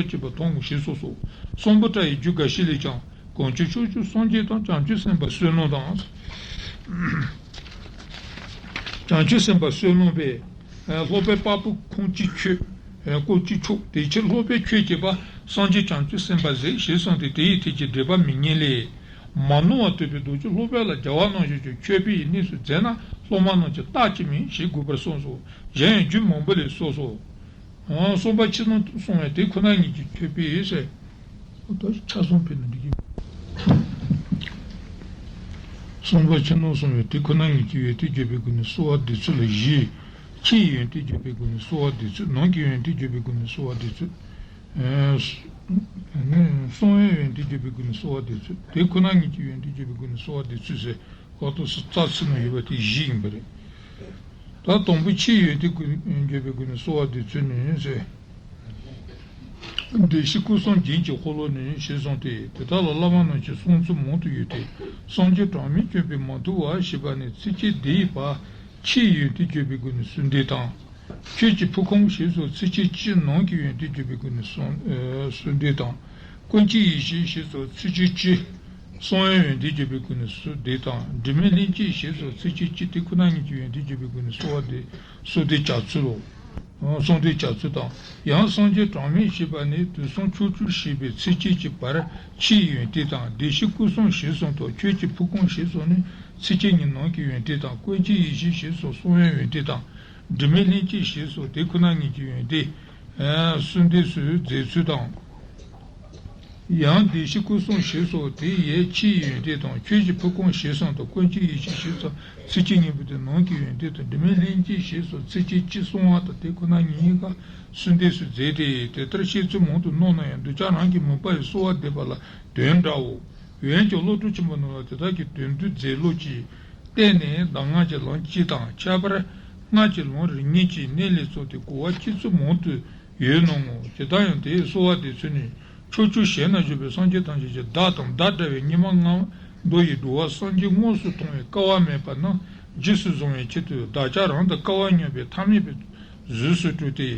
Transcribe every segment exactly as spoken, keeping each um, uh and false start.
བྱེད་པ་མཐོང་ངོ་ཞེས་སོགས་སོ། གསུམ་པ་ཏྲ་ཡི་རྒྱུད་འགའ་ཞིག་ལས་ཀྱང་། དཀོན་མཆོག་ཕྱོགས་བཅུའི་སངས་རྒྱས་དང་། བྱང་ཆུབ་སེམས་དཔའ་བསོད་ནམས་དང་། བྱང་ཆུབ་སེམས་དཔའ་བསོད་ནམས་པས། སློབ་པའི་པ་པུ་ཁུང་ཅི་ཁྱོད། ཀོ་ཅི་ཆོག་དེ་ཕྱིར་སློབ་པའི་ཆོས་བྱེད་པ། སངས་རྒྱས་བྱང་ཆུབ་སེམས་དཔའ་ཟེར་ཞེས་གསུངས་ཏེ། དེ་ཡི་ཐད་ཀྱི་འགྲེལ་པ་མི་ཉན་ལས། མ་ནོར་བ་ཐོས་པའི་མདོ་ཆོས་སློབ་དཔོན་ལ། རྒྱལ་བ་རྣམ་གཞག་ཀྱང་མཆོད་པའི་གནས་སུ་མཛད་ན། སློབ་མ་རྣམས་ཀྱིས་རྟག་བྱེད་མིན་ཞེས་དགོས་པར་གསུངས་སོ། གཞན་ཡང་རྒྱུད་མང་པོ་ལས་སོ་སོ། གསུམ་པ་ཕྱི་ནང་གསུང་བའི་དེ་ཁོ་ན་ཉིད་ཀྱིས་མཆོད་པའི་ཟེར། ད་ཆ་ཚང་ཕེབས་ན་འགྲིག་གི། གསུམ་པ་ཕྱི་ནང་གསུང་བའི་དེ་ཁོ་ན་ཉིད་ཀྱི་ཡོན་ཏན་བརྗོད་པའི་སྒོ་ནས་གསོལ་བ་འདེབས་ཚུལ་ལ་བཞི། ཕྱི་ཡི་ཡོན་ཏན་བརྗོད་པའི་སྒོ་ནས་གསོལ་བ་འདེབས་ཚུལ། ནང་གི་ཡོན་ཏན་བརྗོད་པའི་སྒོ་ནས་གསོལ་བ་འདེབས་ཚུལ། གསང་བའི་ཡོན་ཏན་བརྗོད་པའི་སྒོ་ནས་གསོལ་བ་འདེབས་ཚུལ། དེ་ཁོ་ན་ཉིད་ཀྱི་ཡོན་ཏན་བརྗོད་པའི་སྒོ་ནས་གསོལ་བ་འདེབས་ཚུལ་ཟེར། ཁོ་ཐོག་སུ་རྩ་ཚིག་ནང་ཡོད་པ་དེ་བཞི་ཡིན་པ་རེད། ད་དང་པོ་ཕྱིའི་ཡོན་ཏན་བརྗོད་པའི་སྒོ་ནས་གསོལ་བ་འདེབས་ཚུལ་ནི་ཟེར། བདེ་གཤེགས་སྐུ་གསུམ་རྒྱན་གྱི་འཁོར་ལོ་ནི་ཞེས་གསུངས་ཏེ། དེ་དག་ལ་བླ་མ་རྣམས་ཀྱིས་གསུང་ཚུལ་མང་དུ་ཡོད་དེ། སངས་རྒྱས་གྲངས་མེད་བྱོན་པས་མ་ཐུལ་བ་ཞེས་པ་ནི་ཚིགས་བཅད་འདིའི་བར་ཕྱིའི་ཡོན་ཏན་བརྗོད་པའི་སྒོ་ནས་གསོལ་འདེབས་དང་། ཆོས་ཀྱི་ཕུགས་ཁུངས་ཞེས་སོགས་ཚིགས་བཅད་གཅིག། ནང་གི་ཡོན་ཏན་བརྗོད་པའི་སྒོ་ནས་གསོལ་འདེབས་དང་། ཀུན་མཁྱེན་ཡེ་ཤེས་ཞེས་སོགས་ཚིགས་བཅད་གཅིག། གསང་བའི་ཡོན་ཏན་བརྗོད་པའི་སྒོ་ནས་གསོལ་འདེབས་དང་། དྲི་མེད་ལྷན་སྐྱེས་ཞེས་སོགས་ཚིགས་བཅད་གཅིག་དེ་ཁོ་ན་ཉིད་ཀྱི་ཡོན་ཏན་བརྗོད་པའི་སྒོ་ནས་གསོལ་བ་འདེབས་གསོལ་འདེབས་བྱ་ཚུལ་ལོ། གསོལ་འདེབས་བྱ་ཚུལ་དང་། ཡང་སངས་རྒྱས་གྲངས་མེད་ཞེས་པ་ནི་དུས་གསུམ་ཕྱོགས་བཅུ་ཞེས་པའི་ཚིགས་བཅད་ཀྱི་བར་ཕྱིའི་ཡོན་ཏན་དང་། བདེ་གཤེགས་སྐུ་གསུམ་ཞེས་གསུངས་ཐོག་ཆོས་ཀྱི་ཕུགས་ཁུངས་ཞེས་སོགས་ནི་ཚིགས་བཅད་གཉིས། ནང་གི་ཡོན་ཏན་དང་། ཀུན་མཁྱེན་ཡེ་ཤེས་ཞེས་སོགས་གསང་བའི་ཡོན་ཏན་དང་། དྲི་མེད་ལྷན་སྐྱེས་ཞེས་སོགས་དེ་ཁོ་ན་ཉིད་ཀྱི་ཡོན་ཏན་གསོལ་འདེབས་སུ་མཛད་ཚུལ་དང་། ཡང་བདེ་གཤེགས་སྐུ་གསུམ་ཞེས་སོགས་དེ་ཡི་ཕྱིའི་ཡོན་ཏན་དང་། ཆོས་ཀྱི་ཕུགས་ཁུངས་ཞེས་གསུངས་ཐོག་ཀུན་མཁྱེན་ཡེ་ཤེས་ཞེས་སོགས་ཚིགས་བཅད་གཉིས་པོ་དེ། ནང་གི་ཡོན་ཏན་དང་། དྲི་མེད་ལྷན་སྐྱེས་ཞེས་སོགས་ཚིགས་བཅད་གཅིག་གསང་བ་དང་དེ་ཁོ་ན་ཉིད་གཉིས་ཀ་གསོལ་འདེབས་སུ་མཛད་དེ། དེ་ལྟར་བཤད་ཚུལ་མང་དུ་སྣང་ན་ཡང་། འདུས་བྱས་རང་གི་མོས་པ་ཡིས་གསོལ་བ་འདེབས་པ་ལ་དོན་འདྲའོ། འོན་ཀྱང་བློ་གྲོས་ཆེན་པོ་རྣམས་ལ་དེ་དག་གི་དོན་བསྡུ་མཛད་ལུགས་ཀྱི་སྟེང་ནས་གདམས་ངག་གི་ལམ་གཅིག་དང་། ཁྱད་པར་སྔགས་ཀྱི་ལམ་རིམ་གཉིས་ཀྱི་གནད་ལས་བརྩམས་ཏེ་གོ་བ་སྤྱི་གཙུག་མང་དུ་ཡོད་སྣང་ངོ་། ཇི་ལྟར་ཡང་དེའི་གསོལ་བ་འདེབས་ཚུལ་ནི། ཕྱོགས་བཅུའི་ཞིང་ན་བཞུགས་པའི་སངས་རྒྱས་ཐམས་ཅད་ཀྱིས་བདག་དང་བདག་འདྲ་བའི་སྙིགས་མ་ལྔ་བདོ་ཡི་འགྲོ་བ་སེམས་ཅན་དངོས་སུ་མཐོང་བའི་སྐལ་བ་མེད་པ་རྣམས་རྗེས་སུ་བཟུང་བའི་ཆེད་དུ། བདག་ཅག་རང་དང་སྐལ་བ་མཉམ་པའི་ཐ་མལ་པའི་གཟུགས་སུ་སྤྲུལ་ཏེ།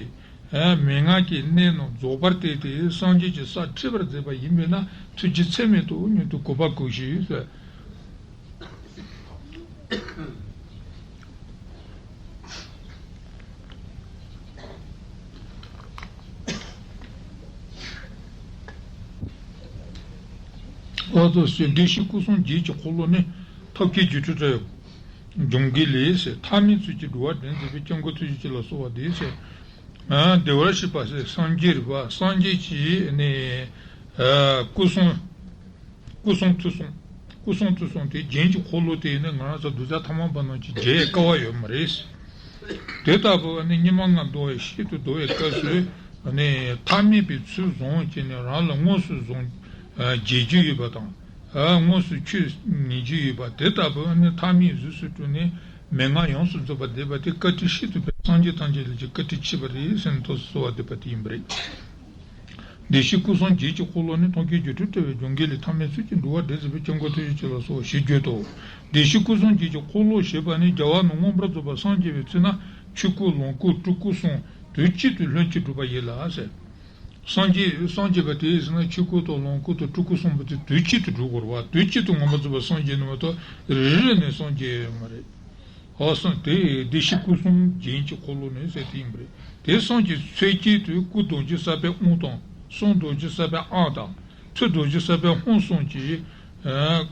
མན་ངག་གི་གནད་རྣམས་རྫོགས་པར་བསྟན་ཏེ། སངས་རྒྱས་ཀྱི་ས་ཁྲིད་པར་མཛད་པ་ཡིན་པས་ན། ཐུགས་རྗེ་ཚད་མེད་དུ་མྱུར་དུ་གོ་འཕང་དགོངས་ཤིག་ཟེར། ཨ་ཏོ་ཟེར། བདེ་གཤེགས་སྐུ་གསུམ་རྒྱན་གྱི་འཁོར་ལོ་ནི། ཐབས་མཁས་སྒྱུ་འཕྲུལ་དྲ་ཡི་འབྱུང་གནས་ལས་ཟེར། ཐ་མལ་ཚུལ་གྱིས་འགྲོ་བ་འདྲེན་མཛད་པའི་སྐྱབས་མགོན་ཐུགས་རྗེ་ཅན་ལ་གསོལ་བ་འདེབས་ཟེར། ཨ་བདེ་བར་གཤེགས་པ་ཟེར། སངས་རྒྱས་རེད་པ། སངས་རྒྱས་ཀྱི་ནི་ཨ་སྐུ་གསུམ། སྐུ་གསུང་ཐུགས་གསུམ། སྐུ་གསུང་ཐུགས་གསུམ་དེ་རྒྱན་གྱི་འཁོར་ལོ་དེ་ནི་ང་རང་ཚོ་གདུལ་བྱ་ཐ་མལ་པ་རྣམས་ཀྱིས་མཇལ་ཡས་དཀའ་བ་ཡོད་མ་རེད། དེ་ལྟ་བུ་ནི་སྙིགས་མ་ལྔ་བདོ་བའི་ཤིན་ཏུ་བདོ་བའི་སྐབས་སུ་ནི་ཐ་མལ་པའི་ཚུལ་བཟུང་བྱས་ནས་རང་ལ་དངོས་སུ་བཟུང་མཇལ་རྒྱུ་ཡོད་པ་དང་། དངོས་སུ་ཆོས་ཉན་རྒྱུ་ཡོད་པ་དེ་ལྟ་བུ་ནི་ཐ་མལ་གཟུགས་སུ་སྤྲུལ་ནས་མན་ངག་ཡོངས་སུ་རྫོགས་པ་བསྡུས་པ་དེ་བཀའ་དྲིན་ཤིན་ཏུ་འཕེལ། སངས་རྒྱས་ཐམས་ཅད་ལ་ཀྱང་བཀའ་དྲིན་ཆེ་བ་རེད་ཟེར་ནས་ཐོག་གསོལ་བ་འདེབས་པ་དེ་ཡིན་པ་རེད། བདེ་གཤེགས་སྐུ་གསུམ་རྒྱན་གྱི་འཁོར་ལོ་ནི། ཐབས་མཁས་སྒྱུ་འཕྲུལ་དྲ་བའི་འབྱུང་གནས་ལས། ཐ་མལ་ཚུལ་གྱིས་འགྲོ་བ་འདྲེན་མཛད་པའི། སྐྱབས་མགོན་ཐུགས་རྗེ་ཅན་ལ་གསོལ་བ་ཞེས་བརྗོད་དོ། བདེ་གཤེགས་སྐུ་གསུམ་རྒྱན་གྱི་འཁོར་ལོ་ཞེས་པ་ནི། རྒྱལ་བ་རྣམས་མངོན་པར་རྫོགས་པར་སངས་རྒྱས་པའི་ཚེ་ན་ཆོས་སྐུ་ལོངས་སྐུ་སྤྲུལ་སྐུ་གསུམ་དུས་གཅིག་ཏུ་ལྷན་ཅིག་འགྲུབ་པ་ཡིན་ལ་ཟེར། སངས་རྒྱས་སངས་རྒྱས་པ་དེ་ཡིན་ཟེར་ན་ཆོས་སྐུ་དང་ལོངས་སྐུ་དང་སྤྲུལ་སྐུ་གསུམ་པོ་དེ་དུས་གཅིག་ཏུ་འགྲུབ་དགོས་རེད་པ། དུས་གཅིག་ཏུ་མངོན་པར་རྫོགས་པར་སངས་རྒྱས་ནི་མ་གཏོགས་རེ་རེ་ནས་སངས་རྒྱས་ཡོད་མ་རེད། ཨོ་སོང་དེ་བདེ་གཤེགས་སྐུ་གསུམ་རྒྱན་གྱི་འཁོར་ལོ་ནི་ཟེར་དེ་ཡིན་པ་རེད། དེ་གསུམ་གྱི་ཚད་ཀྱི་དུས་སྐུ་རྡོ་རྗེ་ས་པཎ་དབང་དང་། གསུང་རྡོ་རྗེ་ས་པཎ་ཨང་དང་། ཚིག་རྡོ་རྗེ་ས་པཎ་ཧཱུྃ་གསུམ་གྱི་ཨ་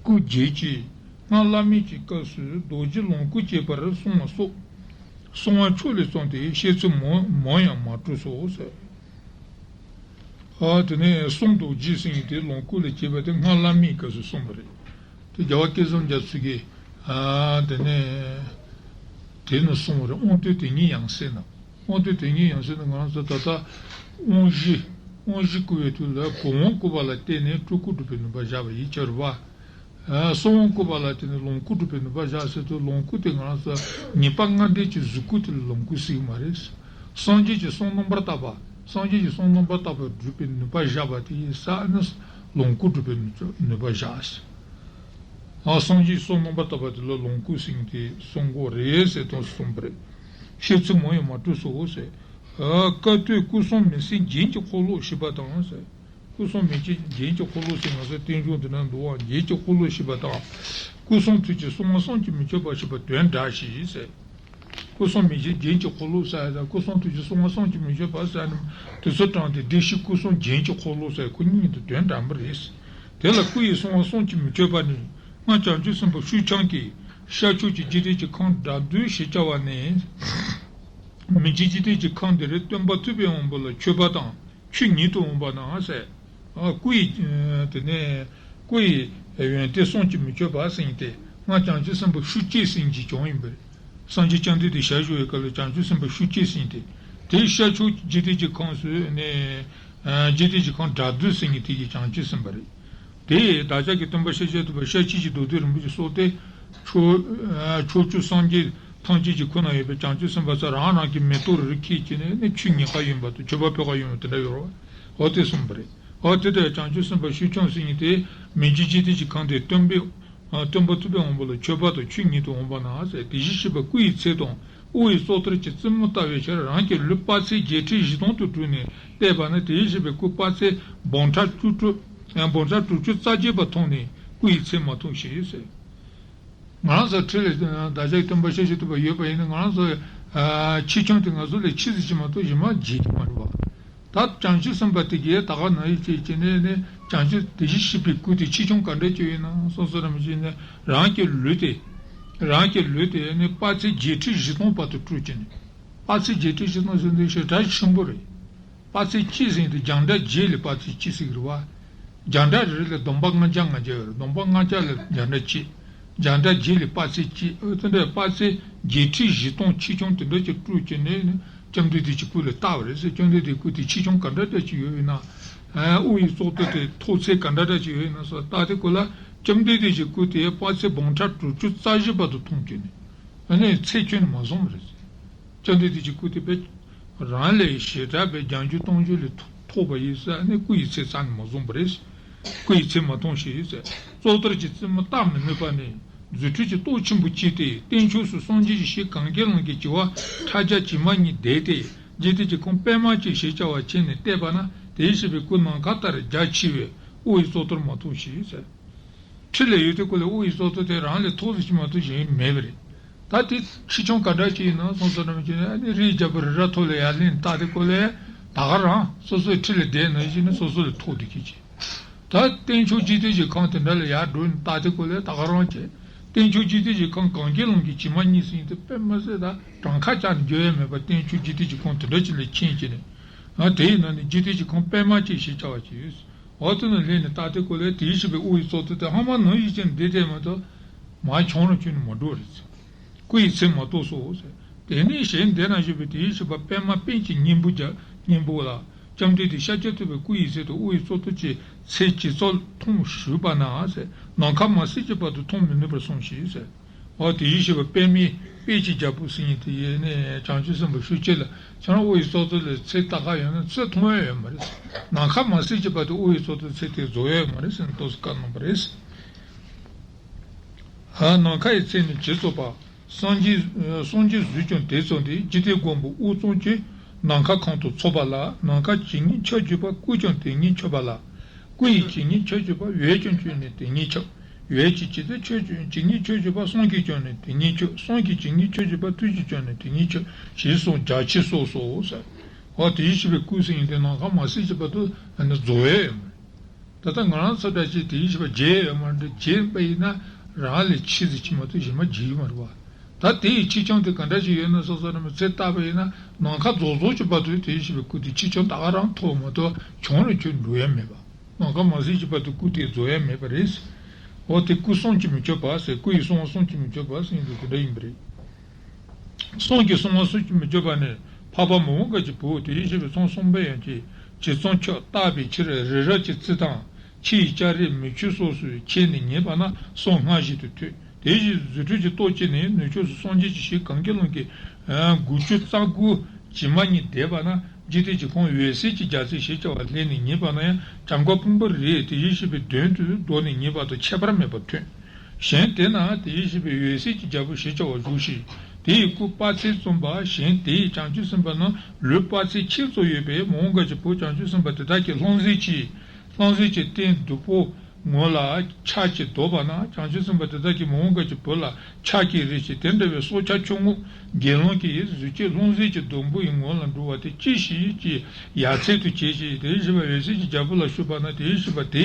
སྐུ་རྒྱན་གྱི་སྔགས་བླ་མེད་ཀྱི་སྐབས་སུ་རྡོ་རྗེ་ལོངས་སྐུ་བསྐྱེད་པར་གསུངས་པ་སོགས་གསང་བ་མཆོག་ལས་བརྩམས་ཏེ་བཤད་ཚུལ་མང་མང་ཡང་མ་གྲུབ་སོ་ཟེར། ཨ་དེ་ནས་གསུང་རྡོ་རྗེ་ཟེར་མཁན་དེ་ལོངས་སྐུ་ལ་བསྐྱེད་པ་དེ་སྔགས་བླ་མེད་སྐབས་སུ་གསུངས་པ་རེད། དེ་རྒྱལ་བ་སྐལ་བཟང་རྒྱ་མཚོ་གིས་ཨ་དེ་ནས་དེ་ནས་གསུངས་པ་རེད། དབང་དོན་དེ་ཉིད་ཡང་སྲིད་ན། དབང་དོན་དེ་ཉིད་ཡང་སྲིད་ན་ང་རང་ཚོ་ད་ལྟ་དབང་བཞི་དབང་བཞི་བསྐུར་བའི་དུས་ལ་བུམ་དབང་བསྐུར་བ་ལ་བརྟེན་ནས་སྤྲུལ་སྐུ་སྒྲུབ་པའི་ནུས་པ་བཞག་པ་ཡིན་ཆ་རུ་བ། གསང་བ་བསྐུར་བ་ལ་བརྟེན་ནས་ལོངས་སྐུ་སྒྲུབ་པའི་ནུས་པ་བཞག་ཟེར་དུས་ལོངས་སྐུ་དེ་ང་རང་ཚོ་ངེས་པ་ལྔ་ལྡན་གྱི་གཟུགས་སྐུ་དེ་ལ་ལོངས་སྐུ་ཟེར་གྱི་མ་རེད། སངས་རྒྱས་ཀྱི་གསུང་རྣམ་པར་དག་པ། སངས་རྒྱས་ཀྱི་གསུང་རྣམ་པར་དག་པ་སྒྲུབ་པའི་ནུས་པ་བཞག་པ་དེ་ཡིན་ས་ནི་ལོངས་སྐུ་སྒྲུབ་པའི་ནུས་པ་བཞག་ཟེར། ཨ་སངས་རྒྱས་ཀྱི་གསུང་རྣམ་པར་དག་པ་དེ་ལ་ལོངས་སྐུ་ཟེར་མཁན་དེ་གསུང་གོ་རེད་ཟེར་དང་གསུངས་པ་རེད། བཤད་ཚུལ་མང་ཡང་མ་གྲུབ་སོ་ཟེར། སྐབས་དུས་སྐུ་གསུམ་མི་ཟད་རྒྱན་གྱི་འཁོར་ལོ་ཞེས་པ་དང་། སྐུ་གསུམ་མི་ཟད་རྒྱན་གྱི་འཁོར་ལོ་ཟེར་ང་ཚོ་རྟེན་འབྱུང་འདི་ན་འདུག་བ། རྒྱན་གྱི་འཁོར་ལོ་ཞེས་པ་དང་། སྐུ་གསུང་ཐུགས་ཀྱི་སྲུང་མ་བསམ་གྱིས་མི་ཁྱབ་པ་ཞེས་པ་དོན་འདྲ་ཞིག་ཟེར། སྐུ་གསུམ་མི་ཟད་རྒྱན་གྱི་འཁོར་ལོ་ཟེར་ཡ་དང་སྐུ་གསུང་ཐུགས་ཀྱི་སྲུང་མ་བསམ་གྱིས་མི་ཁྱབ་པ་ཟེར་ཡ་རྣམས་དེ་ཚོ་དྲངས་ཏེ་བདེ་གཤེགས་སྐུ་གསུམ་རྒྱན་གྱི་འཁོར་ལོ་ཟེར་ཁོ་གཉིས་དང་དོན་འདྲ་མོ་རེད། དེ་ལ་སྐུ་ཡི་སྲུང་མ་བསམ་གྱིས་མི་ཁྱབ་པ་ནི་སྔར་བྱང་ཆུབ་སེམས་དཔའ་ཤུལ་འཆང་གིས་ཤར་ཕྱོགས་ཀྱི་འཇིག་རྟེན་གྱི་ཁམས་དགྲ་བདུད་ཞེས་བྱ་བ་ནས། མི་མཇེད་འཇིག་རྟེན་གྱི་ཁམས་འདིར་སྟོན་པ་ཐུབ་པའི་དབང་པོ་ལ་མཆོད་པ་དང་ཆོས་ཉིད་དུ་འོང་བ་ན་ཟེར། ཨ། སྐུ་ཡི་དེ་ནས་སྐུ་ཡི་ཡོན་ཏན་བསམ་གྱིས་མི་ཁྱབ་པ་ཟེར་ཏེ་སྔར་བྱང་ཆུབ་སེམས་དཔའ་ཤུལ་སྐྱེས་ཟེར་གྱི་བྱུང་ཡིན་པས། སངས་རྒྱས་བཅོམ་ལྡན་འདས་ཞལ་བཞུགས་པའི་སྐབས་ལ་བྱང་ཆུབ་སེམས་དཔའ་ཤུལ་སྐྱེས་ཟེར་ཏེ། དེའི་ཤར་ཕྱོགས་འཇིག་རྟེན་གྱི་ཁམས་སུ་ནས་འཇིག་རྟེན་གྱི་ཁམས་དགྲ་བདུད་ཟེར་གྱི་དེ་གི་བྱང་ཆུབ་སེམས་དཔའ་རེད། དེས་བདག་ཅག་གི་སྟོན་པ་ཤཱཀྱ་ཐུབ་པ་ཤཱཀྱའི་གི་མདོ་སྡེ་རིན་པོ་ཆེ་སོགས་ཏེ། ཕྱོགས་ཕྱོགས་བཅུའི་སངས་རྒྱས་ཐམས་ཅད་ཀྱི་ཁོ་ན་ཡོད་པའི་བྱང་ཆུབ་སེམས་དཔའ་ཚོ་རང་རང་གི་མེ་ཏོག་རེ་རེ་ཁྱེར་གྱིས་ནས་ནི་ཆོས་ཉན་ག་ཡོང་བ་དང་མཆོད་པ་ཕུལ་ག་ཡོང་བ་དེ་འདྲ་ཡོད་རེད་བ། འོ་དེ་གསུངས་པ་རེད། འོ་དེ་ལྟར་བྱང་ཆུབ་སེམས་དཔའ་ཤུལ་འཆང་ཟེར་མཁན་དེ་མི་མཇེད་འཇིག་རྟེན་གྱི་ཁམས་དེར་སྟོན་པའི་སྟོན་པ་ཐུབ་པའི་དབང་པོ་ལ་མཆོད་པ་དང་ཆོས་ཉིད་དུ་འོང་བ་ན་ཟེར། དེ་བཞིན་གཤེགས་པ་སྐུ་ཡི་ཚད་དང་དབུ་ཡི་གཙུག་ཏོར་གྱི་རྩེ་མོ་ལྟ་བའི་ཕྱིར་རང་གི་ལུས་དཔག་ཚད་བརྒྱད་ཁྲི་བཞི་སྟོང་དུ་དྲུག་ནས་བལྟས་པ་ན་དེ་བཞིན་གཤེགས་པའི་སྐུ་དཔག་ཚད་འབུམ་ཕྲག་བཅུ་དྲུག་འབུམ་ཕྲག་དྲུག་ཅུ་རྩ་བརྒྱད་པ་མཐོང་ནས་སྐུ་ཡི་ཚད་མ་མཐོང་ཞེས་ཟེར། ང་རང་ཚོ་ཁྲི་ལ་བདག་ཅག་གི་སྟོན་པ་ཤཱཀྱ་ཐུབ་པ་ཡོད་པ་ཡིན་ན་ང་རང་ཚོ་ཆེ་ཆུང་དེ་ང་ཚོ་ལས་ཆེ་ཙམ་ཞིག་མ་གཏོགས་གཞན་མ་མཇལ་གྱི་མ་རེད་བ། ད་བྱང་ཆུབ་སེམས་དཔའ་དེ་གས་ད་ག་ནང་བཞིན་བྱས་བྱས་ནས་ནི་བྱང་ཆུབ་དེ་བཞིན་གཤེགས་པའི་སྐུ་དེ་ཆེ་ཆུང་ག་འདྲ་ཅིག་ཡོད་ན་སོ་སོ་རང་བཞིན་ནས་རང་གི་ལུས་དེ་རང་གི་ལུས་དེ་ནི་དཔག་ཚད་བརྒྱད་ཁྲི་བཞི་སྟོང་བར་དུ་སྤྲོས་བྱས་ནས་དཔག་ཚད་བརྒྱད་ཁྲི་བཞི་སྟོང་ཟེར་དུས་ཞེ་དྲག་ཆེན་པོ་རེད། དཔག་ཚད་གཅིག་ཟེར་དུས་རྒྱང་གྲགས་བརྒྱད་ལས་དཔག་ཚད་གཅིག་ཟེར་གི་རེད་བ། རྒྱང་གྲགས་རེ་རེ་ལ་གདོང་པ་ལྔ་བརྒྱ་ལྔ་བརྒྱ་ཡོད་རེད། གདོང་པ་ལྔ་བརྒྱ་ལ་རྒྱང་གྲགས་གཅིག་རྒྱང་གྲགས་བརྒྱད་ལས་དཔག་ཚད་གཅིག་ཨོ་དེ་འདྲ་དཔག་ཚད་བརྒྱད་ཁྲི་བཞི་སྟོང་ཆེ་ཆུང་དེ་འདྲ་ཅིག་སྤྲོས་བྱས་ནས་ནི་བཅོམ་ལྡན་འདས་ཀྱི་སྐུ་ལ་བལྟ་བ་རེད་ཟེར། བཅོམ་ལྡན་འདས་སྐུ་དེ་ཆེ་ཆུང་ག་འདྲ་འདྲ་ཅིག་ཡོད་ཡིན་ན། དབུ་ཡི་གཙུག་ཏོར་དེ་མཐོ་ཚད་ག་འདྲ་འདྲ་ཅིག་ཡོད་ཡིན་ན་སོགས་བལྟ་དེ་སྐོར་ལ་བཅོམ་ལྡན་འདས་ཀྱི་སྐུ་དེ་དཔག་ཚད་འབུམ་ཕྲག་དྲུག་ཅུ་རྩ་བཞི་བར་དུ་མཐོང་བྱས་ནས་ཨ་ནི་ཚད་ཁྱོན་ནས་མ་བཟུང་བ་རེད་ཟེར། བཅོམ་ལྡན་འདས་ཀྱི་སྐུ་དེ་དཔེ་རང་ལས་ཞེ་དྲག་པའི་རྒྱང་རྒྱུད་སྟོང་རྒྱུད་ལས་མཐོ་བ་ཡིན་ས་ནི་སྐུ་ཡི་ཚད་རྩ་ནས་མ་བཟུང་བ་རེད། སྐུ་ཡི་ཚད་མ་མཐོང་ཞེས་ཟེར། གཙུག་ཏོར་གྱི་རྩེ་མོ་བལྟ་མི་ནུས་པ་ནི་རྫུ་འཕྲུལ་གྱི་སྟོབས་ཆེན་པོ་སྐྱེས་ཏེ་རྟེན་མཆོག་སུ་སངས་རྒྱས་ཀྱི་ཞལ་གན་རྐྱལ་ལམ་གྱི་བྱེ་བ་ཕྲག་བརྒྱ་ཇི་མ་ཉིད་བརྡལ་ཏེ་འཇིག་རྟེན་གྱི་ཁམས་པད་མ་ཅན་ཞེས་བྱ་བ་ཁྱེར་ནས་བལྟས་པ་ན་དེ་བཞིན་གཤེགས་པའི་སྐུ་ནམ་མཁའ་ལྟར་རྒྱ་ཆེ་བས་དབུ་ཡི་གཙུག་ཏོར་མ་མཐོང་ཞེས་ཟེར། ཁྲི་ལ་ཡོད་དེ་ཀོ་ལས་དབུ་ཡི་གཙུག་ཏོར་དེ་རང་ལས་མཐོ་ཙམ་ཞིག་མ་གཏོགས་གཞན་མེད་པ་རེད། ད་དེ་ཆེ་ཆུང་ག་འདྲ་ཅིག་ཡིན་ན་སོང་ཙང་ནམ་ཅིག་ནས་ཨ་ནི་རིའི་རྒྱལ་པོ་རི་རབ་མཐོ་ལ་ཡར་ལེན་བལྟ་དེ་ཀོ་ལས་ད་ག་རང་སོ་སོའི་ཁྲི་ལ་བསྡད་ན་ཞིག་ནི་སོ་སོ་ལས་མཐོ་དེ་གི་ཅིག་ད་རྟེན་མཆོག་འཇིག་རྟེན་གྱི་ཁམས་དེ་འདྲ་ལ་ཡར་འགྲོ་ནས་བལྟ་དེ་ཀོ་ལས་ད་ག་རང་བྱས། རྟེན་མཆོག་འཇིག་རྟེན་གྱི་ཁམས་གན་རྐྱལ་ལམ་གྱི་བྱེ་མ་སྙེད་ཟེར་དེ་དཔེ་མི་སྲིད་ད་གྲངས་ཁ་བཅག་ནས་འཇོག་ཡ་མེད་པ་རྟེན་མཆོག་འཇིག་རྟེན་གྱི་ཁམས་དེ་འདྲ་ཅིག་ལ་མཁྱེན་བྱས་ནས་ཨ་དེ་ཡིན་ན་ནི་འཇིག་རྟེན་གྱི་ཁམས་པད་མ་ཅན་ཞེས་བྱ་བ་ཅིག་ཡོད། འོ་དེ་ནི་ལྷན་ནི་ལྟ་སྟེ་ཀོ་ལས་དེའི་ཤེས་པའི་དབུ་ཡི་གཙུག་ཏོར་དེ་ཧ་མ་ནང་བཞིན་ཅན་འདི་དེ་མ་གཏོགས་མ་བྱུང་རུང་ཁྱོན་ནས་མ་འགྲོ་རེད། སྐུ་ཡི་ཚད་མ་གཏོགས་སོ་ཟེར། དེ་ནས་ཞལ་འདི་ན་བཞུགས་པའི་དེའི་ཤེས་པ་པད་མ་སྤོས་ཀྱི་སྙིང་པོ་རྒྱ་སྙིང་པོ་ལ་བཅོམ་ལྡན་འདས་ཤཱཀྱ་ཐུབ་པའི་སྐུ་ཡི་ཚད་དུ་དབུ་ཡི་གཙུག་ཏོར་གྱི་ཚད་ཇི་ཙམ་མཐོང་བཞུགས་པ་ན་ཟེར་ནམ་མཁའ་མ་ཟད་ཀྱི་བར་དུ་མཐོང་མི་ནུས་པར་གསུངས་ཤིག་ཟེར། འོ་དེའི་ཤེས་པ་པད་མའི་དཔལ་གྱི་རྒྱལ་པོ་ཟེར་མཁན་དེ་ཡིན་ནས་བྱང་ཆུབ་སེམས་དཔའ་ཤུགས་ཆེ་ལ་ཁྱེད་རང་དབུ་ཡི་གཙུག་ཏོར་ལ་ཚད་ལྟ་ག་ཡོང་ན་ཚད་མཐོང་ཡ་ཡོད་མ་རེད། ནམ་མཁའ་མ་ཟད་ཀྱི་བར་དུ་དབུ་ཡི་གཙུག་ཏོར་ཚད་དེ་རྫོགས་ཡ་ཡོད་མ་རེད་ཟེར་ནས་ཏོག་ཙམ་བཀའ་གནང་བ་རེད། ཨ་ནམ་མཁའ་ཡི་ཚད་ནི་ཇི་ཙམ་པ། སངས་རྒྱས་སངས་རྒྱས་གཟུགས་ཀྱང་དེ་ཙམ་སྟེ་འཇིག་རྟེན་མགོན་པོ་དབུ་གཙང་ཁྱོད་ནམ་མཁའ་གང་དུ་ཚོགས་པ་ལ་ནམ་མཁའ་ཇི་སྙེད་ཁྱབ་གྱུར་པ་སྐུ་ཀྱང་དེ་སྙེད་ཁྱབ་པ་ལ། སྐུ་ཡི་ཇི་སྙེད་ཁྱབ་གྱུར་པ་འོད་ཀྱང་ཁྱོད་ནི་དེ་སྙེད་ཁྱབ། འོད་ཀྱི་ཇི་སྙེད་ཁྱབ་ཇི་སྙེད་ཁྱབ་གྱུར་པ་སངས་རྒྱས་ཀྱང་ནི་དེ་སྙེད་ཁྱབ། སངས་རྒྱས་ཇི་སྙེད་ཁྱབ་གྱུར་པ་ཐུགས་རྗེ་ཀྱང་ནི་དེ་སྙེད་ཁྱབ་ཞེས་གསུངས་རྒྱ་ཆེར་གསུངས་སོ་ཟེར། འོ་དེའི་ཤེས་པའི་སྐུ་ཟེར་མཁན་དེ་ནམ་མཁའ་མ་ཟད་ཀྱི་བར་དུ་ཨ་ནི་རྫོགས་ཡས་ཡོད་མ་རེད། ད་ལྟ་ང་རང་ཚོ་འདྲ་ཅིག་དེའི་ཤེས་པ་རྒྱས་ཡོད་མ་རེད། རྒྱས་པ་ཡིན་ན་རང་ལས་ཆེ་ཟེར་གྱི་མ་གཏོགས་གཞན་མ་རྒྱས་ཀྱི་མ་རེད་བ། ད་དེ་ཡི་ཆེ་ཆུང་དེ་ག་འདྲ་ཞིག་ཡོད་ན་སོ་སོ་རང་མི་ཚེ་བལྟས་པ་ཡིན་ན་ནམ་མཁའ་རྫོགས་རྫོགས་ཀྱི་བར་དུ་དེའི་ཤེས་པའི་སྐུ་དེ་ཆེ་ཆུང་ད་ག་རང་མཐོ་བ་མ་གཏོགས་བྱུང་རུང་ཁྱོན་འགྲོ་ཡ་མེད་པ། ནམ་མཁའ་མ་ཟད་ཀྱི་བར་དུ་སྐུ་དེ་རྫོགས་ཡ་མེད་པ་རེད། འོ་དེ་སྐུ་བསམ་གྱིས་མི་ཁྱབ་པ་ཟེར། སྐུ་ཡི་སྲུང་མ་བསམ་གྱིས་མི་ཁྱབ་པ་ཟེར་ཡིན་དུས་དེ་འདྲ་ཡིན་པ་རེད། སངས་རྒྱས་སྲུང་མ་བསམ་གྱིས་མི་ཁྱབ་པ་ནི་འཕགས་པ་མི་འོང་མགར་གྱི་བུ་དེ་བཞིན་གཤེགས་པའི་མཚན་གསུམ་པོ་ཡན་ཆད་ཇི་ཙམ་ཁྱབ་བརྟག་པའི་ཕྱིར་རི་རབ་ཀྱི་རྩེ་དང་ཆུ་ཡི་ལྕགས་རིའི་མུ་ཁྱུད་སོགས་སུ་ཁྱེར་ནས་ཉན་པ་ན་གསུང་སྔར་བཞིན་དུ་ཐོས། དེ་བཞིན་རྫུ་འཕྲུལ་གྱི་སྟོབས་བསྐྱེད་ནས་ནུབ་ཕྱོགས་སུ་སངས་རྒྱས་ཀྱི་ཞལ་གན་རྐྱལ་ལམ་གྱི་དགུ་བཅུ་རྩ་དགུ་ཇི་མ་ཉིད་བརྡལ་བ་ན་འཇིག་རྟེན་གྱི་ཁམས་འོད་གསལ་གྱི་རྒྱལ་མཚན་ཞེས་བྱ་བ་ལེན་ནས་ཉན་པ་ན་ཡང་བྱམས་མགོན་ཕུང་པོ་རིས་དེ་བཞིན་གཤེགས་པའི་མདུན་དུ་བསྡོམས་ནས་ཉན་པ་དང་ཁྱད་པར་མེད་པར་ཐོས། གཞན་དེ་ན་དེ་བཞིན་གཤེགས་པའི་འོད་གསལ་གྱི་རྒྱལ་པོ་ཞེས་བྱ་བ་བཞུགས་ཤིང་ དེ་ཡི་སྐུ་དཔག་ཚད་བརྩམས་པ་གཞན་དེ་ཡི་བྱང་ཆུབ་སེམས་དཔའ་རྣམས་ལུས་དཔག་ཚད་ཁྱེད་ཙམ་ཡོད་པས་མི་འོང་གལ་གྱི་བུ་བྱང་ཆུབ་སེམས་དཔའ་དེ་དག་གིས་ལྷུང་བཟེད་ཀྱི་ལྷུང་བཟེད་ཀྱི་སྟེང་བདུག་སྤོས་ངོས་ལ་ཕྱག་གིས་བརྡོག་པ་ན་བྱང་ཆུབ་སེམས་དཔའ་དེ་དག་གིས་མི་འོང་གལ་གྱི་བུ་ལ་ཕྱག་གིས་རེག་ཅིང་དེ་འདྲ་བའི་སྲོག་ཆགས་ཁྱུ་ངོ་དགེ་སློང་གི་གཟུགས་ཅན་ལྷུང་བཟེད་ཀྱི་བདུག་སྤོས་ཡི་ངོས་ལ་འགྲོ་བ་དེ་ཅི་ཞིག་གི་ཡ་མཚན་དུ་བྱེད་ཅིང་དེ་བཞིན་པ་འོད་གསལ་གྱི་རྒྱལ་པོ་ལ་ཞུས་པ་ན་དེ་བཞིན་པ་དེ་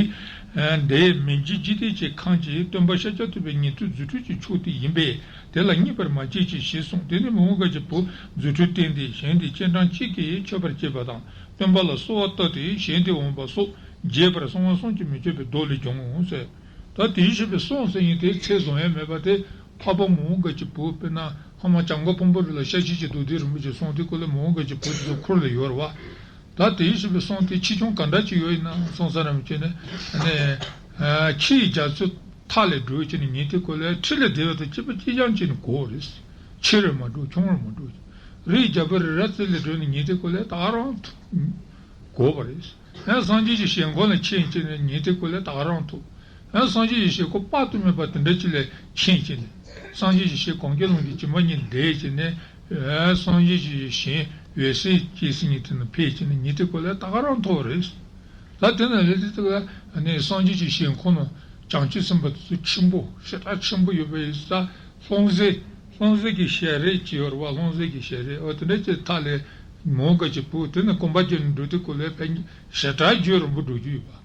འདི་མི་མཇེད་འཇིག་རྟེན་གྱི་ཁམས་ཀྱི་སྟོན་པ་ཤཱཀྱ་ཐུབ་པའི་ཉན་ཐོས་རྫུ་འཕྲུལ་གྱི་མཆོག་དེ་ཡིན་པས། དེ་ལ་བརྙས་པར་མ་བྱེད་ཅིག་ཞེས་གསུངས། དེ་ནས་མི་འོང་གལ་གྱི་བུ་རྫུ་འཕྲུལ་བསྟན་ཏེ་གཞན་དེ་སྤྱན་དྲངས་གཅིག་གིས་མཆོད་པར་བྱེད་པ་དང་སྟོན་པ་ལ་གསོལ་བ་བཏབ་སྟེ་གཞན་དེ་འོངས་པ་སོགས་རྒྱས་པར་གསང་བ་བསམ་གྱིས་མི་ཁྱབ་པའི་མདོ་ལས་བྱུང་ཟེར། ད་དེའི་ཞེས་པའི་གསུང་ཟེར་ཡིན་དེ་ཚད་བཟུང་ཡ་མེད་པ་དེ་འཕགས་པ་མི་འོང་གལ་གྱི་བུ་དཔེར་ན་ཧ་མ་བྱམས་མགོན་ཕུང་པོ་རི་ལ་ཤཱཀྱ་ཐུབ་པས་རྡོ་རྗེ་རིན་པོ་ཆེ་གསུངས་དེ་ཀོ་ལས་མི་འོང་གལ་གྱི་བུ་དེ་ཚོ་ཁུར་ལ་ཡོད་རེད་བ། ད་དེའི་ཞེས་པའི་གསུང་དེ་ཆེ་ཆུང་ག་འདྲ་ཅིག་ཡོད་ཡིན་ན་གསུང་ས་རམ་བྱས་ནས་ནས་ཁྱི་ཡི་རྒྱ་མཚོའི་མཐའ་ལས་བགྲོད་བྱས་ནས་ཉན་ཐོས་ཀོ་ལས་ཁྲི་ལས་བདེ་བ་དང་བཅས་པ་ཅི་ཡང་བྱས་ནས་གོ་རེད། ཆེ་རུ་མ་འགྲོ་ཆུང་རུ་མ་འགྲོ། རི་ཡི་རྒྱལ་པོ་རི་རབ་རྩེ་ལས་བགྲོད་ནས་ཉན་ཐོས་ཀོ་ལས་ད་ག་རང་ཐུག་གོ་བ་རེད། ཡང་སངས་རྒྱས་ཀྱི་ཞལ་འཁོར་ལ་ཕྱིན་བྱས་ནས་ཉན་ཐོས་ཀོ་ལས་ད་ག་རང་ཐུག་ཡང་སངས་རྒྱས་ཀྱི་ཞལ་འཁོར་དཔག་ཏུ་མེད་པ་དེ་འདྲ་ཅིག་ལ་ཕྱིན་བྱས་ནས་སངས་རྒྱས་ཀྱི་ཞལ་གངྒཱའི་ལུང་གི་བྱེ་མ་སྙེད་འདས་བྱས་ནས་སངས་རྒྱས་ཀྱི་ཞལ་འོད་གསལ་སྐྱེ་སྲིད་ཉིད་དེ་ན་ཕེབས་བྱས་ནས་ཉན་ཐོས་ཀོ་ལས་ད་ག་རང་ཐུག་རེད། ད་དེ་ན་ལས་དེ་དག་ནས་སངས་རྒྱས་ཀྱི་ཞལ་འཁོར་ན་བྱང་ཆུབ་སེམས་དཔའ་དེ་ཚོ་ཆེན་པོ་ཞེ་དྲག་ཆེན་པོ་ཡོད་པ་ཡིན་ས་ལྷུང་བཟེད་ལྷུང་བཟེད་ཀྱི་ཞལ་རས་ཅིག་ཡོད་རེད་བ། ལྷུང་བཟེད་ཀྱི་ཞལ་རས་འོ་དེ་འདྲ་ཅིག་མཐའ་ལས་མི་འོང་གལ་གྱི་བུ་དེ་ནི་གོམ་པ་བརྒྱབ་ནས་འགྲོ་དུས་ཀོ་ལས་ཕན་ཞེ་དྲག་རྒྱུན་རིང་པོ་འགྲོ་རྒྱུ་ཡོད་པ།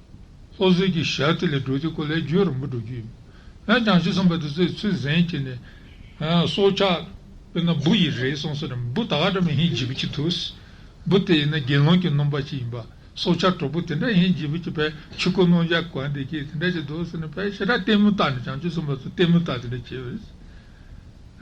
ལྷུང་བཟེད་ཀྱི་ཞལ་དེ་ལས་འགྲོ་དུས་ཀོ་ལས་རྒྱུན་རིང་པོ་འགྲོ་རྒྱུ་ཡོད། ཡང་བྱང་ཆུབ་སེམས་དཔའ་དེ་ཚོས་ཚུལ་གཟན་བྱས་ནས་སྲོག་ཆགས་དཔེར་ན་འབུ་ཡི་རེད་གསུངས་ས་རེད། འབུ་ད་ག་འདྲ་མི་ཧིན་འཇིགས་པ་ཅིག་འདུག་འབུ་དེ་ཡིན་ན་དགེ་སློང་གི་སྣུམ་པ་ཅིག་ཡིན་པ། སྲོག་ཆགས་གྲོག་པོ་དེ་འདྲ་ཡིན་འཇིགས་པ་ཅིག་བས་ཆུ་ཁོལ་སྣུམ་ཞག་གོན་བསྡད་ཀྱི་དེ་འདྲ་ཅིག་འདུག་ཟེར་ནས་བས་ཞེ་དྲག་ལྟད་མོ་ལྟ་ནས་བྱང་ཆུབ་སེམས་དཔའ་ཚོ་ལྟད་མོ་ལྟ་དེ་འདྲ་བྱས་པ་རེད།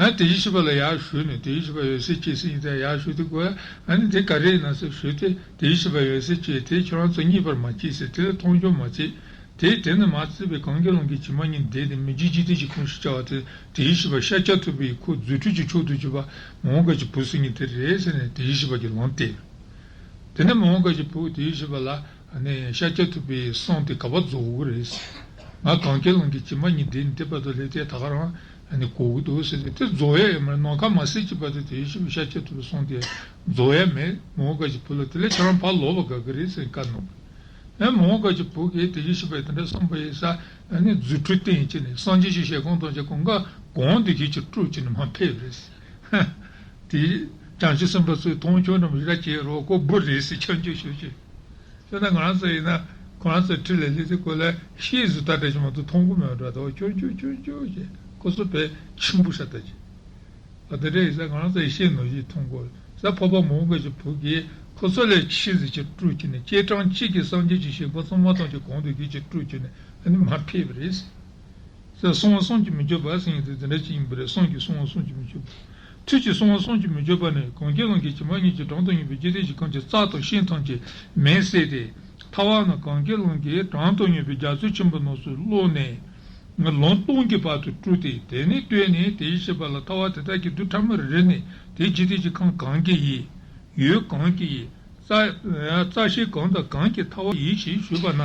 ཡང་དེ་བཞིན་གཤེགས་པ་ལ་ཡར་ཞུས་ནས་དེ་བཞིན་གཤེགས་པ་འོད་གསལ་སྐྱེ་སྲིད་ཡིན་ད་ཡར་ཞུ་དུས་ཀོ་ཨ་ནི་དེ་ག་རེ་ཡིན་ན་ཟེར་ཞུས་ཏེ་དེ་བཞིན་གཤེགས་པ་འོད་གསལ་སྐྱེ་དེ་ཁྱོད་རང་ཚོ་བརྙས་པར་མ་བྱེད་ཟེར་དེ་ལ་མཐོང་ཆུང་མ་བྱེད། དེས་དེ་ནི་མ་བརྩིས་པའི་གངྒཱའི་ལུང་གི་བྱེ་མ་སྙེད་འདས་ཏེ་མི་མཇེད་འཇིག་རྟེན་གྱི་ཁམས་སུ་སྐྱེ་བ་དེ་དེ་བཞིན་གཤེགས་པ་ཤཱཀྱ་ཐུབ་པའི་ཁུར་རྫུ་འཕྲུལ་གྱི་མཆོག་ཏུ་གྱུར་པ་མི་འོང་གལ་གྱི་བུ་ཟེར་མཁན་དེ་རེད་ཟེར་ནས་དེ་བཞིན་གཤེགས་པ་གིས་ལན་བཏབ། དེ་ནས་མི་འོང་གལ་གྱི་བུ་དེ་བཞིན་གཤེགས་པ་ལ་ནི་ཤཱཀྱ་ཐུབ་པའི་གསུང་དེ་ག་པར་རྫོགས་ཀྱི་རེད། ང་གངྒཱའི་ལུང་གི་བྱེ་མ་སྙེད་འདས་ནས་དེ་བར་དུ་སླེབས་ཏེ་ད་ག་རང་ནི་གོ་གི་འདུག་ཟེར་ཏེ་དེ་རྫོགས་ཡ་ཡོད་མ་རེད། ནམ་མཁའ་མ་སྲིད་ཀྱི་བར་དུ་དེ་བཞིན་གཤེགས་པ་ཤཱཀྱ་ཐུབ་པའི་གསུང་དེ་རྫོགས་ཡ་མེད། མི་འོང་གལ་གྱི་བུ་ལ་དེ་ལས་ཁྱེད་རང་ཕར་ལོག་པ་དགའ་གི་རེད་ཟེར་བཀའ་གནང་། ཨེ་མི་འོང་གལ་གྱི་བུ་གིས་དེ་བཞིན་གཤེགས་པའི་དེ་འདྲ་གསུངས་པ་ཡིན་ས་ཨ་ནི་རྫུ་འཕྲུལ་བསྟན་བྱས་ནས་སངས་རྒྱས་ཀྱི་ཞལ་གང་དང་ཞལ་གང་ག་གང་འདི་གིས་ཀྱི་སྤྲུལ་བྱས་ནས་མར་ཕེབས་རེད། དེ་བྱང་ཆུབ་སེམས་དཔའ་ཚོས་མཐོང་ཆུང་འདྲ་མི་ར་བྱེད་རོགས་ཁོ་འབུ་རེད་ཟེར་ཆོས་ཆོས་ཞུ་ཅིག་ཁྱོད་ན་ང་རང་ཚོ་ཡིན་ན་ཁོ་རང་ཚོའི་འཁྲིས་ལ་སླེབས་ཚེ་ཁོ་ལ་ཤེས་བཟོ་ལྟ་འདྲ་ཞིག་མ་གཏོགས་མཐོང་གི་མེད་འགྲོ་ད་ཆོས་ཆོས་ཆོས་ཆོས་ཞེས་ཁོ་ཚོ་བས་ཆེན་པོ་ཤ་ལྟ་ཅིག་ཨ་དེ་འདྲ་ཡིན་ས་ང་རང་ཚོ་ཡི་ཤེས་ནོར་ཞིག་མཐོང་གོ་ས་འཕགས་པ་མི་འོང་གལ་གྱི་བུ་གིས་ཁོ་ཚོ་ལས་ཆེ་ཟེར་གྱི་སྤྲུལ་གྱི་ནས་སྐྱེ་གྲངས་གཅིག་གི་སངས་རྒྱས་ཀྱི་ཞལ་པོ་གཙང་མ་དང་གྱི་གོང་དུ་གྱི་གྱི་སྤྲུལ་གྱི་ནས་ཨ་ནི་མར་ཕེབས་པ་རེད། ས་གསང་བ་བསམ་གྱིས་མི་ཁྱབ་པ་ཟེར་མཁན་དེ་དེ་འདྲ་ཅིག་ཡིན་པ་རེད། གསུང་གི་གསང་བ་བསམ་གྱིས་མི་ཁྱབ་པ། ཐུགས་ཀྱི་གསང་བ་བསམ་གྱིས་མི་ཁྱབ་པ་ནི་གངྒཱའི་ལུང་གི་བྱེ་མ་སྙེད་ཀྱི་གྲངས་དང་མཉམ་པའི་འཇིག་རྟེན་གྱི་ཁམས་ཀྱི་རྩྭ་དང་ཤིང་ཐམས་ཅད་མེར་བསྲེགས་ཏེ། ཐལ་བ་རྣམས་གངྒཱའི་ལུང་གི་གྲངས་དང་མཉམ་པའི་རྒྱ་མཚོ་ཆེན་པོ་རྣམས་སུ་བླུགས་ནས། ལུང་སྟོང་གི་བར་དུ་སྤྲུལ་ཏེ་དེ་ནས་བཏོན་ནས་དེ་བཞིན་གཤེགས་པ་ལ་ཐལ་བ་དེ་དག་གི་རྡུལ་ཕྲ་མོ་རེ་རེ་ནས་དེའི་འཇིག་རྟེན་གྱི་ཁམས་གང་གི་ཡིན། ཡུལ་གང་གི་ཡིན། རྩ་རྩ་ཤེས་གང་དང་གང་གི་ཐལ་བ་ཡིན་ཞེས་ཞུས་པ་ན།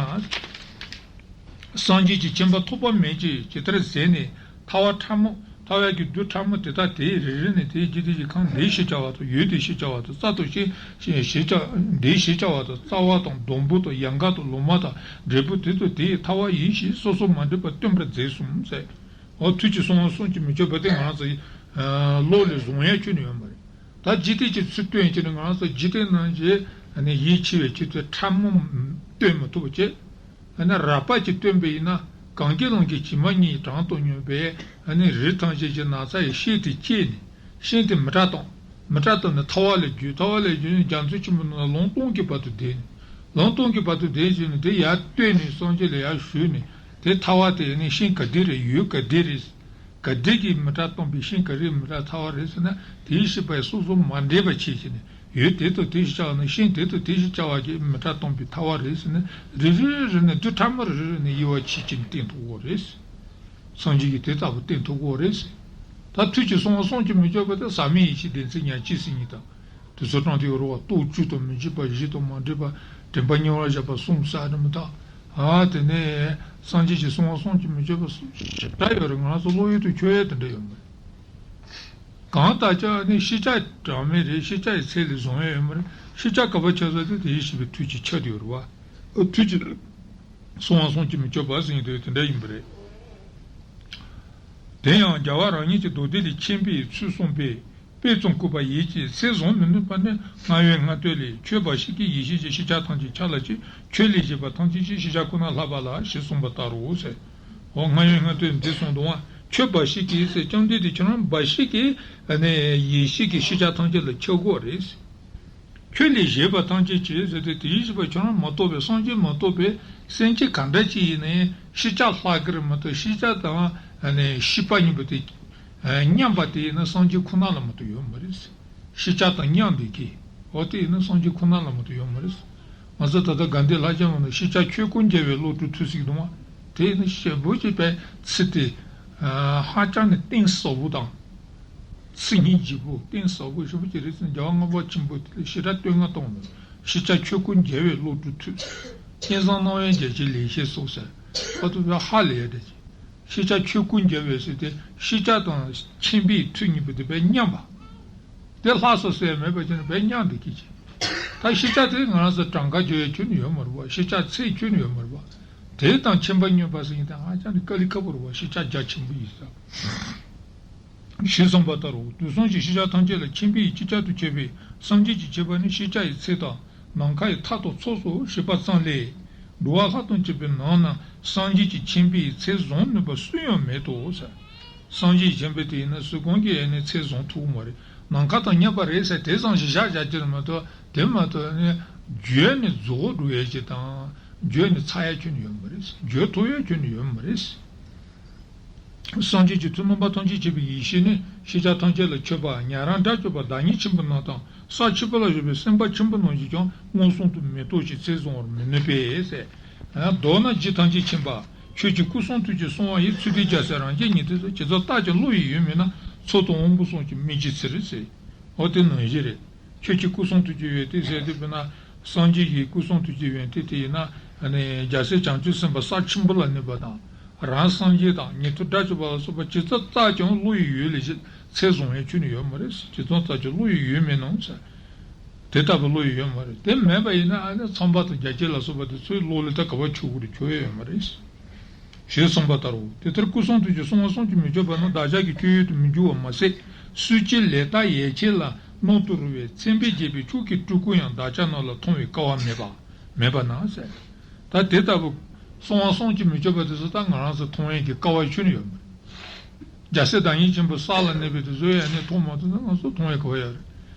སངས་རྒྱས་ཀྱི་མཁྱེན་པ་ཐོགས་པ་མེད་ཅེས་ཇི་ལྟར་ཟད་ནས་ཐལ་བ་ཕྲ་མོ་ཐལ་བ་གི་རྡུལ་ཕྲ་མོ་དེ་དག་དེའི་རེ་རེ་ནས་དེའི་འཇིག་རྟེན་གྱི་ཁམས་འདས་ཞེས་བྱ་བ་དང་ཡུལ་འདས་ཞེས་བྱ་བ་དང་རྩྭ་དང་ཤིང་ཞེས་བྱ་འདས་ཞེས་བྱ་བ་དང་རྩ་བ་དང་སྡོང་པོ་དང་ཡལ་ག་དང་ལོ་མ་དང་འབྲས་བུ་དེ་ཚོ་དེའི་ཐལ་བ་ཡིན་ཞེས་སོ་སོར་མ་འདྲེས་པར་སྟོན་པར་མཛད་གསུངས་ཟེར། འོ་ཐུགས་ཀྱི་གསང་བ་བསམ་གྱིས་མི་ཁྱབ་པ་དེ་ང་རང་ཚོ་བློ་ལ་བཟུང་ཡ་ཁྱོན་ནས་ཡོད་མ་རེད། ད་འཇིག་རྟེན་གྱི་ཚུལ་སྟོན་བྱས་ནས་ང་རང་ཚོ་འཇིག་རྟེན་ནང་གི་ཡིད་ཆེས་པའི་ཆེད་དུ་ཕྲ་མོ་སྟོན་མི་ཐུབ་པ་བྱས། ཨ་ནི་རགས་པ་ཅིག་སྟོན་པ་ཡིན་ན་གངྒཱའི་ལུང་གི་བྱེ་མ་སྙེད་གྲངས་དང་སྙོམས་པའི་ཨ་ནི་རི་ཐམས་ཅད་ཀྱི་ན་ཚ་ཡི་ཤིང་དེ་སྐྱེས་ནས་ཤིང་དེ་མི་དྲག་བཏང་། མི་དྲག་བཏང་ནས་ཐལ་བ་ལ་བསྒྱུར། ཐལ་བ་ལ་བསྒྱུར་ནས་རྒྱ་མཚོ་ཆེན་པོ་ནང་ལ་ལུང་སྟོང་གི་བར་དུ་བསྡད་ནས། ལུང་སྟོང་གི་བར་དུ་བསྡད་བྱས་ནས་དེ་ཡར་བཏོན་ནས་སངས་རྒྱས་ལ་ཡར་ཞུས་ནས་དེ་ཐལ་བ་དེ་ནི་ཤིང་ག་འདི་རེད། ཡུལ་ག་འདི་རེད། ག་འདི་གིས་མི་དྲག་བཏང་པའི་ཤིང་ག་རེ་མི་དྲག་ཐལ་བ་རེད་ཟེར་ན་དེའི་ཤེས་པས་སོ་སོ་མ་འདྲེས་པ་བྱེད་ཀྱི་ནས་ཡུལ་དེ་དང་དེ་ཞིག་བྱ་བ་ནི་ཤིང་དེ་དང་དེ་ཞིག་བྱ་བ་གིས་མི་དྲག་བཏང་པའི་ཐལ་བ་རེད་ཟེར་ནས་རེ་རེ་རེ་ནས་རྡུལ་ཕྲ་མོ་རེ་རེ་ནས་དབྱེ་བ་ཕྱེ་ཀྱིན་བསྟན་ཐུབ་ཀྱི་རེད། སངས་རྒྱས་ཀྱིས་དེ་ལྟ་བུ་བསྟན་ཐུབ་ཀྱི་རེད། ད་ཐུགས་ཀྱི་གསང་བ་བསམ་གྱིས་མི་ཁྱབ་པ་དེ་ཟག་མེད་ཡེ་ཤེས་བདེན་ཚིག་ཉག་གཅིག་ཟེར་མཁན་དང་། དེ་ཚོ་དྲངས་ཏེ་ཡོད་རེད་བ། རྟོག་བཅུ་དང་མི་འཇིགས་པ་བཞི་དང་མ་འདྲེས་པ་དྲན་པ་ཉེ་བར་བཞག་པ་གསུམ་ཟེར་རེད་མི་ཐག་ཨ་དེ་ནས་སངས་རྒྱས་ཀྱི་གསང་བ་བསམ་གྱིས་མི་ཁྱབ་པ་གསུམ་ཞེ་དྲག་ཡོད་རེད། ང་རང་ཚོ་བློ་ཡུལ་དུ་འཁྱོལ་ཡས་དེ་འདྲ་ཡོད་མ་རེད། གང་ལྟར་ཀྱང་ནི་ཤེས་བྱ་གྲངས་མེད་རེད། ཤེས་བྱ་ཡི་ཚད་ལས་བཟུང་ཡ་ཡོད་མ་རེད། ཤེས་བྱ་ག་པར་ཁྱབ་ས་དེ་དེ་ཡིད་ཆེས་པའི་མཐུ་གཅིག་ཁྱབ་བསྡད་ཡོད་རེད་བ། ཨོ་མཐུ་གཅིག་སོང་བ་སོང་གཅིག་མི་ཁྱབ་པ་ཟེར་མཁན་དེ་དེ་འདྲ་ཡིན་པ་རེད། དེ་ཡང་རྒྱལ་བ་རང་ཉིད་ཀྱི་མདོ་སྡེ་ལས་མཁྱེན་པའི་ཚུལ་གསུངས་པས། དཔེ་ཙམ་བཀོད་པ་ཡིད་ཀྱི་ཚད་བཟུང་མི་ནུས་པ་ནི་སྔ་ཡོད་སྔ་ལྟས་ལས། ཁྱོད་འབའ་ཞིག་གིས་ཡིད་ཤེས་ཀྱི་ཤེས་བྱ་ཐམས་ཅད་ཁྱབ་ལ་ཅིག། ཁྱོད་ལས་གཞན་པ་ཐམས་ཅད་ཀྱི་ཤེས་བྱ་ཁོ་ན་ལྷག་པ་ལ་ཞེས་གསུངས་པ་ལྟར་རོ་ཟེར། འོ་སྔ་ཡོད་སྔ་ལྟས་འདི་གསུངས་འདུག་བ། ཁྱོད་འབའ་ཞིག་གིས་ཟེར། བཅོམ་ལྡན་འདས་ཁྱོད་རང་འབའ་ཞིག་གིས་ནི་ཡིད་ཤེས་ཀྱི་ཤེས་བྱ་ཐམས་ཅད་ལ་ཁྱབ་དགོས་རེད། ཁྱོད་ལས་གཞན་པ་ཐམས་ཅད་ཀྱིས་ཟེར་ཏེ་དེ་ཡིད་ཤེས་པ་ཁྱོད་རང་མ་གཏོགས་པའི་སངས་རྒྱས་མ་གཏོགས་པའི་སེམས་ཅན་ག་འདྲ་ཅིག་ཡིན་ནའི་ཤེས་བྱ་ལྷག་གི་རེད་མ་གཏོགས། ཤེས་བྱ་དང་ནི་ཤེས་པ་གཉིས་པོ་དེ་མཉམ་པ་དེ་ཡིན་ན་སངས་རྒྱས་ཁོ་ན་ལ་མ་གཏོགས་ཡོད་མ་རེད། ཤེས་བྱ་དང་མཉམ་པའི་གི། འོ་དེ་ཡིན་ན་སངས་རྒྱས་ཁོ་ན་ལ་མ་གཏོགས་ཡོད་མ་རེད། ང་ཚོ་ད་ལྟ་དགའ་ལྡན་ལྷ་བརྒྱ་མ་ནི་ཤེས་བྱ་ཆོས་སྐུར་འཇལ་བའི་བློ་གྲོས་མཐུ་ཟེར་གི་འདུག་བ། དེ་ཡིན་ན་ཞེ་པོ་ཅིག་པའི་ཚིག་དེ་ཧ་ཅང་ནས་གཏིང་ཟབ་པོ་དང་། ཚིག་སྙིང་རྗེ་པོ་གཏིང་ཟབ་པོ་ཞེ་པོ་ཅིག་རེད་ཟེར། རྒྱལ་བ་ལྔ་པ་ཆེན་པོ་དེ་ལ་ཞེ་དྲག་བསྟོད་བསྔགས་གཏོང་ནས། ཤེས་བྱ་ཆོས་སྐུར་འཇལ་བའི་བློ་གྲོས་མཐུ། མཁྱེན་བཟང་རྣམ་དབྱེ་འཇལ་བྱེད་ལེགས་བཤད་སོགས་ཟེར། ཨ་ཏུ་བའི་ཧ་ལས་ཡ་དེ་ཅི། ཤེས་བྱ་ཆོས་སྐུར་འཇལ་བའི་ཟེར་ཏེ་ཤེས་བྱ་དང་མཁྱེན་པའི་མཐུ་གཉིས་པོ་དེ་བས་མཉམ་པ། དེ་ལྷག་སོ་ཟེར་མེད་པ་ཅན་བས་མཉམ་དུ་སྐྱེད་ཅིང་། ད་ཤེས་བྱ་དེ་ང་རང་ཚོ་གྲངས་ཀ་བརྗོད་ཡ་ཁྱོན་ནས་ཡོད་མ་རེད་བ། ཤེས་བྱ་ཚད་ཁྱོན་ནས་ཡོད་མ་རེད་བ། དེ་དང་མཁྱེན་པ་མཉམ་པ་ཟེར་མཁན་དེ་ཧ་ཅང་ནས་དཀའ་ལས་ཁག་པོ་རེད་བ། ཤེས་བྱ་རྒྱ་ཆེན་པོ་ཡིན་ས། ཞེས་གསུངས་པ་ལྟར་རོ། དུས་གསུམ་གྱི་ཤེས་བྱ་ཐམས་ཅད་ལ་མཁྱེན་པ་ཡིས་ཅིག་ཅར་དུ་ཁྱབ་པའི་སངས་རྒྱས་ཀྱི་མཁྱེན་པ་ནི་ཤེས་བྱ་ཡི་ཚད་དང་ནམ་མཁའ་ཡི་མཐའ་དང་ཚོགས་སུ་བཤད་པ་ཙམ་ལས། འགྲོ་བ་ལྷ་དང་བཅས་པའི་ནང་ན་སངས་རྒྱས་ཀྱི་མཁྱེན་པ་ཡི་ཚད་བཟུང་ནུས་པ་སུ་ཡང་མེད་དོ་ཟེར། སངས་རྒྱས་ཀྱི་མཁྱེན་པ་དེ་ཡིན་ན་སུ་གང་གིས་ཡང་ནི་ཚད་བཟུང་ཐུབ་མ་རེད། ནམ་མཁའ་དང་མཉམ་པ་རེད་ཟེར་དེ་ཙམ་ཞིག་བཞག་བཞག་རྒྱུ་མ་གཏོགས། དེ་མ་གཏོགས་ནི་བརྗོད་ནས་རྫོགས་འགྲོ་ཡས་ཀྱི་དང་བརྗོད་ནས་ཚར་ཡས་ཁྱོན་ནས་ཡོད་མ་རེད། བརྗོད་ཐུབ་ཡས་ཁྱོན་ནས་ཡོད་མ་རེད། སངས་རྒྱས་ཀྱི་མཐུས་རྣམ་པ་ཐམས་ཅད་མཁྱེན་པའི་ཡེ་ཤེས་ནི་ཤེས་བྱ་ཐམས་ཅད་ལ་ཁྱབ་པ་ཉན་རང་དགྲ་བཅོམ་པ་བདག་ཉིད་ཆེན་པོ་རྣམས་དང་ས་ཆེན་པོ་ལ་བཞུགས་པའི་སེམས་དཔའ་ཆེན་པོ་རྣམས་ཀྱིས་ཀྱང་མངོན་སུམ་དུ་མི་རྟོགས་ཤིང་ཚད་བཟུང་བར་མི་ནུས་པས་ཟེར། མདོར་ན་རྗེ་ཐམས་ཅད་མཁྱེན་པ་ཁྱོད་ཀྱི་སྐུ་གསུང་ཐུགས་ཀྱི་གསུང་བ་ཡི་ཚུལ་དེ་རྒྱལ་སྲས་རང་རྒྱལ་ཉིད་དེ་ཚོ་ཇི་ཙམ་བརྟགས་ཀྱང་བློ་ཡི་ཡུལ་མིན་ན་མཚོ་དང་དབང་པོ་གསུམ་གྱི་མིག་གི་ཚིར་ཟེར། འོ་དེ་ནང་བཞིན་རེད། ཁྱོད་ཀྱི་སྐུ་གསུང་ཐུགས་ཀྱི་ཡོན་ཏན་ཟེར་དུས་དཔེར་ན་སངས་རྒྱས་ཀྱི་སྐུ་གསུང་ཐུགས་ཀྱི་ཡོན་ཏན་དེ་ཡིན་ན་ཨ་ནི་རྒྱལ་སྲས་བྱང་ཆུབ་སེམས་དཔའ་ས་ཆེན་པོ་ལ་གནས་པ་དང་རང་སངས་རྒྱས་དང་ཉན་ཐོས་དགྲ་བཅོམ་པ་ལ་སོགས་པ་ཇི་ཙམ་བརྟགས་ཀྱང་བློ་ཡི་ཡུལ་ལས་ཚད་བཟུང་ཡས་ཁྱོན་ནས་ཡོད་མ་རེད། ཇི་ཙམ་བརྟགས་ཀྱང་བློ་ཡི་ཡུལ་མིན་ནམ་ཟེར། དེ་ལྟ་བུ་བློ་ཡི་ཡུལ་མ་རེད། དེ་མེད་པ་ཡིན་ན་ཨ་ནི་ཚངས་པ་དང་རྒྱ་སྐྱེགས་ལ་སོགས་པ་དེ་ཚོའི་བློ་ལས་ད་ག་པར་ཆོག་གི་རེད། ཆོག་ཡས་ཡོད་མ་རེད། ཞེས་གསུངས་པ་ལྟར་རོ། དེ་ལྟར་སྐུ་གསུང་ཐུགས་ཀྱི་གསུང་བ་གསུང་གཅིག་མི་ཆོད་པ་ནི་བདག་ཅག་གི་སྤྱོད་ཡུལ་དུ་མི་འགྱུར་བ་མ་ཟད། སྲོལ་འབྱེད་ལས་རྟགས་ཡན་ཆད་ལ་རྣམ་རྟོག་རུང་བའི་མཚན་དཔེས་བརྒྱན་པའི་ཕྱོགས་ཀྱི་སྤྲུལ་སྐུ་ཡང་བདག་ཅག་རྣམས་ལ་མཐོང་བའི་སྐལ་བ་མེད་པ། མེད་པ་ན་ཟེར། ད་དེ་ལྟ་བུ་གསུང་བ་གསུང་གཅིག་མི་ཆོད་པ་དེ་ཚོ་ད་ང་རང་ཚོ་མཐོང་ཡས་ཀྱི་སྐལ་བ་ཁྱོན་ནས་ཡོད་མ་རེད། རྒྱལ་སྲས་བདག་ཉིད་ཆེན་པོ་ས་ལ་གནས་པའི་དེ་ཚོ་ཡང་ནི་མཐོང་མ་ཐུབ་ན་ང་ཚོ་མཐོང་བའི་སྐལ་བ་ཡོད་རེད།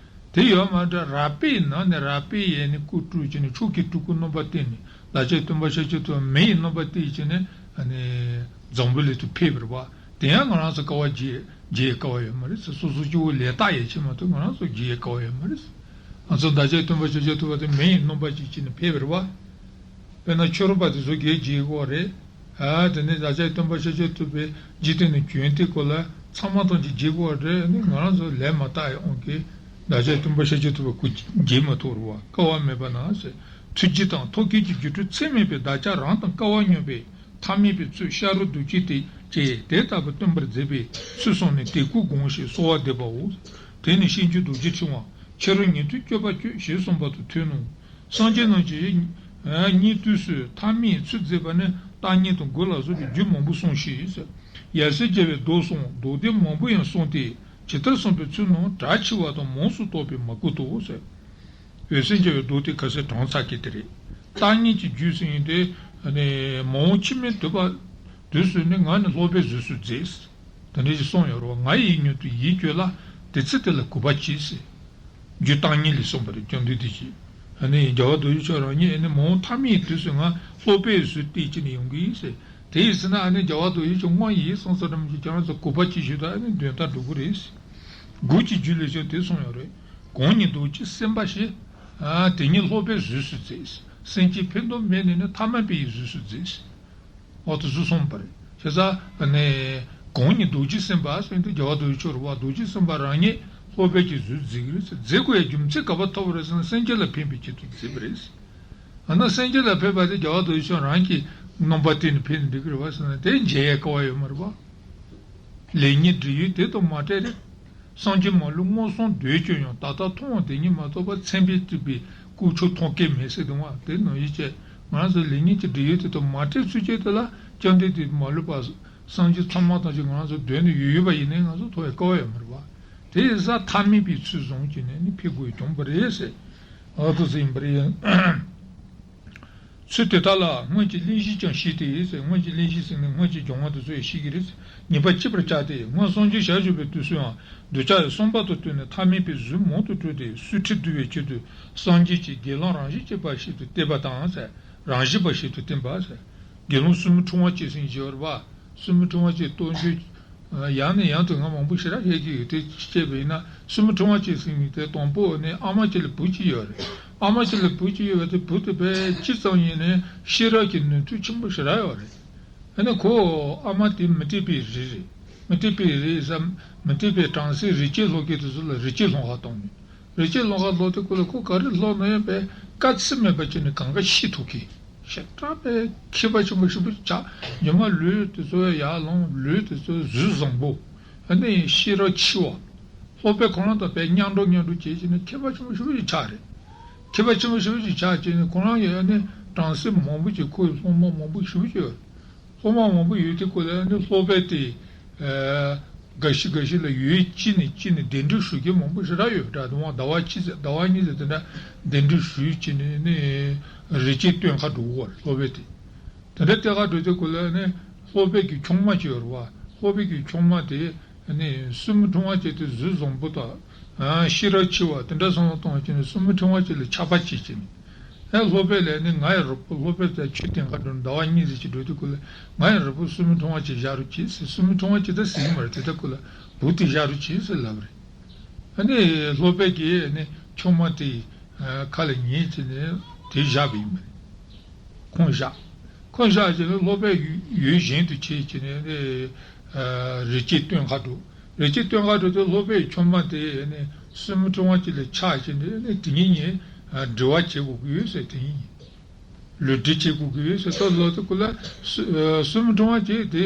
དེ་ཡོད་མ་རེད། རལ་པའི་ནང་ནས་རལ་པའི་ཡས་ནི་སྐུ་སྤྲུལ་བྱས་ནས་ཕྱོགས་ཀྱི་སྤྲུལ་སྐུ་རྣམ་པ་བསྟན་ནས་བདག་ཅག་སྟོན་པ་ཤཱཀྱ་ཐུབ་པ་མེ་ཡི་རྣམ་པ་བསྟན་བྱས་ནས་ཨ་ནི་འཛམ་བུ་གླིང་དུ་ཕེབས་པ་རེད་བ། དེ་ཡང་ང་རང་ཚོ་སྐལ་བ་བརྗེད་བརྗེད་སྐལ་བ་ཡོད་མ་རེད། སོ་སོ་སྐྱེ་བོ་ལས་རྟགས་ཡན་ཆད་མ་གཏོགས་ང་རང་ཚོ་བརྗེད་སྐལ་བ་ཡོད་མ་རེད། ང་ཚོ་བདག་ཅག་སྟོན་པ་ཤཱཀྱ་ཐུབ་པ་དེ་མེ་ཡི་རྣམ་པ་ཅིག་བྱས་ནས་ཕེབས་པ་རེད་བ། དཔེར་ན་ཕྱི་རོལ་པ་དེ་ཚོ་གས་བརྗེད་དགོས་པ་རེད། ཨ་དེ་ནས་བདག་ཅག་སྟོན་པ་ཤཱཀྱ་ཐུབ་པའི་འཇིག་རྟེན་ནས་བྱོན་དུས་སྐོར་ལ་ཚང་མ་ཐམས་ཅད་བརྗེད་དགོས་པ་རེད། ཨ་ནི་ང་རང་ཚོ་ལས་མ་བརྟགས་ཡ་དབང་གིས་བདག་ཅག་སྟོན་པ་ཤཱཀྱ་ཐུབ་པ་སྐུ་བརྗེད་མ་ཐུབ་རེད་བ། སྐལ་བ་མེད་པ་ན་ཟེར། ཐུགས་རྗེ་དང་ཐབས་མཁས་ཀྱི་སྒྱུ་འཕྲུལ་ཚད་མེད་པས་བདག་ཅག་རང་དང་སྐལ་བ་སྙོམས་པའི་ཐ་མལ་པའི་ཚུལ་ཤ་རུས་གདུག་ཅན་དེ་བཅས་དེ་ལྟ་བུ་སྟོན་པར་མཛད་པའི་ཚུལ་གསུངས་ནས་དེ་སྐུ་དགོངས་ཤིང་གསོལ་བ་འདེབས་པའོ། དེ་ནས་ཤེས་འགྱུར་རྡོ་རྗེ་ཕྲེང་བ་ཕྱི་རོལ་ཉན་ཐོས་སྤྱོད་པ་སྤྱོད་ཞེས་གསུངས་པ་དང་མཐུན་ནོ། སངས་རྒྱས་རྣམས་ཀྱིས་སྙན་བཏུས་སུ་ཐ་མལ་ཚུལ་མཛད་པ་ནི་རྟགས་སྙན་དང་མགུར་ལ་སོགས་པའི་རྒྱུད་མང་པོ་གསུངས་ཤིང་། ཡབ་སྲས་བརྒྱ་པའི་མདོ་གསུངས། མདོ་སྡེ་མང་པོ་ཡང་གསུངས་ཏེ། ཇི་ལྟར་གསུངས་པའི་ཚུལ་རྣམས་གྲགས་ཆེ་བ་དང་མངས་སུ་བསྟོད་པས་མ་གུས་ཏོ་ཟེར། འོད་གསལ་རྒྱལ་བའི་མདོ་དེ་ཁ་སང་དྲངས་ཚར་གི་དེ་རེད། རྟགས་སྙན་གྱི་རྒྱུད་ཟེར་ཡིན་ཏེ། མ་འོངས་ཕྱི་མའི་དུས་པ་དུས་སུ་ནི་ང་ནི་སློབ་པའི་གཟུགས་སུ་མཛད། དེ་འདྲ་ཞིག་གསུངས་ཡོད་རེད་བ། ང་ཡི་མྱུར་དུ་ཡིད་སྐྱོ་ལ། དེ་ཚེ་དེ་ལ་གུས་པ་གྱིས་ཟེར། རྒྱུད་རྟགས་སྙན་ལས་གསུངས་པ་རེད། བཅོམ་ལྡན་འདས་ཀྱིས། ཨ་ནི་རྒྱལ་བ་རྡོ་རྗེ་འཆང་རང་ཉིད་ཨ་ནི་མ་འོངས་ཐ་མའི་དུས་སུ་ང་སློབ་པའི་གཟུགས་བསྟན་བྱས་ནས་ཡོང་གི་ཡིན་ཟེར། དེ་ཡིན་ཟེར་ན་ཨ་ནི་རྒྱལ་བ་རྡོ་རྗེ་འཆང་དངོས་ཡིན་སོང་ཙང་འདྲ་མི་འདུག་ཁྱེད་རང་ཚོ་གུས་པ་གྱིས་ཞུས་དང་ཨ་ནི་དོན་དག་འགྲུབ་ཀྱི་རེད་ཟེར། མགུར་གྱི་རྒྱུད་ལས་ཀྱང་དེ་གསུངས་ཡོད་རེད། གང་ཉིད་རྡོ་རྗེ་སེམས་དཔའ་ཞེས། ཨ་དེ་ཉིད་སློབ་པའི་གཟུགས་སུ་མཛད། སེམས་ཅན་ཕན་འདོགས་མེད་ནས་ནི་ཐ་མལ་པའི་གཟུགས་སུ་མཛད། འོ་དེ་ཚོ་གསུངས་པ་རེད། བྱས་ཙང་ནས་གང་ཉིད་རྡོ་རྗེ་སེམས་དཔའ་ཟེར་དུས་རྒྱལ་བ་རྡོ་རྗེ་འཆང་རེད་བ། རྡོ་རྗེ་སེམས་དཔའ་རང་ཉིད་སློབ་པའི་གི་གཟུགས་མཛད་ཀྱི་རེད་ཟེར། མཛད་དགོས་ཡའི་རྒྱུ་མཚན་ག་པར་ཐུག་པ་རེད་ཟེར་ན་སེམས་ཅན་ལ་ཕན་པའི་ཆེད་དུ་མཛད་པ་རེད། ཨ་ན་སེམས་ཅན་ལ་ཕན་པ་དེ་རྒྱལ་བ་རྡོ་རྗེ་འཆང་རང་གི་རྣམ་པ་བསྟན་ནས་ཕན་ནས་འགྲིག་གི་རེད་བ་ཟེར་ན་དེ་འཇལ་ཡའི་སྐལ་བ་ཡོད་མ་རེད་བ། ལེགས་ཉེས་འབྲེལ་ཡོད་དེ་དང་མ་བྲལ་རེད། སངས་རྒྱས་མ་ལུས་མངོན་སུམ་དུ་བྱོན་ཡང་ད་ལྟ་མཐོང་བ་དེ་ཉིད་མ་གཏོགས་པ་མཚན་དཔེས་བསྡུས་པའི་སྐུ་མཆོག་མཐོང་གི་མེད་ཟེར་དུས་དེ་ནང་བཞིན་བྱས་ང་རང་ཚོ་ལེགས་ཉེས་ཀྱི་འབྲེལ་ཡོད་དེ་དག་མ་འཕྲད་ཚུལ་གྱིས་དེ་ལ་བཅོམ་ལྡན་འདས་མ་ལུས་པ་སངས་རྒྱས་ཚང་མ་དང་ཅིག་ང་རང་ཚོ་སྡོད་ནས་ཡོད་ཡོད་པ་ཡིན་ནའི་ང་ཚོ་མཐོང་བའི་སྐལ་བ་ཡོད་མ་རེད་བ། དེ་ཡིན་ཙང་ཐ་མལ་པའི་ཚུལ་བཟུང་བྱས་ནས་ནི་ཕེབས་དགོས་བྱུང་བ་རེད་ཟེར། ཨ་ཐུ་ཟེར་ཡིན་པ་རེད། ཚུལ་དེ་དག་ལ་སྔོན་གྱི་གླེང་གཞི་ཀྱང་བཤད་དེ་ཟེར། སྔོན་གྱི་གླེང་གཞི་ཟེར་ནས་སྔོན་གྱི་སྦྱོང་བ་དེ་ཚོ་ཡང་བཤད་ཀྱི་རེད། ངེས་པ་སྐྱེད་པར་བྱ་སྟེ་སྔོན་སངས་རྒྱས་ཞལ་བཞུགས་པའི་དུས་སུའང་གདུལ་བྱ་ཡི་བསམ་པ་དང་བསྟུན་ནས་ཐ་མལ་པའི་གཟུགས་མང་དུ་སྤྲུལ་ཏེ་སུའི་ཁྲིར་བསྡུ་བའི་ཆེད་དུ་སངས་རྒྱས་ཀྱིས་དགེ་སློང་རང་བཞིན་གྱིས་པ་ཞིག་ཏུ་བསྟན་པ་དང་ཟེར། རང་བཞིན་པ་ཞིག་ཏུ་བསྟན་པ་ཟེར། དགེ་སློང་སྲིན་མོ་ཕྲེང་བ་གཅིག་ཟེར་མཁན་ཅིག་ཡོད་རེད་པ། སྲིན་མོ་ཕྲེང་བ་གཅིག་སྟོན་རྒྱུ། ཡང་ནས་ཡང་དུ་ང་མང་པོ་ཞེ་དྲག་བཤད་ཀྱི་ཡོད་དེ་བཤད་པ་ཡིན་ན་སྲིན་མོ་ཕྲེང་བ་གཅིག་ཟེར་མཁན་དེ་དང་པོ་ནི་ཨ་མ་གཅིག་ལ་བུ་གཅིག་ཡོད་རེད། ཨ་མ་གཅིག་ལ་བུ་གཅིག་ཡོད་པ་དེ་བུ་དེ་དཔེ་སྤྱི་ཙམ་ཡིན་ནའི་ཤེས་རབ་ཀྱི་ནུས་མཐུ་ཆེན་པོ་ཞེ་དྲག་ཡོད་རེད། ཨ་ནི་ཁོ་ཨ་མ་དེ་མུ་སྟེགས་པའི་རིགས་རེད། མུ་སྟེགས་པའི་རིགས་སམ་མུ་སྟེགས་པའི་བྲམ་ཟེ་རི་སྐྱེས་སློང་མཁན་དེ་ཚོ་ལ་རི་སྐྱེས་སློང་བར་གཏོང་ནས། རི་སྐྱེས་སློང་བར་ལོག་དུས་སྐབས་ལ་ཁོ་ག་རེ་སློང་ན་ཡང་དཔེ་དཀའ་ཚེགས་མེད་པ་བྱས་ནས་གང་ག་ཤེས་ཐུབ་མཁན། ཞེ་དྲག་པའི་མཁས་པ་ཆེན་པོ་ཞེ་པོ་ཅིག་ཆགས། རྗེས་མ་ལུས་དེ་ཚོ་ཡར་ལངས། ལུས་དེ་ཚོ་གཟུགས་བཟང་པོ། ཨ་ནི་ཤེས་རབ་ཆེ་བ། སློབ་དཔོན་ཁོ་རང་དང་དཔེ་མཉམ་འགྲོགས་མཉམ་འགྲོགས་བྱས་བྱས་ནས་མཁས་པ་ཆེན་པོ་ཞེ་པོ་ཅིག་ཆགས་རེད། མཁས་པ་ཆེན་པོ་ཞེ་པོ་ཅིག་ཆགས་བྱས་ནས་ཁོ་རང་གི་ཨ་ནི་བྲམ་ཟེ་མང་པོ་ཅིག་ཁོའི་སློབ་མ་མང་པོ་ཞེ་པོ་ཅིག་ཡོད་རེད། སློབ་མ་མང་པོ་ཡོད་དུས་སྐབས་ལ་ནི་སློབ་དཔོན་དེ། ཨ། འགའ་ཞིག་འགའ་ཞིག་ལ་ཡུལ་གཅིག་ནས་གཅིག་ནས་གདན་འདྲེན་ཞུ་མཁན་མང་པོ་ཞེ་དྲག་ཡོད་པ་འདྲ། ཟླ་བ་གཅིག་ཟླ་བ་གཉིས་ཙམ་དེ་འདྲ་གདན་འདྲེན་ཞུས་བྱས་ནས་ནི་རི་སྐྱེས་སྟོན་ཁར་འགྲོ་གི་ཡོད་རེད་སློབ་དཔོན་དེ། དེ་འདྲ་སྟོན་ཁར་འགྲོ་དུས་སྐབས་ལ་ནི་སློབ་དཔོན་གྱི་ཆུང་མ་ཅིག་ཡོད་རེད་བ། སློབ་དཔོན་གྱི་ཆུང་མ་དེ། ནི་སྲིན་མོ་ཕྲེང་བ་ཅན་དེ་གཟུགས་བཟང་པོ་དང་། ཨ། ཤེས་རབ་ཆེ་བ་དེ་འདྲ་སོང་ཙང་བྱས་ནས་སྲིན་མོ་ཕྲེང་བ་ཅན་ལ་ཆགས་པ་སྐྱེས་བྱས་ནས། ཨ། སློབ་དཔོན་ལ་ནི་ང་ཡི་རོགས་པ། སློབ་དཔོན་དང་ཆོས་སྟོན་ཁར་འགྲོ་ཟླ་བ་གཉིས་ཙམ་ཅིག་འགྲོ་དུས་སྐབས་ལ་ང་ཡི་རོགས་པ་སྲིན་མོ་ཕྲེང་བ་ཅན་བཞག་རོགས་གྱིས་ཟེར། སྲིན་མོ་ཕྲེང་བ་ཅན་ད་ཟེར་གྱི་མ་རེད། དེ་ལྟ་སྐབས་ལ་བུ་དེ་བཞག་རོགས་གྱིས་ཟེར་ལབ་པ་རེད། ཨ་ནི་སློབ་དཔོན་གྱིས་ནི་ཆུང་མ་དེ་ཁ་ལ་ཉན་བྱས་ནས་དེ་བཞག་པ་ཡིན་པ་རེད། ཁོང་བཞག་ཁོང་བཞག་བྱས་ནས་སློབ་དཔོན་ཡུལ་གཞན་དུ་ཕྱིན་བྱས་ནས་ནི། ཨ། རི་སྐྱེས་སྟོན་ཁར་འགྲོ། རི་སྐྱེས་སྟོན་ཁར་འགྲོ་དུས་སློབ་དཔོན་ཆུང་མ་དེ་ནི་སྲིན་མོ་ཕྲེང་བ་ཅན་ལ་ཆགས་བྱས་ནས་ནི་དེ་གཉིས་གཉིས། ཨ། འབྲེལ་བ་བྱེད་དགོས་ཀྱི་ཡོད་ཟེར། དེ་གཉིས་གཉིས་ལུས་འབྲེལ་བྱེད་དགོས་ཀྱི་ཡོད་ཟེར། ད་ལོ་དེ་ཀུན་ལ་སྲིན་མོ་ཕྲེང་བ་ཅན་དེ་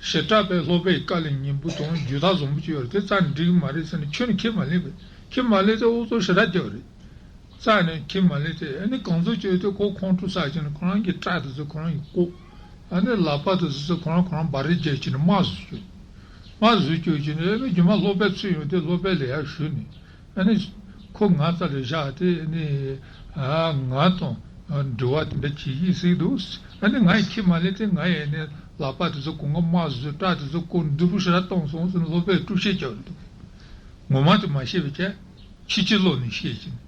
ཞེ་དྲག་པའི་སློབ་དཔོན་བཀའ་ལ་ཉན་པོ་དང་རྒྱུད་ཐག་བཟང་པོ་ཅིག་ཡོད་རེད། དེ་རྩ་ནས་འགྲིག་གི་མ་རེད་ཟེར་ནས་ཁྱོན་ནས་ཁས་མ་ལེན་པས། ཁས་མ་ལེན་ཏེ་ཨུ་ཚུགས་ཞེ་དྲག་རྒྱག་པ་རེད། རྩ་ནས་ཁས་མ་ལེན་ཏེ། ཨ་ནི་གང་ཚོད་བྱས་ཏེ་ཁོ་ཁོང་ཁྲོ་ཟ་བྱས་ནས་ཁོ་རང་གི་སྐྲ་དེ་ཚོ་ཁོ་རང་གིས་བཀོག་ཨ་ནི་ལག་པ་དེ་ཚོ་ཁོ་རང་ཁོ་རང་འབར་རེ་རྒྱག་བྱས་ནས་རྨ་བཟོས་བཅུག་རྨ་བཟོས་བཅུག་བྱས་ནས་ཨ་ནི་རྗེས་མ་སློབ་དཔོན་ཚུར་ཡོང་སྟེ་སློབ་དཔོན་ལ་ཡར་ཞུས་ནས། ཨ་ནི་ཁོ་ང་རྩ་ལ་བཞག་སྟེ། ཨ་ནི་ཨ་ང་དང་འབྲེལ་བ་དེ་འདྲ་བྱེད་ཀྱི་ཟིག་འདུག་ཨ་ནི་ང་ཡིས་ཁས་མ་ལེན་ཏེ་ང་ཡིས་ནི་ལག་པ་དེ་ཚོ་གང་ག་རྨ་བཟོས། སྐྲ་དེ་ཚོ་བཀོག་སྡུག་པོ་ཞེ་དྲག་བཏང་སོང་ཟེར་ནས་སློབ་དཔོན་དཀྲུག་ཤིང་རྒྱག་གི་འདུག་ངོ་མ་དེ་མ་ཤེས་པའི་ཆ། ཕྱི་ཕྱི་ལོགས་ནས་ཤེས་ཀྱིན།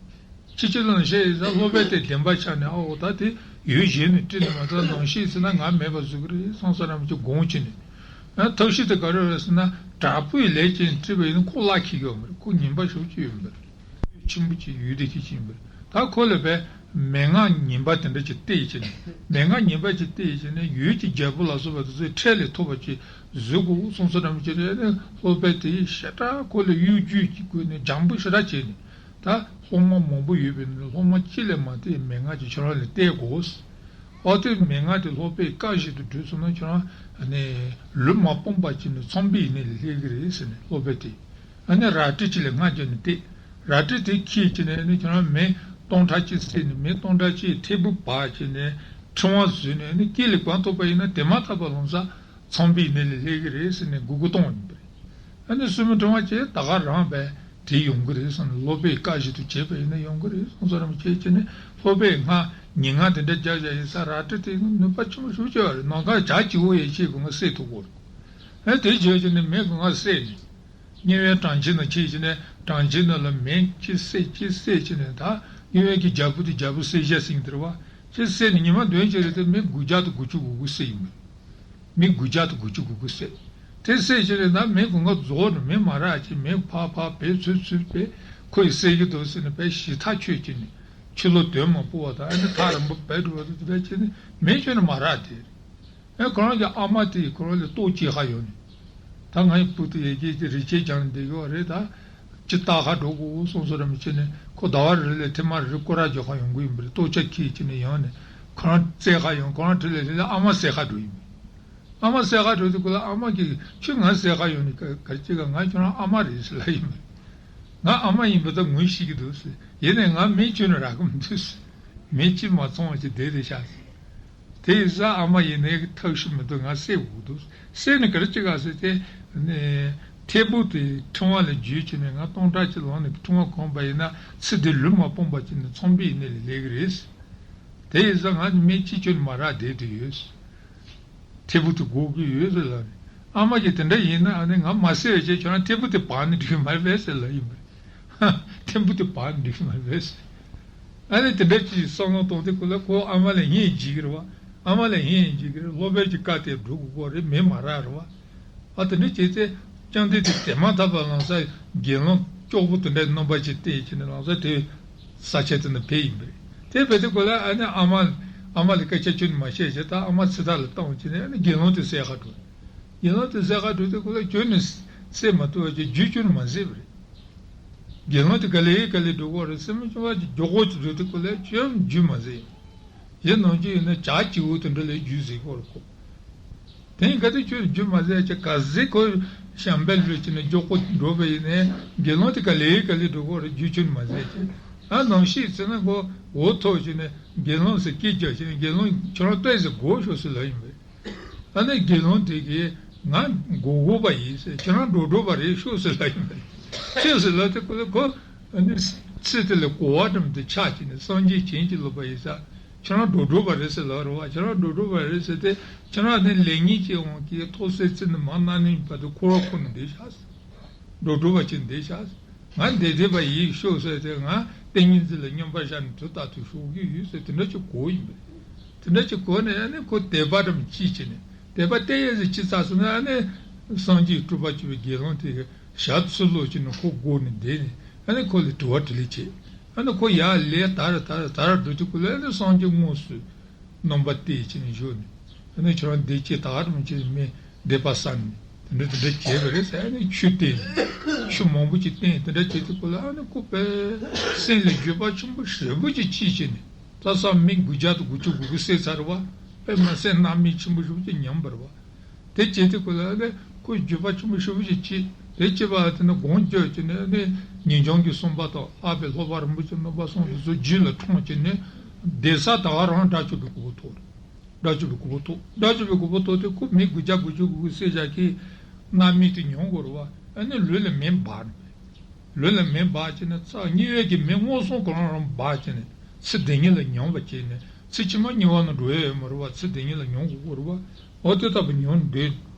ཕྱི་ཕྱི་ལོགས་ནས་ཤེས་ཡིན་ཙང་སློབ་དཔོན་དེ་བདེན་པ་ཆགས་ནས། ཨ་འོ་ད་དེ་ཡུལ་གཞན་ནས་སྤྲིན་ནས་མ་ཚད་ནང་ཤེས་ཟེར་ན་ང་མེད་པ་བཟོ་གི་རེད། སོང་ཙང་རིན་པོ་ཆེ་དགོངས་བྱས་ནས། ཨ་ཐབས་ཤེས་དེ་ག་རེ་རེད་ཟེར་ན། དྲག་པོའི་ལས་ཅན་བྲིས་པ་ཡིན་ན་ཁོ་བརླག་འཁྱེར་གྱི་ཡོད་མ་རེད། ཁོ་ངན་པ་ཞེ་པོ་ཅིག་ཡོད་མ་རེད། ཆེན་པོ་ཅིག་ཡུལ་དེ་ཁྱེད་ཅིག་ཡིན་པ་རེད། ད་ཁོ་ལ་བས་མན་ངག་ངན་པ་དེ་འདྲ་ཅིག་གཏད་བྱས་ནས། མན་ངག་ངན་པ་ཅིག་གཏད་བྱས་ནས་ཡུལ་གྱི་རྒྱལ་པོ་ལ་སོགས་པ་དེ་ཚོས་ཁྲལ་ལས་ཐོབ་པ་ཅིག་བཟོ་དགོས་སོང་ཙང་རིན་པོ་ཆེ་རེད། སློབ་དཔོན་དེ་ཞེ་དྲག་ཁོ་ལ་གཡོ་སྒྱུ་ཅིག་བཀོལ་ནས་སྦྱང་པོ་ཞེ་དྲག་བྱས་ནས། ད་སློབ་མ་མང་པོ་ཡོད་པའི་ནང་སློབ་མ་གཅིག་ལས་མ་གཏད་མན་ངག་ཅིག་ཁྱོད་རང་ལ་གཏད་དགོས། ཨོ་དེ་མན་ངག་དེ་སློབ་དཔོན་བཀའ་བཞིན་དུ་བསྒྲུབས་སོང་ན་ཁྱོད་རང་ནི་ལུས་མ་སྤངས་པ་ཅིག་ནི་ཚངས་པའི་ཡུལ་ལས་སླེབས་ཀྱི་རེད་ཟེར་ནས་སློབ་དཔོན་དེ། ཨ་ནི་རལ་གྲི་ཅིག་ལ་སྔགས་བརྒྱབ་ནས་གཏད། རལ་གྲི་དེ་འཁྱེར་བྱས་ནས་ནི་ཁྱོད་རང་མེ་སྟོང་ཕྲག་གཅིག་བསད་ནས། མེ་སྟོང་ཕྲག་གཅིག་ཐལ་བུ་འབག་བྱས་ནས་ཕྲེང་བ་བཟོས་ནས་ནི་སྐེ་ལ་གང་ཐུག་པ་ཡིན་ན་དེ་མ་ཐག་པ་ལོང་ས་ཚངས་པའི་གནས་ལ་སླེབས་ཀྱི་རེད་ཟེར་ནས་མགུ་སྐོར་གཏོང་བ་ཡིན་པ་རེད། ཨ་ནི་སྲིན་མོ་ཕྲེང་བ་ཅན་ད་ག་རང་བས་དེ་ཡོང་གི་རེད་བསམ་ནས། སློབ་དཔོན་བཀའ་བཞིན་དུ་བྱས་པ་ཡིན་ན་ཡོང་གི་རེད་བསམ་བསམ་རང་བྱས་བྱས་ནས། སློབ་དཔོན་སྔགས་ཉེས་སྔགས་དེ་འདྲ་རྒྱག་བཞག་ཡིན་ས། རལ་གྲི་དེ་ནུས་པ་ཆེན་པོ་ཞེ་པོ་ཅིག་ཡོད་རེད། ནམ་མཁའ་བྱ་བྱིའུ་ཡན་ཆད་ཀྱིས་ང་བསད་ཐུབ་ཀྱི་རེད། ཨ་དེ་བྱས་བྱས་ནས་མེ་གིས་ང་བསད་ནས། དམྱལ་བའི་གྲང་ཁྱེར་ནང་ཁྱེར་བྱས་ནས་གྲང་ཁྱེར་ནང་ལ་མེ་ཅིག་བསད་ཅིག་བསད་བྱས་ནས། ད་དམྱལ་བའི་གི་རྒྱལ་པོ་དེ་རྒྱལ་པོ་གསད་བྱ་ཟེར་གྱི་འདུག་རེད་བ། ཅིག་བསད་ནས་ཉི་མ་བདུན་ཅིག་རེད་དེ་མེ་དགུ་བརྒྱ་དང་དགུ་བཅུ་གོ་དགུ་བསད་ཡིན་པ། མི་དགུ་བརྒྱ་དང་དགུ་བཅུ་གོ་དགུ་བསད། དེ་བསད་བྱས་ནས་ད་མེ་གང་ག་རྫོགས་ནས་མེ་མ་རག་ཅིག་མེ་ཕར་ཕར་བེད་ཚུར་ཚུར་བེད། ཁོ་ཡིས་བསད་ཀྱི་འདུག་ཟེར་ནས་བེད་ཞི་ཐག་ཆོད་ཀྱི་ནས། ཕྱི་ལོགས་དོན་མ་སྤོ་བ་དང་། ཨ་ནི་ཐག་རིང་པོ་བེད་འགྲོ་བ་དང་། དེ་བེད་བྱས་ནས་མེ་ཁྱོན་ནས་མ་རག་དེ། ཨེ་ཁོ་རང་གི་ཨ་མ་དེས་ཁོ་རང་ལ་ལྟོ་སྐྱེལ་ཁ་ཡོང་ནས། ད་ང་ཡི་བུ་དེ་ཡ་གྱལ་གྱི་རི་སྐྱེས་སྦྱངས་བསྡད་ཡོད་རེད། ད་ཅི་ལྟ་ཁ་འགྲོ་དགོས་སོང་ཟེར་ར་མི་བྱེད་ནས། ཁོ་ཟླ་བ་རེ་ལ་ཐེངས་མ་རེ་རེ་སྐོར་ར་རྒྱག་ཁ་ཡོང་གི་ཡིན་པ་རེད། ལྟོ་ཆས་ཁྱེར་བྱས་ནས་ཡོང་ནས་ཁོ་རང་བཙལ་ཁ་ཡོང་། ཁོ་རང་འཁྲིས་ལ་སླེབས་ལ་ཨ་མ་བསད་ཁ་འགྲོ་ཡིན་པ། ཨ་མ་གསལ་ཁ་འགྲོ་དུས་སྐབས་ལ་ཨ་མ་གིས་ཁྱོད་ང་གསལ་ཁ་ཡོང་ནས་ག་ག་རེ་བྱེད་ག་ང་ཁྱོད་རང་ཨ་མ་རེད་ཟེར་ལབ་ཡིན་པས། ང་ཨ་མ་ཡིན་པ་ད་ངོས་ཤེས་ཀྱི་འདུག་ཟེར། ཡིན་ནའི་ང་མེ་མཆོད་ནས་རག་གི་མི་འདུག་ཟེར། མེ་གཅིག་མ་ཚང་བ་ཅིག་བསྡད་དེ་བཞག་ཟེར། དེ་ཡིན་ཙང་ཨ་མ་ཡིན་ནའི་ཐབས་ཤེས་མི་འདུག་ང་བསད་དགོས་འདུག་བསད་ནས་ག་རེ་བྱེད་ག་ཟེར་ཏེ། ནས་ཐལ་བུ་དེ་ཕྲེང་བ་ལ་བརྒྱུས་བྱས་ནས་ང་སྟོང་ཕྲག་གཅིག་ལོན་ནས་ཕྲེང་བ་གོན་པ་ཡིན་ན་ཚེ་འདི་ལུས་མ་སྤངས་པ་ཅིག་ནས་ཚངས་པའི་གནས་ལ་སླེབས་ཀྱི་རེད། དེ་ཡིན་ཙང་ང་མེ་གཅིག་མཆོད་ནས་མ་རག་བསྡད་དེ་ཡོད། ཐལ་བུ་དེ་དགོས་ཀྱི་ཡོད་ཟེར་ལབ་ནས། ཨ་མ་གིས་དེ་འདྲ་ཡིན་ན་ཨ་ནི་ང་མ་བསད་པ་བྱས་ཁྱོད་རང་ཐལ་བུ་དེ་སྦར་ནས་འགྲིག་གི་མ་རེད་པས་ཟེར་ལབ་ཡིན་པས། ཐལ་བུ་དེ་སྦར་ནས་འགྲིག་གི་མ་རེད་པས་ཟེར། ཨ་ནི་དེ་འདྲ་ཅིག་བསམ་བློ་གཏོང་དུས་སྐབས་ལ་ཁོ་ཨ་མ་ལ་སྙིང་རྗེ་གི་རེད་བ། ཨ་མ་ལ་སྙིང་རྗེ་གི་རེད། སློབ་དཔོན་གྱི་བཀའ་དེ་སྒྲུབ་དགོས་རེད། མེ་མ་རག་རེད་བ། ཨ་དེ་འདྲ་བྱས་ཚེ་ཅང་དེ་དེ་དེ་མ་ཐག་པ་ལམ་སང་དགེ་སློང་སྐྱོ་པོ་དེ་འདྲའི་རྣམ་པ་ཅིག་བསྟན་བྱས་ནས་ལམ་སང་དེ་ས་ཆ་དེ་ནས་ཕེབས་ཡིན་པས། དེ་ཕེབས་དུས་སྐབས་ལ་ཨ་ནི་ཨ་མ་ཨ་མ་ལ་སྐད་ཆ་ཁྱོན་ནས་མ་བཤད་བྱས། ད་ཨ་མ་ཚེ་ཐར་ལ་བཏང་བྱས་ནས་ཨ་ནི་དགེ་སློང་དེ་བསད་ག་འགྲོ། དགེ་སློང་དེ་བསད་ག་འགྲོ་དུས་སྐབས་ལ་ཁྱོན་ནས་བསད་མ་ཐུབ་པ་བྱས་རྒྱུ་ཁྱོན་ནས་མ་བསད་པ་རེད། དགེ་སློང་དེ་ག་ལེ་ག་ལེ་འགྲོ་གི་རེད། སེམས་མ་བྱུང་བ་ཅིག་མགྱོགས་པོ་ཅིག་འགྲོ་དུས་སྐབས་ལ་ཁྱོན་རྒྱུ་མ་བསད། གཞན་ནམ་རྒྱུན་ཡིན་ན་བྱ་བྱིའུ་དེ་འདྲ་ལས་རྒྱུ་བཟེད་ཀྱི་ཡོད་རེད་ཁོ། དེ་ཡིན་ག་དུས་ཁྱོད་རྒྱུ་མ་བཟེད་ཅིག་ག་ཟེ་ཁོ་ཞབས་པད་ལུས་ཀྱི་ནས་མགྱོགས་པོ་འགྲོ་བ་ཡིན་ནའི་དགེ་སློང་དེ་ག་ལེ་ག་ལེ་འགྲོ་གི་རེད། རྒྱུ་ཁྱོད་མ་བཟེད་ཅིག་ཨ་ནམ་ཞིག་ཚེ་ན་ཁོ་འུ་ཐུག་ཅིག་ནས་དགེ་སློང་ཟེར་སྐད་རྒྱག་ཅིག་ནས་དགེ་སློང་ཁྱོད་རང་ལྟོས་ཟེར་དགོས་ཤོག་ཟེར་ལབ་ཡིན་པས། ཨ་ནི་དགེ་སློང་དེ་གིས་ང་མགོ་སྒུར་བ་ཡིན་ཟེར། ཁྱེད་རང་འགྲོ་འགྲོ་བ་རེད་ཤོག་ཟེར་ལབ་ཡིན་པས། ཤོག་ཟེར་ལབ་དུས་སྐབས་ལ་ཁོ་ཨ་ནི་ཚེ་དེ་ལ་གོ་བ་འགྲིམ་དེ་ཆགས་ཀྱི་ནས་སངས་རྒྱས་བྱིན་གྱིས་བརླབས་པ་ཡིན་ས། ཁྱེད་རང་འགྲོ་འགྲོ་བ་རེད་ཟེར་ལབ་རེད་བ། ཁྱེད་རང་འགྲོ་འགྲོ་བ་རེད་ཟེར་ཏེ་ཁྱེད་རང་ནི་ལེགས་ཉེས་ཀྱི་དབང་གིས་ཐོག་སེ་ཚེ་ནི་མ་གནའ་ནས་བར་དུ་འཁོར་བ་ཁོ་ན་བསྡད་ཤག་ཟེར། འགྲོ་འགྲོ་བ་ཅིག་འདི་བཞག་ང་འདི་བསྡད་པ་ཡིན་ཤོག་ཟེར་ཏེ། ང་ཏིང་ངེ་འཛིན་ལ་སྙོམས་པར་བཞག་ནས་དུས་རྟག་ཏུ་བཞུགས་ཀྱི་ཡོད་ཟེར་དེ་འདྲ་ཅིག་གོ་ཡིན་པས། དེ་འདྲ་ཅིག་གོ་ནས་ཨ་ནི་ཁོ་དད་པ་འདྲ་མ་ཅིག་བྱས་ནས། དད་པ་གཏད་ཡས་ཟེར་ཅི་ཙམ་ཟེར་ན། ཨ་ནི་སངས་རྒྱས་སྤྲུལ་པ་བཅུ་པའི་དགེ་སློང་དེ་གི་ཞབས་ཚུར་ལོག་བྱས་ནས་ཁོ་སྒུག་ནས་བསྡད་ནས། ཨ་ནི་ཁོ་ལ་དྲི་བ་དྲིས་ལན་བྱས། ཨ་ནི་ཁོ་ཡར་ལས་དར་དར་དར་འགྲོ་དུས་སྐབས་ལ། ཨ་ནི་སངས་རྒྱས་དངོས་སུ་རྣམ་པ་བསྟན་བྱས་ནས་བཞུགས་ནས། ཨ་ནི་ཁྱོད་རང་འདི་ཅི་ད་རུང་ཅི་མི་བསྡད་པ་བསམ་ནས་དེ་འདྲ་དེ་འདྲ་བྱས་པ་རེད་ཟེར། ཨ་ནི་ཆུ་བསྟན་ནས་ཆུ་མང་པོ་ཅིག་བསྟན། དེ་འདྲ་བྱས་དུས་སྐབས་ལ་ཨ་ནི་ཁོ་དཔེ་སེམས་ལ་འགྱོད་པ་ཆེན་པོ་ཞེ་པོ་ཅིག་སྐྱེས་བྱས་ནས། ད་ས་མི་དགུ་བརྒྱ་དང་དགུ་བཅུ་གོ་དགུ་བསད་ཚར་བ། དཔེ་མི་སྲིད་སྣང་མེད་ཆེན་པོ་ཞེ་པོ་ཅིག་མྱངས་པ་རེད་བ། དེ་བྱས་དུས་སྐབས་ལ་ཨ་ནི་ཁོ་འགྱོད་པ་ཆེན་པོ་ཞེ་པོ་ཅིག་སྐྱེས། དེ་སྐྱེས་པ་ལ་དེ་ནི་སྒོམ་སྐྱོར་བྱས་ནས། ཨ་ནི་ངེས་འབྱུང་གི་གསུངས་པ་དང་། ལྷག་པའི་ལྷག་པ་རིན་པོ་ཆེ་རྣམ་པ་གསུམ་དེ་ཚོ་རྒྱུད་ལ་འཁྲུངས་བྱས་ནས་བསྡད་ས་ད་ག་རང་དགྲ་བཅོམ་པའི་གོ་འཕང་ཐོབ། དགྲ་བཅོམ་པའི་གོ་འཕང་ཐོབ། དགྲ་བཅོམ་པའི་གོ་འཕང་ཐོབ་སྟེ་ཁོ་མི་དགུ་བརྒྱ་དགུ་བཅུ་གོ་དགུ་བསད་བཞག་གི་རྣམ་སྨིན་དེ་མྱོང་དགོས་རེད་བ། ཨ་ནི་ལུས་ལ་མེ་འབར་ནས། ལུས་ལ་མེ་འབར་བྱས་ནས་ཚེ་གཉིས་པའི་གི་མེ་མངོན་སུམ་གང་རང་འབར་བྱས་ནས་ཚེ་འདི་ཉིད་ལ་མྱོང་བ་བྱས་ནས། ཚེ་ཕྱི་མ་གཉིས་པ་ནང་འགྲོ་ཡ་ཡོད་མ་རེད་བ། ཚེ་འདི་ཉིད་ལ་མྱོང་དགོས་ཀྱི་རེད་བ། འོ་དེ་ལྟ་བུ་མྱོང་བསྡད།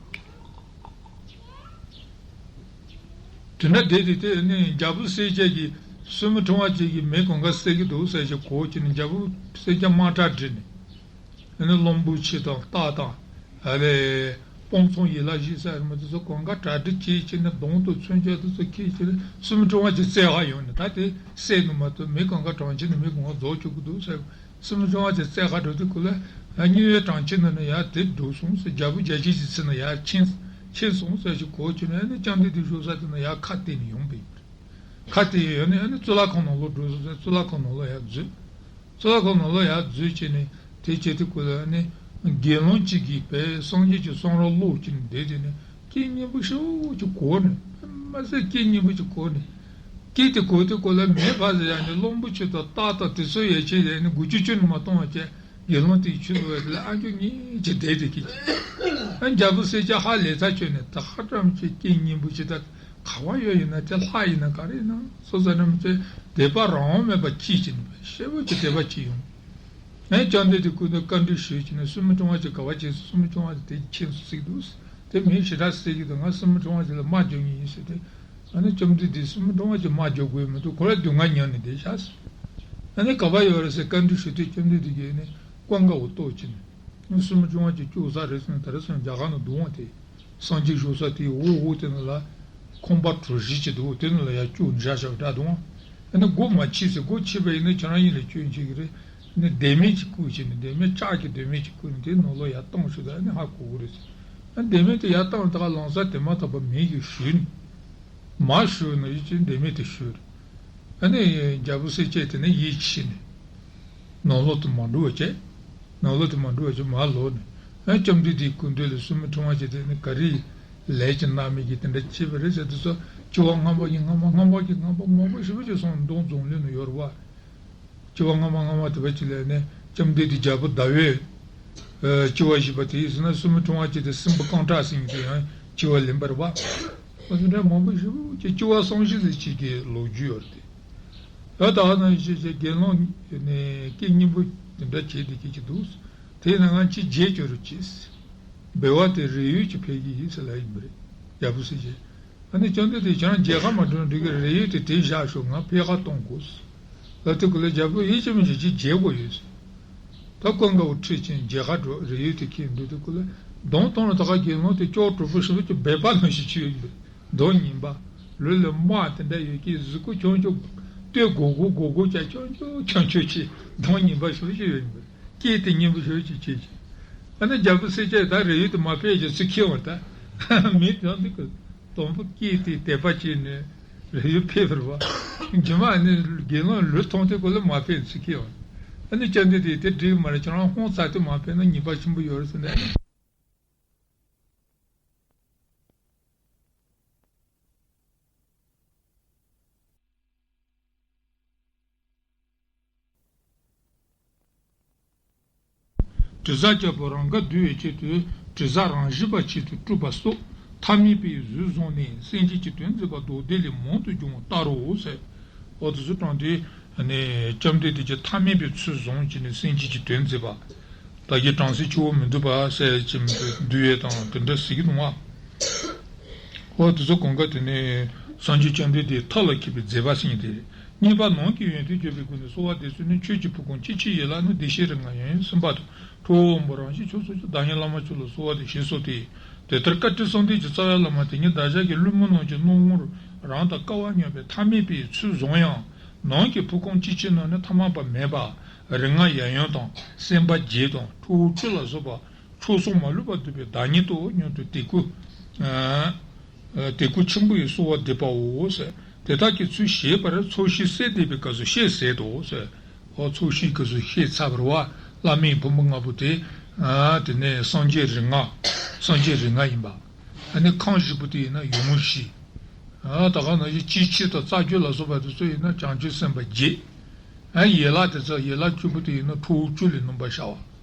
དེ་འདྲ་བསྡད་དེ། དེ་ནས་རྒྱལ་པོ་སྲས་བཅས་ཀྱིས་སྲུ་མོ་ཕྲེང་བ་ཅན་གྱི་མེ་གང་ག་བསད་ཀྱི་འདུག་ཟེར་ཞིག་གོ་བྱས་ནས། རྒྱལ་པོ་སྲས་བཅས་དམག་གྲ་སྒྲིག་ནས། ཨ་ནི་གླང་པོ་ཆེ་དང་སྟག་དང་། ཨ་ལས་དཔང་ཚོང་ཡི་ལ་ཞེས་ཟེར་མི་དེ་ཚོ་གང་ག་གྲ་སྒྲིག་བྱས་བྱས་ནས། གདོང་དང་མཚོན་ཆ་དེ་ཚོ་འཁྱེར་བྱས་ནས་སྲུ་མོ་ཕྲེང་བ་ཅན་བཙལ་ག་ཡོང་ནས། ད་དེ་བསད་ནི་མ་གཏོགས་མེ་གང་ག་གྲོང་ཁྱེར་ནས་མེ་གང་ག་རྫོགས་བཅུག་གི་འདུག་ཟེར། སྲུ་མོ་ཕྲེང་བ་ཅན་བཙལ་ག་འགྲོ་དུས་སྐབས་ལ། ཨ་ནི་གྲོང་ཁྱེར་ནང་ནས་ཡར་དེད་འགྲོ་སོང་ཟེར། རྒྱལ་པོ་རྒྱལ་བྱེད་ཀྱི་ཚལ་ནང་ཡར་ཕྱིན་ཕྱིན་སོང་ཟེར་ཞིག་གོ་བྱས་ནས། ཨ་ནི་ལྕམ་དྲལ་དེ་བཞུགས་ས་དེ་ནས་ཡར་ཁ་གཏད་ནས་ཡོང་པ་ཡིན། ཁ་གཏད་ཡོང་ནས་ཨ་ནི་གཙུག་ལག་ཁང་ནང་ལོགས་འགྲོ་སོང་ཟེར། གཙུག་ལག་ཁང་ནང་ལོགས་ཡར་འཛུལ། གཙུག་ལག་ཁང་ནང་ལོགས་ཡར་འཛུལ་བྱས་ནས། དེ་བྱེད་དུས་སྐབས་ལ་ཨ་ནི་དགེ་སློང་གཅིག་གིས་དཔེ་སངས་རྒྱས་ཀྱི་གསུང་རབ་ཀློག་བྱས་ནས་བསྡད་དེ་ནས། སྐད་སྙན་པོ་ཞེ་པོ་ཅིག་གོ་ནས། མ་ཟད་སྐད་སྙན་པོ་ཅིག་གོ་ནས། སྐད་དེ་གོ་དུས་སྐབས་ལ་མེ་ཕར་ཚུར་ཡར་ནས་གླང་པོ་ཆེ་དང་སྟག་དང་དེ་ཚོ་ཡར་ཆེ་ལས་ནས་འགུལ་སྐྱོད་ཁྱོན་ནས་མ་གཏོང་བ་བྱས། དགེ་སློང་དེའི་ཁྱོད་ལ་ཨ་མཆོག་ཉིད་ཀྱིས་བསྡད་དེ་སྐད་ཅིག་ཨ་རྒྱལ་པོ་སྲས་བཅས་ཧ་ལས་ཚར་ཁྱོན་ནས། ད་ཧ་ཅང་གི་སྐད་སྙན་པོ་ཅིག་ད་ག་བ་ཡོད་ཡིན་ན། དེ་ལྷ་ཡིན་ན་ག་རེ་ཡིན་ན་སོ་སོ་རྣམས་ཀྱི་དད་པ་རང་དབང་མེད་པ་སྐྱེས་ཀྱི་ནི་ཞེ་པོ་ཅིག་དད་པ་སྐྱེས་ཡོང་། ཨ་ནི་ལྕམ་དྲལ་དེ་སྐུ་མདུན་བཀའ་འདྲི་ཞུས་བྱས་ནས། སྲུ་མོ་ཕྲེང་བ་ཅན་ག་བ་བྱས་སོང་། སྲུ་མོ་ཕྲེང་བ་ཅན་དེ་ཁྱེད་ཚོ་བསད་འདུག་དེ་མི་ཞེ་དྲག་བསད་ཀྱི་འདུག་ང་སྲུ་མོ་ཕྲེང་བ་ཅན་ལ་དམག་རྒྱག་མཁན་ཡིན་ཟེར་ཏེ། ཨ་ནི་ལྕམ་དྲལ་དེས་སྲུ་མོ་ཕྲེང་བ་ཅན་དམག་རྒྱག་དགོས་མི་འདུག་ཁོ་རང་སྡུག་བསྔལ་མྱངས་ནས་བསྡད་ཤག་ཨ་ནི་ག་པར་ཡོད་རེད་ཟེར་བཀའ་འདྲི་ཞུ་དུས། ལྕམ་དྲལ་དེ་གིས་ནི་ཀུན་དགའ་བོ་ལྟོས་བྱས་ནས། སྲུ་མོ་ཕྲེང་བ་ཅན་སྐྱོབ་ས་རེད་ཟེར་ན། ད་རེས་སོང་རྒྱ་གར་ནང་འདུག་འོང་། དེ་སངས་རྒྱས་བཞུགས་ས་དེའི་འོག་འོག་དེ་ནང་ལ་ཁང་པ་གྲུ་བཞི་ཅིག་འདུག་དེ་ནང་ལ་ཡར་སྐྱོབ་བཞག་བཞག་འདྲ་འདུག་ཨ་ནི་སྒོ་མ་ཕྱེ་ཟེར། སྒོ་ཕྱེ་བ་ཡིན་ན་ཁྱེད་རང་ཡིད་ལ་སྐྱོན་བྱེད་ཀྱི་རེད། ནི་བདེན་མེད་ཅིག་བརྐུས་བྱས་ནས། བདེན་མེད་ལྕགས་ཀྱི་བདེན་མེད་ཅིག་བརྐུས་ནས་དེ་ནང་ལོགས་ཡར་བཏང་ཤོག་ད་ནི་ཧ་གོ་གི་རེད་ཟེར། ཨ་བདེན་མེད་དེ་ཡར་བཏང་། ད་ག་ལམ་སང་དེ་མ་ཐག་པ་མེ་གིས་ཞུས་ནས། མར་ཞུས་ནས་ཡིད་ཀྱི་བདེན་མེད་དེ་ཞུས། ཨ་ནི་རྒྱལ་པོ་སྲས་བཅས་དེ་ནས་ཡིད་ཆེས་ནས་ནང་ལོགས་དུ་མ་འགྲོ་བ་བྱས། ནང་ལོགས་དུ་མ་འགྲོ་བ་བྱས་མར་ལོག་ནས། ཨ་ལྕམ་དྲལ་དེའི་སྐུ་མདུན་ལ་སྲུ་མོའི་ཕྲེང་བ་བྱས་ཏེ་ནི་ག་རེ་ལས་ཀྱི་རྣམ་སྨིན་གྱིས་དེ་འདྲ་བྱས་པ་རེད་ཟེར་དུས་སུ། སྐྱེ་བ་སྔ་མ་གི་སྔ་མ་སྔ་མ་གི་སྔ་མ་མང་པོ་ཞེ་པོ་ཅིག་སོང་། མདོ་རྫོང་གླིང་ན་ཡོད་རེད་བ། སྐྱེ་བ་སྔ་མ་སྔ་མ་དེ་བ་ཅིག་ལ་ནི་ལྕམ་དྲལ་དེ་རྒྱལ་པོ་ཟླ་འོད་སྐྱེ་བ་བཞེས་པ་དེ་ཡིན་ཟེར་ན། སྲུ་མོའི་ཕྲེང་བ་བྱས་ཏེ་སྲིན་པོ་རྐང་གྲགས་ཟེར་མཁན་དེ་ཡང་སྐྱེ་བ་ལེན་པ་རེད་བ། ཨ་དེ་འདྲ་མང་པོ་ཞེ་པོ་ཅིག་སྐྱེ་བ་སོང་ཞིག་ཟེར་ཅིག་གི་ལོ་རྒྱུས་ཡོད་རེད་དེ། ཡ་ད་ནང་བཞིན་བྱས་དགེ་སློང་ནས་སྐད་སྙན་པོ་དེ་འདྲ་བྱས་ཏེ་སྐད་ཅིག་འདུག་དེས་ན་ང་ཅིག་བརྗེད་སྐྱོར་རོགས་གྱིས། འབུལ་བ་དེ་རས་ཡོས་ཀྱིས་ཕུལ་གྱི་ཡིན་ཟེར་ལབ་ཡིན་པ་རེད། རྒྱལ་པོ་སྲས་བཅས། ཨ་ནི་ལྕམ་དྲལ་དེས་ཁྱེད་རང་མཇལ་ཁ་མ་འགྲོ་ན་འགྲིག་གི་རེད། རས་ཡོས་དེ་དེ་བཞག་ཤོག་ང་ཕལ་ཁ་གཏོང་དགོས། ལབ་དུས་སྐབས་ལ་རྒྱལ་པོས་ཡིད་ཆེས་མི་བྱེད། ཅིག་བརྗེད་དགོས་ཡོད་ཟེར། ད་ཀུན་དགའ་བོ་ཁྲིད་ཕྱིན་མཇལ་ཁ་འགྲོ། རས་ཡོས་དེ་ཁྱེར་འགྲོ་དུས་སྐབས་ལ་གདོང་གཏོང་ལ་ད་ག་དགེ་སློང་དེ་སྐྱོ་གྲོགས་པོ་ཞེ་པོ་ཅིག་སྦལ་པ་ནང་བཞིན་བྱས་ཡོད་པ་རེད། གདོང་ངན་པ། ལུས་ལ་རྨ་དེ་འདྲ་ཡོད་ཀྱི་གཟུགས་པོ་ཁྱོང་ཁྱོང་། སྟོད་སྒོར་སྒོར་སྒོར་སྒོར་བྱས། ཁྱོང་ཁྱོང་ཁྱོང་ཁྱོང་བྱས། གདོང་ངན་པ་ཞེ་པོ་ཅིག་ཡོད་ཡིན་པ་རེད། སྐད་དེ་སྙན་པོ་ཞེ་པོ་ཅིག་བྱས་བྱས། ཨ་ནི་རྒྱལ་པོ་སྲས་བཅས་ད་རས་ཡོས་དེ་མ་ཕུལ་ཡ་ཅིག་ཚུར་ཁྱེར་འོང་ད། མི་དེ་འདི་གི་དང་པོ་སྐད་དེ་དད་པ་བྱས་ནས་རས་ཡོས་ཕུལ་བ་རེད་བ། རྗེས་མ་ཨ་ནི་དགེ་སློང་ལུས་ཐོང་དུས་སྐབས་ལ་མ་ཕུལ་ཚུར་ཁྱེར་འོང་། ཨ་ནི་ལྕམ་དྲལ་དེས་དེ་འགྲིག་མ་རེད། ཁྱེད་རང་ཧོན་རྩ་དེ་མ་ཕུལ་ན་ཉེས་པ་ཆེན་པོ་ཡོད་རེད་ཟེར་ནས། དྲི་ཟ་རྒྱལ་པོ་རང་དགར་འདུལ་བའི་ཆེད་དུ། དྲི་ཟ་རང་བཞིན་པ་ཆེད་དུ་སྤྲུལ་པ་སོགས། ཐ་མལ་པའི་གཟུགས་བཟུང་ནས། སེམས་ཅན་གྱི་དོན་མཛད་པ་མདོ་སྡེ་ལས་མང་དུ་འབྱུང་བ་ལྟར་རོ་ཟེར། འོ་དེ་ཚོ་དྲངས་ཏེ་ནས་ལྕམ་དྲལ་དེ་གྱིས་ཐ་མལ་པའི་ཚུལ་བཟུང་བྱས་ནས་སེམས་ཅན་གྱི་དོན་མཛད་པ། ད་གིན་བྲམ་ཟེ་ཆུ་བོ་མི་འདུས་པ་ཟེར་གྱི་མི་འདུག་འདུལ་བའི་དང་དེ་འདྲ་ཟེར་གྱི་འདུག་བ། འོ་དེ་ཚོ་གང་ག་དེ་ནས་སངས་རྒྱས་བཅོམ་ལྡན་འདས་ཐབས་ལ་མཁས་པའི་མཛད་པ་ཟེར་མཁན་དེ་རེད། གཉིས་པ་ནང་གི་ཡོན་ཏན་བརྗོད་པའི་སྒོ་ནས་གསོལ་བ་འདེབས་ཚུལ་ནི། ཆོས་ཀྱི་ཕུང་ཁམས་ཅི་མཆིས་ཡན་ལག་ནི། བདེ་གཤེགས་རིགས་ལྔ་ཡང་ཡང་གསུམ་པ་དང་། ཁྲོ་བོ་དབང་པོ་རང་བཞིན་ཕྱོགས་སོ་སོར། བདག་ཉིད་བླ་མ་མཆོག་ལ་གསོལ་བ་འདེབས་ཞེས་གསུངས་ཏེ། དེ་ལྟར་བཀའ་དྲིན་གསུམ་ལྡན་གྱི་རྩ་བའི་བླ་མ་དེ་ཉིད་བདག་ཅག་གི་བླུན་རྨོངས་རྣམས་ཀྱི་རྣོ་ངར་རང་དང་དཀའ་བ་སྙམ་པའི་ཐ་མལ་པའི་ཚུལ་བཟུང་ཡང་། ནང་གི་ཕུང་ཁམས་ཅི་མཆིས་རྣམས་ནི་ཐ་མལ་པ་མེད་པ། རིགས་ལྔ་ཡབ་ཡུམ་དང་། སེམས་དཔའ་བརྒྱད་དང་། ཁྲོ་བོ་བཅུ་ལ་སོགས་པ། མཆོག་གསུམ་མ་ལུས་པ་འདུས་པའི་བདག་ཉིད་དོ་སྙམ་དུ་དད་གུས། ཨ་ཨ་དད་གུས་ཆེན་པོ་ཡིས་གསོལ་བ་འདེབས་པའོ་ཟེར། དེ་དག་གི་ཚུལ་བཞེས་པར་ཚོགས་ཞིང་གསལ་འདེབས་པའི་སྐབས་སུ་བཤད་ཟེར་དོ་ཟེར། འོ་ཚོགས་ཞིང་སྐབས་སུ་བཤད་ཚར་བ་རེད་བ། བླ་མའི་ཕུང་པོ་ལྔ་པོ་དེ། ཨ་དེ་ནས་སངས་རྒྱས་རིགས་ལྔ། སངས་རྒྱས་རིགས་ལྔ་ཡིན་པ། ཨ་ནི་ཁམས་བཞི་པོ་དེ་ཡིན་ན་ཡུམ་བཞི། ཨ་ད་ག་ནང་བཞིན་སྐྱེ་མཆེད་དང་རྩ་རྒྱུད་ལ་སོགས་པ་དེ་ཚོ་ཡིན་ན་བྱང་ཆུབ་སེམས་དཔའ་བརྒྱད། ཨ་ཡན་ལག་དེ་ཚོ་ཡན་ལག་བཅུ་པོ་དེ་ཡིན་ན་ཁྲོ་བོ་བཅུ་ལས་སྣོན་པར་བྱ་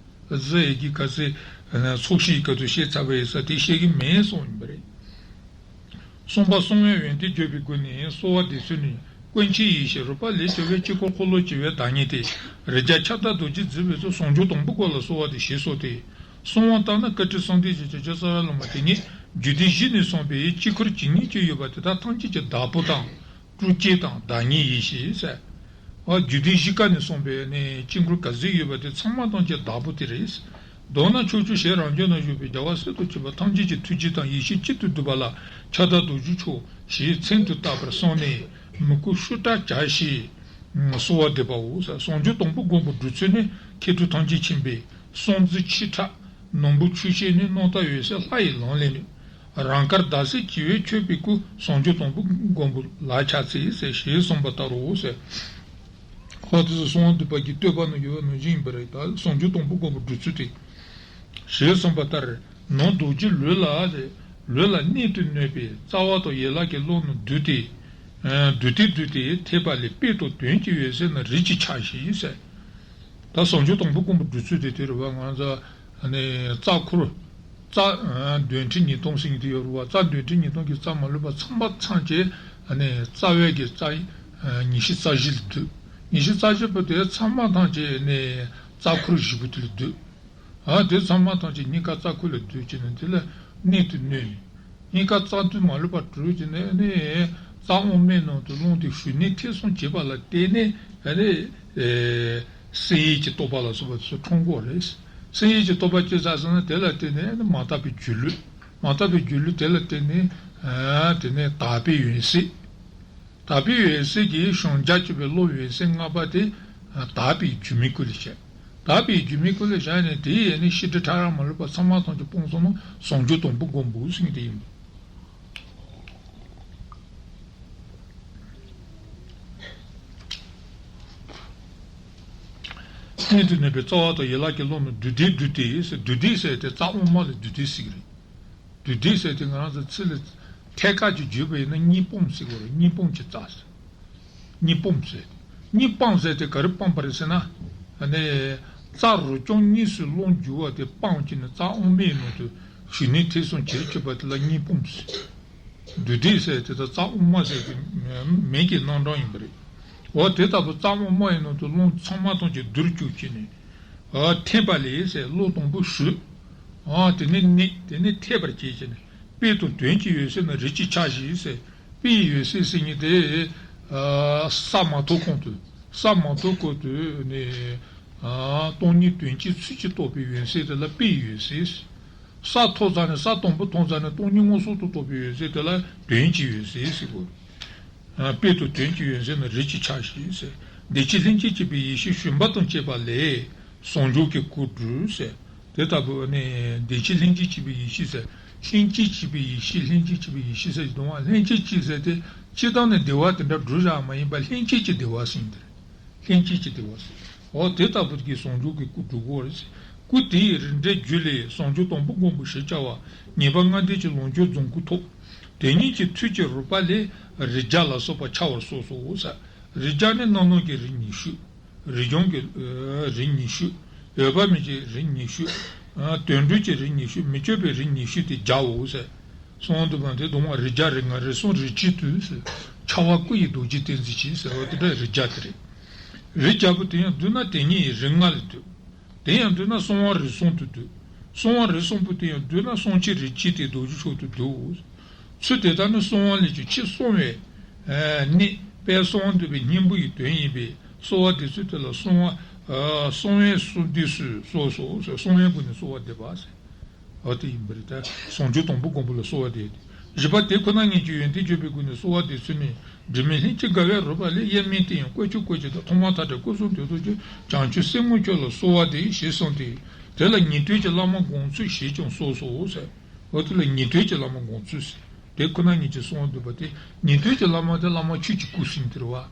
བ། ཟེར་ཡི་གེ་ག་ཚོད་ཚོགས་ཞིང་གི་སྐབས་སུ་བཤད་ཚར་བ་ཡིན་ས་དེ་བཤད་ཀྱི་མེད་གསུངས་ཡིན་པ་རེད། གསུམ་པ་གསང་བའི་ཡོན་ཏན་བརྗོད་པའི་སྒོ་ནས་གསོལ་བ་འདེབས་ཚུལ་ནི། ཀུན་མཁྱེན་ཡེ་ཤེས་རོལ་པ་ལས་བྱུང་བའི་དཀྱིལ་འཁོར་འཁོར་ལོ་བྱེ་བའི་བདག་ཉིད་དེ། རིགས་བརྒྱ་ཁྱབ་བདག་རྡོ་རྗེས་བརྫིས་པའི་ཚུལ། ཟུང་འཇུག་དང་པོའི་སྒོ་ལ་གསོལ་བ་འདེབས་ཞེས་གསུངས་ཏེ། གསང་བ་ལྟར་ན་བཀའ་དྲིན་གསུམ་ལྡན་གྱི་རྒྱལ་སྲས་རྩ་བའི་བླ་མ་དེ་ཉིད་རྒྱུད་སྡེ་བཞི་ནས་གསུངས་པའི་དཀྱིལ་འཁོར་ཇི་སྙེད་ཅིག་ཡོད་པ་དེ་དག་ཐམས་ཅད་ཀྱི་བདག་པོ་དང་། སྤྲུལ་སྐྱེས་དང་བདག་ཉིད་ཡིན་ཞེས་ཟེར། འོ་རྒྱུད་སྡེ་བཞི་ཀ་ནས་གསུངས་པའི་ནི་དཀྱིལ་འཁོར་ག་ཚོད་ཡོད་པ་དེ་ཚང་མ་ཐམས་ཅད་བདག་པོ་དེ་རེད། མདོར་ན་ཕྱོགས་བཅུའི་ཞལ་རང་བྱུང་ན་བཞུགས་པའི་རྒྱལ་བ་སྲས་དང་བཅས་པ་ཐམས་ཅད་ཀྱི་ཐུགས་རྗེ་དང་ཡེ་ཤེས་གཅིག་ཏུ་བསྡུས་པ་ལ་ཕྱག་བདག་རྡོ་རྗེ་མཆོག་ཞེས་མཚན་དུ་བཏགས་པར་གསུངས་ནས་མི་བསྐུལ་ཤུགས་དྲག་བྱ་ཞེས་གསོལ་བ་འདེབས་པའོ། ཟུང་འཇུག་དང་པོའི་མགོན་པོ་སྒྲུབ་ཚུལ་ནི། མཁས་གྲུབ་ཐམས་ཅད་མཁྱེན་པའི་གསུང་རྩིས་ཆེ་ཕྲ་ནོར་བུ་ཆུ་ཤེལ་ནི། རྣམ་དག་འོད་གསལ་ལྷ་ཡི་ལམ་ལས་ནི། རང་དཀར་ཟླ་ཟེར་བྱེ་བས་ཁྱབ་པའི་སྐུ། ཟུང་འཇུག་དང་པོའི་མགོན་པོ་ལ་ཕྱག་འཚལ་ཟེར་ཞེས་གསུངས་པ་ལྟར་རོ་ཟེར། ཁོ་དེ་ཚོ་གསང་བ་འདུས་པ་གི་བསྟོད་པ་ནང་ཡོད་པ་ནང་བཞིན་ཡིན་པ་རེད། ད་ཟུང་འཇུག་དང་པོའི་མགོན་པོ་སྒྲུབ་ཚུལ་དེ། ཞེས་གསུངས་པ་ལྟར། ནང་རྡོ་རྗེ་ལུས་ལ་ཟེར། ལུས་ལ་གནད་དུ་གནོད་པའི་རྩ་བ་དང་ཡན་ལག་གི་ཀློང་ནས་བསྡུས་ཏེ། བསྡུས་ཏེ་བསྡུས་ཏེ་ཐེག་པ་ལས་དཔལ་དང་དོན་གྱི་འོད་ཟེར་རྣམས་རིས་ཀྱིས་ཆགས་ཤིང་ཟེར། ད་ཟུང་འཇུག་དང་པོའི་མགོན་པོ་སྒྲུབ་ཚུལ་དེ་དེ་རེད་བ། ང་ཚོ་ཨ་ནི་རྩ་འཁོར། རྩ་འདོན་ཁྲི་ཉིས་སྟོང་ཟེར་མཁན་དེ་ཡོད་རེད་བ། རྩ་འདོན་ཁྲི་ཉིས་སྟོང་གི་རྩ་མ་ལུས་པ་ཚང་མ་ཚང་བྱས་ཨ་ནི་རྩ་བའི་གི་རྩ་ཉི་ཤུ་རྩ་བཞི་ལ་བསྡུས། ཉི་ཤུ་རྩ་བཞི་པོ་དེ་ཚང་མ་ཐམས་ཅད་ཨ་ནི་རྩ་འཁོར་བཞི་པོ་དེ་ལ་བསྡུས། ཨ་དེ་ཚང་མ་ཐམས་ཅད་སྙིང་ག་རྩ་འཁོར་ལ་བསྡུས་བྱས་ནས་དེ་ལ་གནད་དུ་བསྣུན་ནས། སྙིང་ག་རྩ་མདུད་མ་ལུས་པ་དྲུག་བྱས་ནས་ཨ་ནི་རྩ་དབུ་མའི་ནང་དུ་ལོངས་ཏེ་ཞུགས་གནས་ཐེག་གསུམ་བྱས་པ་ལ་བརྟེན་ནས་ཨ་ནི་སེམས་ཡུལ་གྱི་རྟོགས་པ་ལ་སོགས་པ་དེ་ཚོ་འཁྲུངས་དགོས་རེད། སེམས་ཡུལ་གྱི་རྟོགས་པ་ཅི་ཙམ་ཟེར་ན་དེ་ལ་བརྟེན་ནས་ཨ་ནི་མ་དག་པའི་སྒྱུ་ལུས། མ་དག་པའི་སྒྱུ་ལུས་དེ་ལ་བརྟེན་ནས་ཨ་དེ་ནས་དག་པའི་འོད་གསལ། དག་པའི་འོད་གསལ་གྱི་ཞེན་བྱ་གཅོད་པའི་བློ་འོད་གསལ་ལྔ་པ་དེ། དག་པའི་སྒྱུ་མའི་སྐུ་ལ་བྱ། དག་པའི་སྒྱུ་མའི་སྐུ་ལ་བྱ་ནས་དེའི་ཡེ་ནས་ཤེས་སྒྲིབ་ཕྲ་རགས་མ་ལུས་པ་ཚང་མ་ཐམས་ཅད་སྤངས་སོང་ན་ཟུང་འཇུག་དང་པོའི་མགོན་པོ་ཟེར་མཁན་དེ་ཡིན། གཉིད་དུ་ནུབ་པའི་རྩ་བ་དང་ཡན་ལག་གི་བློ་རྣམས་བདུད་སྡེ་བདུད་དེ་ཟེར། བདུད་སྡེ་ཟེར་ཏེ་རྩ་དབུ་མ་ལ་བདུད་སྡེ་ཟེར་གྱི་རེད། བདུད་སྡེ་ཟེར་ཏེ་ང་རང་ཚོ་ཚིག་ལ་ཐད་ཀར་གྱིས་བརྗོད་པ་ཡིན་ན་གཉིད་སྤངས་ཟེར་གྱི་རེད། གཉིད་སྤངས་ཀྱི་རྩ་ཟེར། གཉིད་སྤངས་ཟེར་ཏེ། གཉིད་སྤངས་ཟེར་ཏེ་ག་རེ་སྤངས་པ་རེད་ཟེར་ན། ཨ་ནི། རྩ་རུས་རྐྱང་གཉིས་སུ་རླུང་རྒྱུ་བ་དེ་སྤངས་ཀྱི་ནི་རྩ་དབུ་མའི་ནང་དུ་ཞུགས་ནས་ཐེ་ཚོམ་ཅི་རིགས་སྐྱེས་པ་དེ་ལ་གཉིད་སྤངས་ཟེར། བདུད་སྡེ་ཟེར་དེ་དག་རྩ་དབུ་མ་ཟེར་གྱི་མིང་གི་རྣམ་གྲངས་ཡིན་པ་རེད། འོ་དེ་ལྟ་བུ་རྩ་དབུ་མ་ཡི་ནང་དུ་རླུང་ཚང་མ་ཐམས་ཅད་བསྡུར་བཅུག་བྱས་ནས། འོ་འཐེན་པ་ལས་ཟེར། བློ་དང་པོ་ཞུགས། འོ་དེ་ནས་གནས། དེ་ནས་འཐད་པར་བྱེད་བྱས་ནས། དཔེ་དང་དོན་གྱི་འོད་གསལ་ནི་རིགས་ཀྱི་ཆ་བཞི་ཟེར། དཔེའི་འོད་གསལ་ཟེར་མཁན་དེ། ས་མ་ཐོབ་གོང་དུ། ས་མ་ཐོབ་གོང་དུ་ནས། སྟོང་ཉིད་དོན་གྱི་ཚུལ་གྱིས་རྟོགས་པའི་འོད་གསལ་དེ་ལ་དཔེའི་འོད་གསལ། ས་ཐོབ་ཙང་ནས། ས་དང་པོ་ཐོབ་ཙང་ནས་སྟོང་ཉིད་མངོན་སུམ་དུ་རྟོགས་པའི་འོད་གསལ་དེ་ལ་དོན་གྱི་འོད་གསལ་ཟེར་གོ། དཔེ་དང་དོན་གྱི་འོད་གསལ་ནི་རིགས་ཀྱི་ཆ་བཞི་ཟེར། བདེ་ཆེན་ལྷན་སྐྱེས་སྐྱེད་པའི་ཡེ་ཤེས་ཞུན་པ་དང་བཅས་པ་ལས་ཟུང་འཇུག་གི་སྐུ་སྒྲུབ་ཟེར། དེ་ལྟ་བུ་ནི་བདེ་ཆེན་ལྷན་སྐྱེས་སྐྱེད་པའི་ཡེ་ཤེས་ཟེར། ལྷན་སྐྱེས་སྐྱེད་པའི་ཡེ་ཤེས། ལྷན་སྐྱེས་སྐྱེད་པའི་ཡེ་ཤེས་ཟེར་གྱི་འདུག་བ། ལྷན་སྐྱེས་སྐྱེད་ཟེར་དེ་སྤྱིར་བཏང་ནས་བདེ་བ་དེ་འདྲ་སྒྲུབ་བཞག་མ་ཡིན་པ། ལྷན་སྐྱེས་ཀྱི་བདེ་བ་ཟེར་དེ་རེད། ལྷན་སྐྱེས་ཀྱི་བདེ་བ་ཟེར། འོ་དེ་ལྟ་བུ་གི་ཟུང་འཇུག་གི་སྐུ་སྒྲུབ་དགོས་རེད། སྐུ་དེ་ཡི་རིགས་འགྲེ་རྒྱུད་ལས། ཟུང་འཇུག་དང་པོ་མགོན་པོ་ཞེས་བྱ་བ། ཉེས་པ་ལྔ་འདས་ཀྱི་ལོངས་སྤྱོད་རྫོགས་སྐུ་ཐོབ། དེ་ཉིད་ཀྱི་ཚུལ་གྱི་རོལ་པ་ལས། རིགས་བརྒྱ་ལ་སོགས་པ་འཆར་བར་གསུངས་སོ་ཟེར། རིགས་བརྒྱ་ནི་རྣམ་སྣང་གི་རིགས་ཉི་ཤུ། རིགས་བྱང་གི་རིགས་ཉི་ཤུ། འོད་དཔག་མེད་ཀྱི་རིགས་ཉི་ཤུ། དོན་སྒྲུབ་ཀྱི་རིགས་ཉི་ཤུ། མི་བསྐྱོད་པའི་རིགས་ཉི་ཤུ་སྟེ་བརྒྱའོ་ཟེར། གསང་བ་འདུས་པ་དེ་གདོང་པ་རིགས་བརྒྱ། རིགས་ལྔ། རིགས་གསུམ། རིགས་གཅིག་ཏུ་ཟེར། འཆར་བ་སྐུ་ཡི་རྡོ་རྗེ་ཏིང་འཛིན་གྱིས་ཟེར་བ་དེ་འདྲ་རིགས་བརྒྱ་དེ་རེད། རིགས་བརྒྱ་པོ་དེ་ཡང་བསྡུ་ན་དེ་ཉིད་ཡི་རིགས་ལྔ་ལ་འདུས། དེ་ཡང་བསྡུ་ན་གསང་བ་རིགས་གསུམ་དུ་འདུས། གསང་བ་རིགས་གསུམ་པོ་དེ་ཡང་བསྡུ་ན་གསང་ཆེན་རིགས་གཅིག་སྟེ་རྡོ་རྗེ་མཆོག་ཏུ་འདུའོ། ཚུལ་དེ་ལྟར་ནི་གསང་བ་ལས་ཀྱང་ཆེས་གསང་བའི་གནས་དཔལ་གསང་བ་འདུས་པའི་སྙིང་པོ་ཡི་དོན་ཡིན་པས། གསོལ་བ་འདེབས་ཚུལ་དེ་ལ་གསང་བ། གསང་བའི་གསོལ་འདེབས་སུ་གསོལ་སོ། གསང་བའི་སྒོ་ནས་གསོལ་བ་འདེབས་པ་ཟེར། འོ་དེ་ཡིན་པ་རེད། ད་ཟུང་འཇུག་དང་པོ་མགོན་པོ་ལ་གསོལ་བ་འདེབས་ཏེ། བཞི་པ་དེ་ཁོ་ན་ཉིད་ཀྱི་ཡོན་ཏན་བརྗོད་པའི་སྒོ་ནས་གསོལ་བ་འདེབས་ཚུལ་ནི། དྲི་མེད་ལྷན་ཅིག་དགའ་བའི་རོལ་པ་ལས། དབྱེར་མེད་དེ་ཡང་བཀོལ་གྱིན་བཀོལ་གྱིན་དུ། ཐོག་མ་མཐའ་བྲལ་སྐུ་གསུང་ཐུགས་སུ་གྱུར། བྱང་ཆུབ་སེམས་དངོས་ཁྱོད་ལ་གསོལ་བ་འདེབས། ཞེས་གསུངས་ཏེ། དེ་ལ་ཉན་ཐོས་ཀྱི་བླ་མ་དགོངས་ཚུལ་ཞེས་ཀྱང་གསུངས་སོ་ཟེར། འོ་དེ་ལ་ཉན་ཐོས་ཀྱི་བླ་མ་དགོངས་ཚུལ་ཟེར། དེ་ཁོ་ན་ཉིད་ཀྱི་གསང་བ་འདུས་པ་དེ། ཉན་ཐོས་ཀྱི་བླ་མ་དེ་བླ་མ་ཆོས་ཀྱི་སྐུ་ཟེར་དེ་རེད་བ།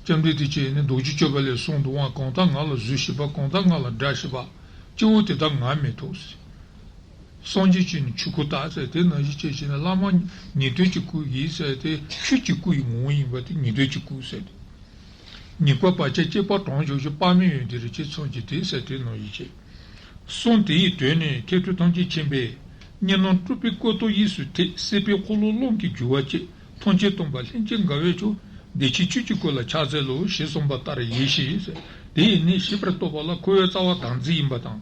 བཅོམ་ལྡན་འདས་ཀྱིས་ནི་རྡོ་རྗེ་གཅོད་པ་ལས་གསུངས་འདུག་བ། གང་ལྟར་ང་ལ་གཟུགས་ཤེས་པ། གང་ལྟར་ང་ལ་སྒྲ་ཤེས་པ། སྐྱེ་བོ་དེ་དག་ང་མི་ཐོབ་ཟེར། སངས་རྒྱས་ཀྱིས་ནི་ཆོས་སྐུ་བལྟ་ཟེར། དེ་ནང་བཞིན་བྱས་བྱས་ནས་བླ་མ་ཉན་ཐོས་ཀྱི་སྐུ་ཡིན་ཟེར་ཏེ། ཆོས་ཀྱི་སྐུ་ཡི་ངོ་བོ་ཡིན་པ་དེ་ཉན་ཐོས་ཀྱི་སྐུ་ཟེར་ཏེ། ཉེས་པ་བར་ཆད་བཅས་པ་དྲངས་བཞག་ཕྱིར། དཔག་མེད་ཡོན་ཏན་རིན་ཆེན་ཚོགས་ཀྱིས་དེད་ཟེར། དེ་ནང་བཞིན་བྱས། གསུང་དེ་ཡི་དོན་ནི། མཁས་གྲུབ་ཐམས་ཅད་མཁྱེན་པས། གཉིས་སྣང་སྤྲུལ་པའི་སྐུ་སྟོང་གཡས་སུ་ཐེག། སྲིད་པའི་འཁོར་ལོ་རླུང་གིས་རྒྱུ་བར་བྱེད། ཐམས་ཅད་སྟོང་པ་ལྷན་ཅིག་དགའ་བའི་མཆོག། བདེ་ཆེན་ཆོས་ཀྱི་སྐུ་ལ་ཕྱག་འཚལ་ལོ། ཞེས་གསུངས་པ་ལྟར་ཡིན་ཞེས་ཟེར། དེ་ཡི་གནད་ཞིབ་པར་རྟོགས་པ་ལ་འཁོར་བའི་རྩ་བ་བདག་འཛིན་ཡིན་པ་དང་།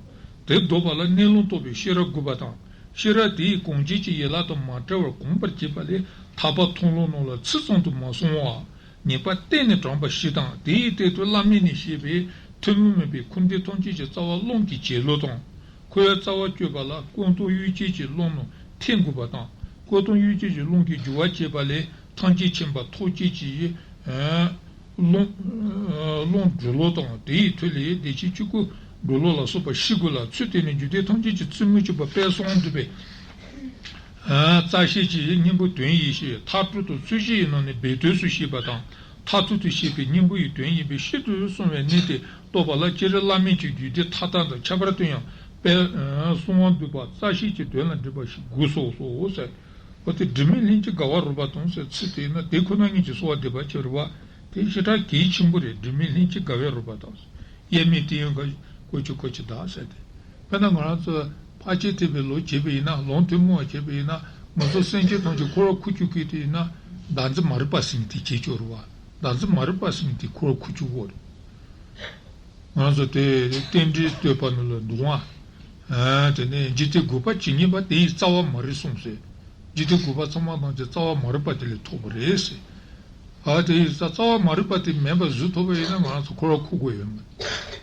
དེ་ལྡོག་པ་ལ་གནས་ལུང་རྟོགས་པའི་ཤེས་རབ་དགོས་པ་དང་། ཤེས་རབ་དེ་ཡིས་གང་བྱས་ཀྱང་ཡན་ལག་དང་མ་བྲལ་བར་གོམས་པར་བྱེད་པ་ལས། ཐར་པ་མཐོང་ལམ་རྣམས་ལ་ཚིག་ཙམ་དུ་མ་སོང་བར། ངེས་པ་གཏན་ནས་དྲངས་པ་ཞིག་དང་། དེ་ཡི་སྟེང་དུ་བླ་མས་ནི་བཤད་པའི་ཐུན་མོང་མིན་པའི་འཁོར་འདས་ཐམས་ཅད་ཀྱི་རྩ་བ་རླུང་གིས་བྱེད་ལུགས་དང་། འཁོར་བའི་རྩ་བ་གཅོད་པ་ལ་ཀུན་རྟོག་གཡོ་བྱེད་ཀྱི་རླུང་རྣམས་འཐེན་དགོས་པ་དང་། ཀུན་རྟོག་གཡོ་བྱེད་ཀྱི་རླུང་གིས་རྒྱུ་བ་བྱེད་པ་ལས་ཐམས་ཅད་མཁྱེན་པ་ཐོགས་བཅས་ཀྱི་རླུང་རླུང་སྒྲུབ་ལུགས་དང་། དེ་ཡི་མཐུ་ལས་བདེ་ཆེན་ཆོས་སྐུ་སྒྲུབ་ལུགས་ལ་སོགས་པ་ཤེས་དགོས་ལ། ཚུལ་དེ་ནི་འཇིག་རྟེན་ཐམས་ཅད་ཀྱི་ཚུལ་དངོས་གཅིག་པ་དཔལ་གསང་བ་འདུས་པའི་རྩ་ཤེས་ཀྱི་སྙིང་པོ་དོན་ཡིན་ཞིང་། མཐར་གྲོལ་དང་ཚུལ་བཞི་ཡི་ནང་ནས་སྦས་དོན་སུ་བཤད་པ་དང་། མཐར་ཐུག་ཏུ་བཤད་པའི་སྙིང་པོ་ཡི་དོན་ཡིན་པས་ཤིན་ཏུ་གསང་བའི་གནད་དེ་རྟོགས་པ་ལ། སྤྱིར་བླ་མེད་ཀྱི་རྒྱུད་སྡེ་མཐའ་དག་དང་ཁྱད་པར་དུ་ཡང་དཔལ་གསང་བ་འདུས་པ་རྩ་ཤེས་ཀྱི་དོན་ལ་འགྲེལ་པ་ཞིག་དགོས་སོ་སོ་ཟེར། འོ་དེ་དྲི་མེད་ལྷན་ཅིག་དགའ་བར་རོལ་པ་དང་ཟེར་ཚིག་དེ་ཡིན་ན། དེ་ཁོ་ན་ཉིད་ཀྱིས་གསོལ་བ་འདེབས་པ་ཅིག་རེད་བ། དེ་ཞེ་དྲག་གལ་ཆེན་པོ་རེད། དྲི་མེད་ལྷན་ཅིག་དགའ་བར་རོལ་པ་དང་། དབྱེར་མེད་དེ་ཡང་བཀོལ་གྱི་བཀོལ་གྱི་གདགས་ཟེར་ཏེ། དཔེར་ན་ང་རང་ཚོ་ཕར་ཕྱིན་ཐེག་པའི་ལུགས་བྱས་པ་ཡིན་ན། ལུང་ཐུན་མོང་བ་བྱས་པ་ཡིན་ན། ང་ཚོ་སེམས་ཅན་ཐམས་ཅད་འཁོར་བར་འཁོར་བཅུག་མཁན་དེ་ཡིན་ན། བདག་འཛིན་མ་རིག་པ་ཟེར་མཁན་དེ་བྱེད་ཆོག་རེད་བ། བདག་འཛིན་མ་རིག་པ་ཟེར་མཁན་དེ་འཁོར་བར་འཁོར་བཅུག་གོ་རེད། ང་ཚོ་དེ་རྟེན་འབྲེལ་བསྟོད་པ་ནང་ལ་འདུག་ཨ། དེ་ནས་འཇིག་རྟེན་དགུ་པ་ཇི་སྙེད་པ་དེ་ཡི་རྩ་བ་མ་རིག་གསུངས་ཟེར། འཇིག་རྟེན་དགུ་པ་ཚང་མ་ཐམས་ཅད་རྩ་བ་མ་རིག་པ་དེ་ལས་ཐོབ་པ་རེད་ཟེར། ཨ་དེ་ཡི་རྩ་རྩ་བ་མ་རིག་པ་དེ་མེད་པ་བཟོ་ཐུབ་པ་ཡིན་ན། ང་རང་ཚོ་འཁོར་བར་འཁོར་དགོས་ཡོད་མ་རེད།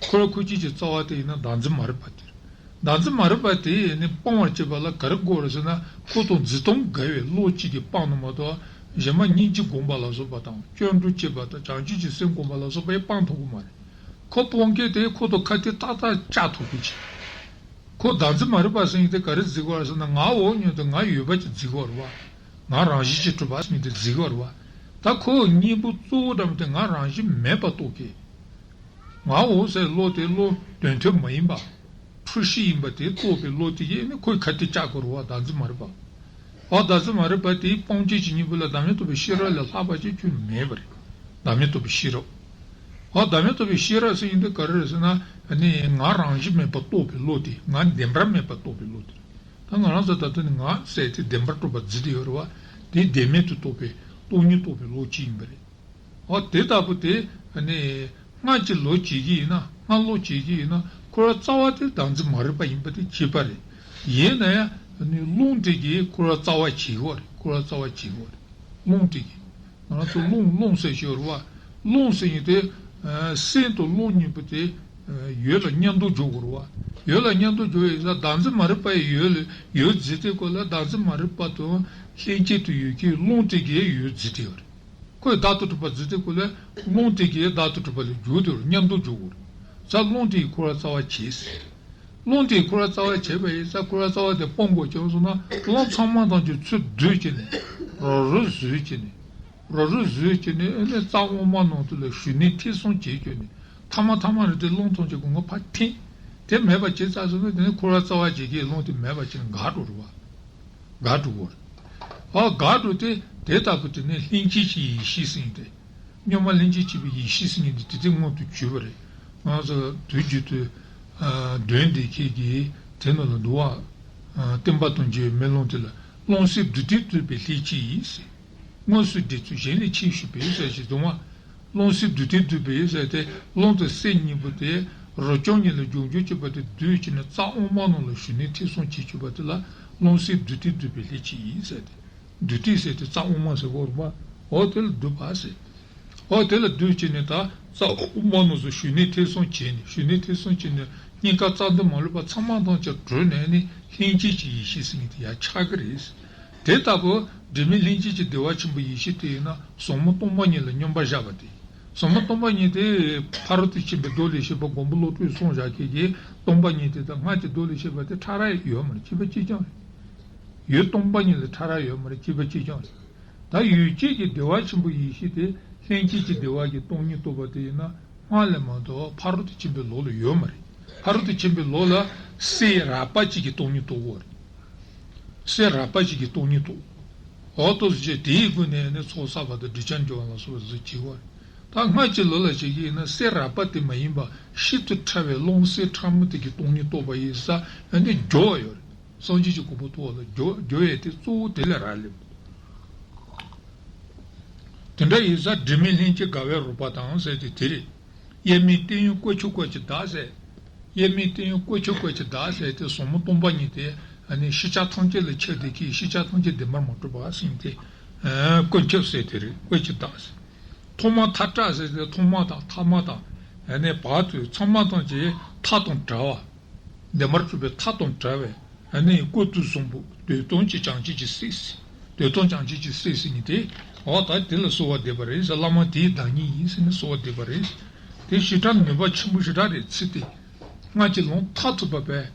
འཁོར་བར་འཁོར་བྱེད་ཀྱི་རྩ་བ་དེ་ཡིན་ན་བདག་འཛིན་མ་རིག་པ་དེ་རེད། བདག་འཛིན་མ་རིག་པ་དེ་ནི་སྤང་བར་བྱེད་པ་ལ་ག་རེ་དགོས་རེད་ཟེར་ན། ཁོ་དང་འཛིན་སྟངས་འགལ་བའི་བློ་གཅིག་གིས་སྤངས་ནས་མ་གཏོགས། གཞན་མ་སྙིང་རྗེ་སྒོམ་པ་ལ་སོགས་པ་དང་། སྐྱབས་འགྲོ་བྱེད་པ་དང་། བྱང་ཆུབ་ཀྱི་སེམས་སྒོམ་པ་ལ་སོགས་པས་སྤང་ཐུབ་ཀྱི་མ་རེད། ཁོ་སྤོང་མཁན་དེ་ཁོ་དང་ཁ་གཏད་ཏག་ཏག་བཅག་ཐུབ་ཀྱི་ཅིག་ཁོ་བདག་འཛིན་མ་རིག་པ་ཟེར་མཁན་དེ་ག་རེ་བརྩི་དགོས་རེད་ཟེར་ན། ང་འོག་མིན་དུ་ང་ཡོད་པ་ཅིག་བརྩི་དགོས་རེད་བ། ང་རང་བཞིན་གྱིས་གྲུབ་པ་ཟེར་མཁན་དེ་བརྩི་དགོས་རེད་བ། ད་ཁོ་གཉེན་པོ་གཙོ་བོ་འདྲ་མོ་དེ་ང་རང་བཞིན་མེད་པ་རྟོགས་མཁན། ང་འོ་ཟེར་བློ་དེ་བློ་དོན་མཐུན་མ་ཡིན་པ། འཁྲུལ་གཞི་ཡིན་པ་དེ་རྟོགས་པའི་བློ་དེ་ཡིས་ནི་ཁོའི་ཁ་ཏི་བཅག་དགོས་རེད་བ། བདག་འཛིན་མ་རིག་པ། འོ་བདག་འཛིན་མ་རིག་པ་དེའི་སྤང་བྱ་གི་སྙིང་པོ་ལ་བདག་མེད་རྟོགས་པའི་ཤེས་རབ་ལས་ལྷག་པ་ཅིག་ཁྱོན་ནས་མེད་པ་རེད། བདག་མེད་རྟོགས་པའི་ཤེས་རབ། འོ་བདག་མེད་རྟོགས་པའི་ཤེས་རབ་ཟེར་ཡིན་དུས་ག་རེ་རེད་ཟེར་ན། ནི་ང་རང་བཞིན་མེད་པར་རྟོགས་པའི་བློ་དེ། ང་བདེན་པར་མེད་པར་རྟོགས་པའི་བློ་དེ། ད་ང་རང་ཚོ་ད་དུང་ནི་ང་ཟེར་དེ་བདེན་པར་གྲུབ་པ་བརྫིས་ཏེ་ཡོད་རེད་བ། དེ་བདེན་མེད་དུ་རྟོགས་པའི་སྟོང་ཉིད་རྟོགས་པའི་བློ་གཅིག་ཡིན་པ་རེད། འོ་དེ་ལྟ་བུ་དེ་ནི་སྔར་གྱི་བློ་བྱེད་ཀྱི་ཡིན་ན། སྔར་བློ་བྱེད་ཀྱི་ཡིན་ན་འཁོར་བ་རྩ་བ་དེ་བདག་འཛིན་མ་རིག་པ་ཡིན་པ་དེ་གཅིག་པ་རེད། ཡིན་ན་ཡང་ནི་རླུང་དེ་གིས་འཁོར་བ་རྩ་བ་བྱེད་ཀྱི་ཡོད་རེད། འཁོར་བ་རྩ་བ་བྱེད་ཀྱི་ཡོད་རེད། རླུང་དེ་གིས། ང་རང་ཚོ་རླུང་རླུང་ཟེར་ཞིག་ཡོད་རེད་བ། རླུང་ཟེར་མཁན་དེ་སེམས་དང་རླུང་གཉིས་པོ་དེ་ཡོད་ལ་མཉམ་དུ་འཇོག་དགོས་རེད་བ། ཡོད་ལ་མཉམ་དུ་འཇོག་ཡིན་ཙང་བདག་འཛིན་མ་རིག་པ་ཡི་ཡོད་ལ་ཡོད་བརྫིས་ཏེ་ཁོ་ལ་བདག་འཛིན་མ་རིག་པ་དང་ལྷན་སྐྱེས་དུ་ཡོད་ཀྱི་རླུང་དེ་གིས་ཡོད་བརྫིས་ཏེ་ཡོད་རེད། ཁོས་བདག་ཏུ་གྲུབ་པ་བརྫིས་ཏེ་ཁོ་ལ་རླུང་དེ་གིས་བདག་ཏུ་གྲུབ་པ་ལ་འཇུག་དེ་རུ་མཉམ་དུ་འཇུག་དགོས་རེད། ས་རླུང་དེས་འཁོར་བ་རྩ་བ་བྱས་ཟེར། རླུང་དེས་འཁོར་བ་རྩ་བ་བྱས་པ་ཡིན་ཙང་འཁོར་བ་རྩ་བ་དེ་སྤོང་དགོས་ཀྱང་སོང་ན་རླུང་ཚང་མ་ཐམས་ཅད་ཚུར་བསྡུས་བྱས་ནས་རོ་རུ་བཟོས་བྱས་ནས། རོ་རུ་བཟོས་བྱས་ནས་ཨ་ནི་རྩ་དབུ་མ་ནང་དུ་ལ་ཞུ་ནས་ཐེ་ཚོམ་བྱས་བྱས་ནས་ཐ་མ་ཐ་མ་རེ་དེ་རླུང་ཐམས་ཅད་སྒོ་ང་ཕར་འཐེན། དེ་མེད་པ་བྱས་ཚར་སོང་ན་དེ་ནི་འཁོར་བ་རྩ་བ་བྱེད་ཀྱི་རླུང་དེ་མེད་པ་བྱས་ནས་འགག་འགྲོ་རུ་བ། འགག་འགྲོ་བར། ཨ་འགག་འགྲོ་སྟེ་དེ་ལྟ་བུ་དེ་ནི་ལྷན་སྐྱེས་ཀྱི་ཡེ་ཤེས་ཟེར་ཏེ། གཉུག་མ་ལྷན་སྐྱེས་ཀྱི་ཡེ་ཤེས་ཟེར་མཁན་དེ་དེ་དེ་མངོན་དུ་གྱུར་པ་རེད། ང་ཚོ་དུས་རྒྱུན་དུ་དོན་འདི་ཁྱེད་ཀྱིས་དེ་ནང་ལ་འདུལ་བ། བསྟན་པ་དང་འབྱེད་པའི་མེ་ལོང་དེ་ལ་རླུང་སེམས་འདུས་ཏེ་འདུས་པའི་ལྷན་སྐྱེས་ཡིན་ཟེར། དངོས་སུ་འདི་ཚུལ་གཞན་ལས་ཕྱིས་ཞུས་པའི་ཟེར་ཞིག་འདུག་བ། རླུང་སེམས་འདུས་ཏེ་འདུས་པའི་ཟེར་ཏེ་རླུང་དང་སེམས་གཉིས་པོ་དེ་རོ་བཅུ་གཉིས་ལ་སྦྱོར་སྦྱོར་བྱེད་པ་དེ་འདུས་བྱས་ནས་རྩ་དབུ་མ་ནང་ལ་ཞུགས་ནས་ཐེ་ཚོམ་བྱེད་བཅུག་པ་དེ་ལ་རླུང་སེམས་འདུས་ཏེ་འདུས་པའི་ལྷན་སྐྱེས་ཡིན་ཟེར་ཏེ། འདུས་ཏེ་ཟེར་ཏེ་རྩ་དབུ་མ་ཟེར་བ་རེད་པ། འོ་དེ་ལ་འདུས་པ་ཟེར། འོ་དེ་ལ་འདུས་བྱས་ནས་ད་རྩ་དབུ་མ་ནང་དུ་ཞུགས་ནས་ཐེ་ཚོམ་བྱས་ནས་ཞུགས་ནས་ཐེ་ཚོམ་བྱས་ནས་གཉིས་ཀ་རྩ་འདུ་མ་ལུས་པ་ཚང་མ་ཐམས་ཅད་གྲོལ་ནས་ནི་ལྷན་སྐྱེས་ཀྱི་ཡེ་ཤེས་ཟེར་མཁན་དེ་ཡར་ཆགས་ཀྱི་རེད། དེ་ལྟ་བུ་དྲི་མེད་ལྷན་སྐྱེས་ཀྱི་བདེ་བ་ཆེན་པོའི་ཡེ་ཤེས་དེ་ཡིན་ན་ཟབ་མོ་སྟོང་པ་ཉིད་ལ་སྙོམས་པར་བཞག་པ་དེ། ཟབ་མོ་སྟོང་པ་ཉིད་དེ་ཕ་རོལ་ཏུ་ཕྱིན་པའི་མདོ་ལས་བཤད་པ་མགོན་པོ་བློ་གྲོས་གསུངས་བཞག་མཁན་གྱི་སྟོང་པ་ཉིད་དེ་དང་སྔར་གྱི་མདོ་ལས་བཤད་པ་དེ་ཕྲ་རགས་ཡོད་མ་རེད། གཅིག་པ་གཅིག་རྐྱང་རེད། ཡུལ་སྟོང་པ་ཉིད་ལས་ཕྲ་རགས་ཡོད་མ་རེད། གཅིག་པ་གཅིག་རྐྱང་རེད། ད་ཡུལ་སྐྱེས་ཀྱི་བདེ་བ་ཆེན་པོའི་ཡེ་ཤེས་དེ་ལྷན་སྐྱེས་ཀྱི་བདེ་བ་གི་སྟོང་ཉིད་རྟོགས་པ་དེ་ཡིན་ན་སྔར་ལས་མ་དོ་ཕ་རོལ་ཏུ་ཕྱིན་པའི་ལུགས་ལ་ཡོད་མ་རེད། ཕ་རོལ་ཏུ་ཕྱིན་པའི་ལུགས་ལ་སེམས་རགས་པ་གཅིག་གི་སྟོང་ཉིད་རྟོགས་དགོས་རེད། སེམས་རགས་པ་གཅིག་གི་སྟོང་ཉིད་རྟོགས། འོ་ཏོ་ཟེར་དེའི་སྒོ་ནས་ནི་ཚོགས་བསགས་པ་དང་སྒྲིབ་སྦྱང་སྦྱོང་བ་ལ་སོགས་པ་ཟེར་བྱེད་དགོས་རེད། ད་སྔར་གྱི་ལུགས་ལ་བྱེད་ཀྱི་ཡིན་ན་སེམས་རགས་པ་དེ་མ་ཡིན་པ་ཤིན་ཏུ་ཕྲ་བའི་རླུང་སེམས་ཕྲ་མོ་དེ་གི་སྟོང་ཉིད་རྟོགས་པ་ཡིན་ས་ཨ་ནི་སྦྱོར་བ་ཡོད་རེད། སངས་རྒྱས་ཀྱི་གོ་འཕང་ཐོབ་པ་ལ་སྦྱོར་སྦྱོར་ཡས་དེ་གཙོ་བོ་དེ་ལ་རག་ལས། དེ་འདྲ་ཡིན་ཙང་དྲི་མེད་ལྷན་སྐྱེས་དགའ་བས་རོལ་པ་དང་ཟེར་དེ་དེ་རེད། དབྱེར་མེད་བརྟན་གཡོ་བཀོད་ཁྱབ་བཀོད་ཀྱི་བདག་ཟེར། དབྱེར་མེད་བརྟན་གཡོ་བཀོད་ཁྱབ་བཀོད་ཀྱི་བདག་ཟེར་དེ་ཟབ་མོ་སྟོང་པ་ཉིད་དེ་ཨ་ནི་ཤེས་བྱ་ཐམས་ཅད་ལ་ཁྱབ་བསྡད་ཀྱི་ཤེས་བྱ་ཐམས་ཅད་བདེན་པར་མ་གྲུབ་པ་ཟེར་དེ། བཀོད་ཁྱབ་ཟེར་དེ་རེད། བཀོད་ཀྱི་བདག་ཟེར། ཐོག་མ་མཐའ་བྲལ་ཟེར་དེ་ཐོག་མ་དང་ཐ་མ་དང་ཨ་ནི་བར་དུ་ཚང་མ་ཐམས་ཅད་མཐའ་དང་བྲལ་བ། བདེན་པར་གྲུབ་པའི་མཐའ་དང་བྲལ་བའི་ཨ་ནི་ཀུན་ཏུ་བཟང་པོ་འདོད་དོན་གྱི་བྱང་ཆུབ་ཀྱི་སེམས་ཟེར། འདོད་དོན་བྱང་ཆུབ་ཀྱི་སེམས་ཟེར་མཁན་དེ་འོ་ད་དེ་ལ་གསོལ་བ་འདེབས་པ་རེད་ཟེར། བླ་མ་དེའི་བདག་ཉིད་ཡིན་ཟེར་ནས་གསོལ་བ་འདེབས་པ་རེད། དེ་བྱེ་བྲག་ནུས་པ་ཆེན་པོ་ཞེ་དྲག་རེད། ཚིག་དེ་སྔར་གྱི་ལུང་མཐའ་ཐུག་པ་བས་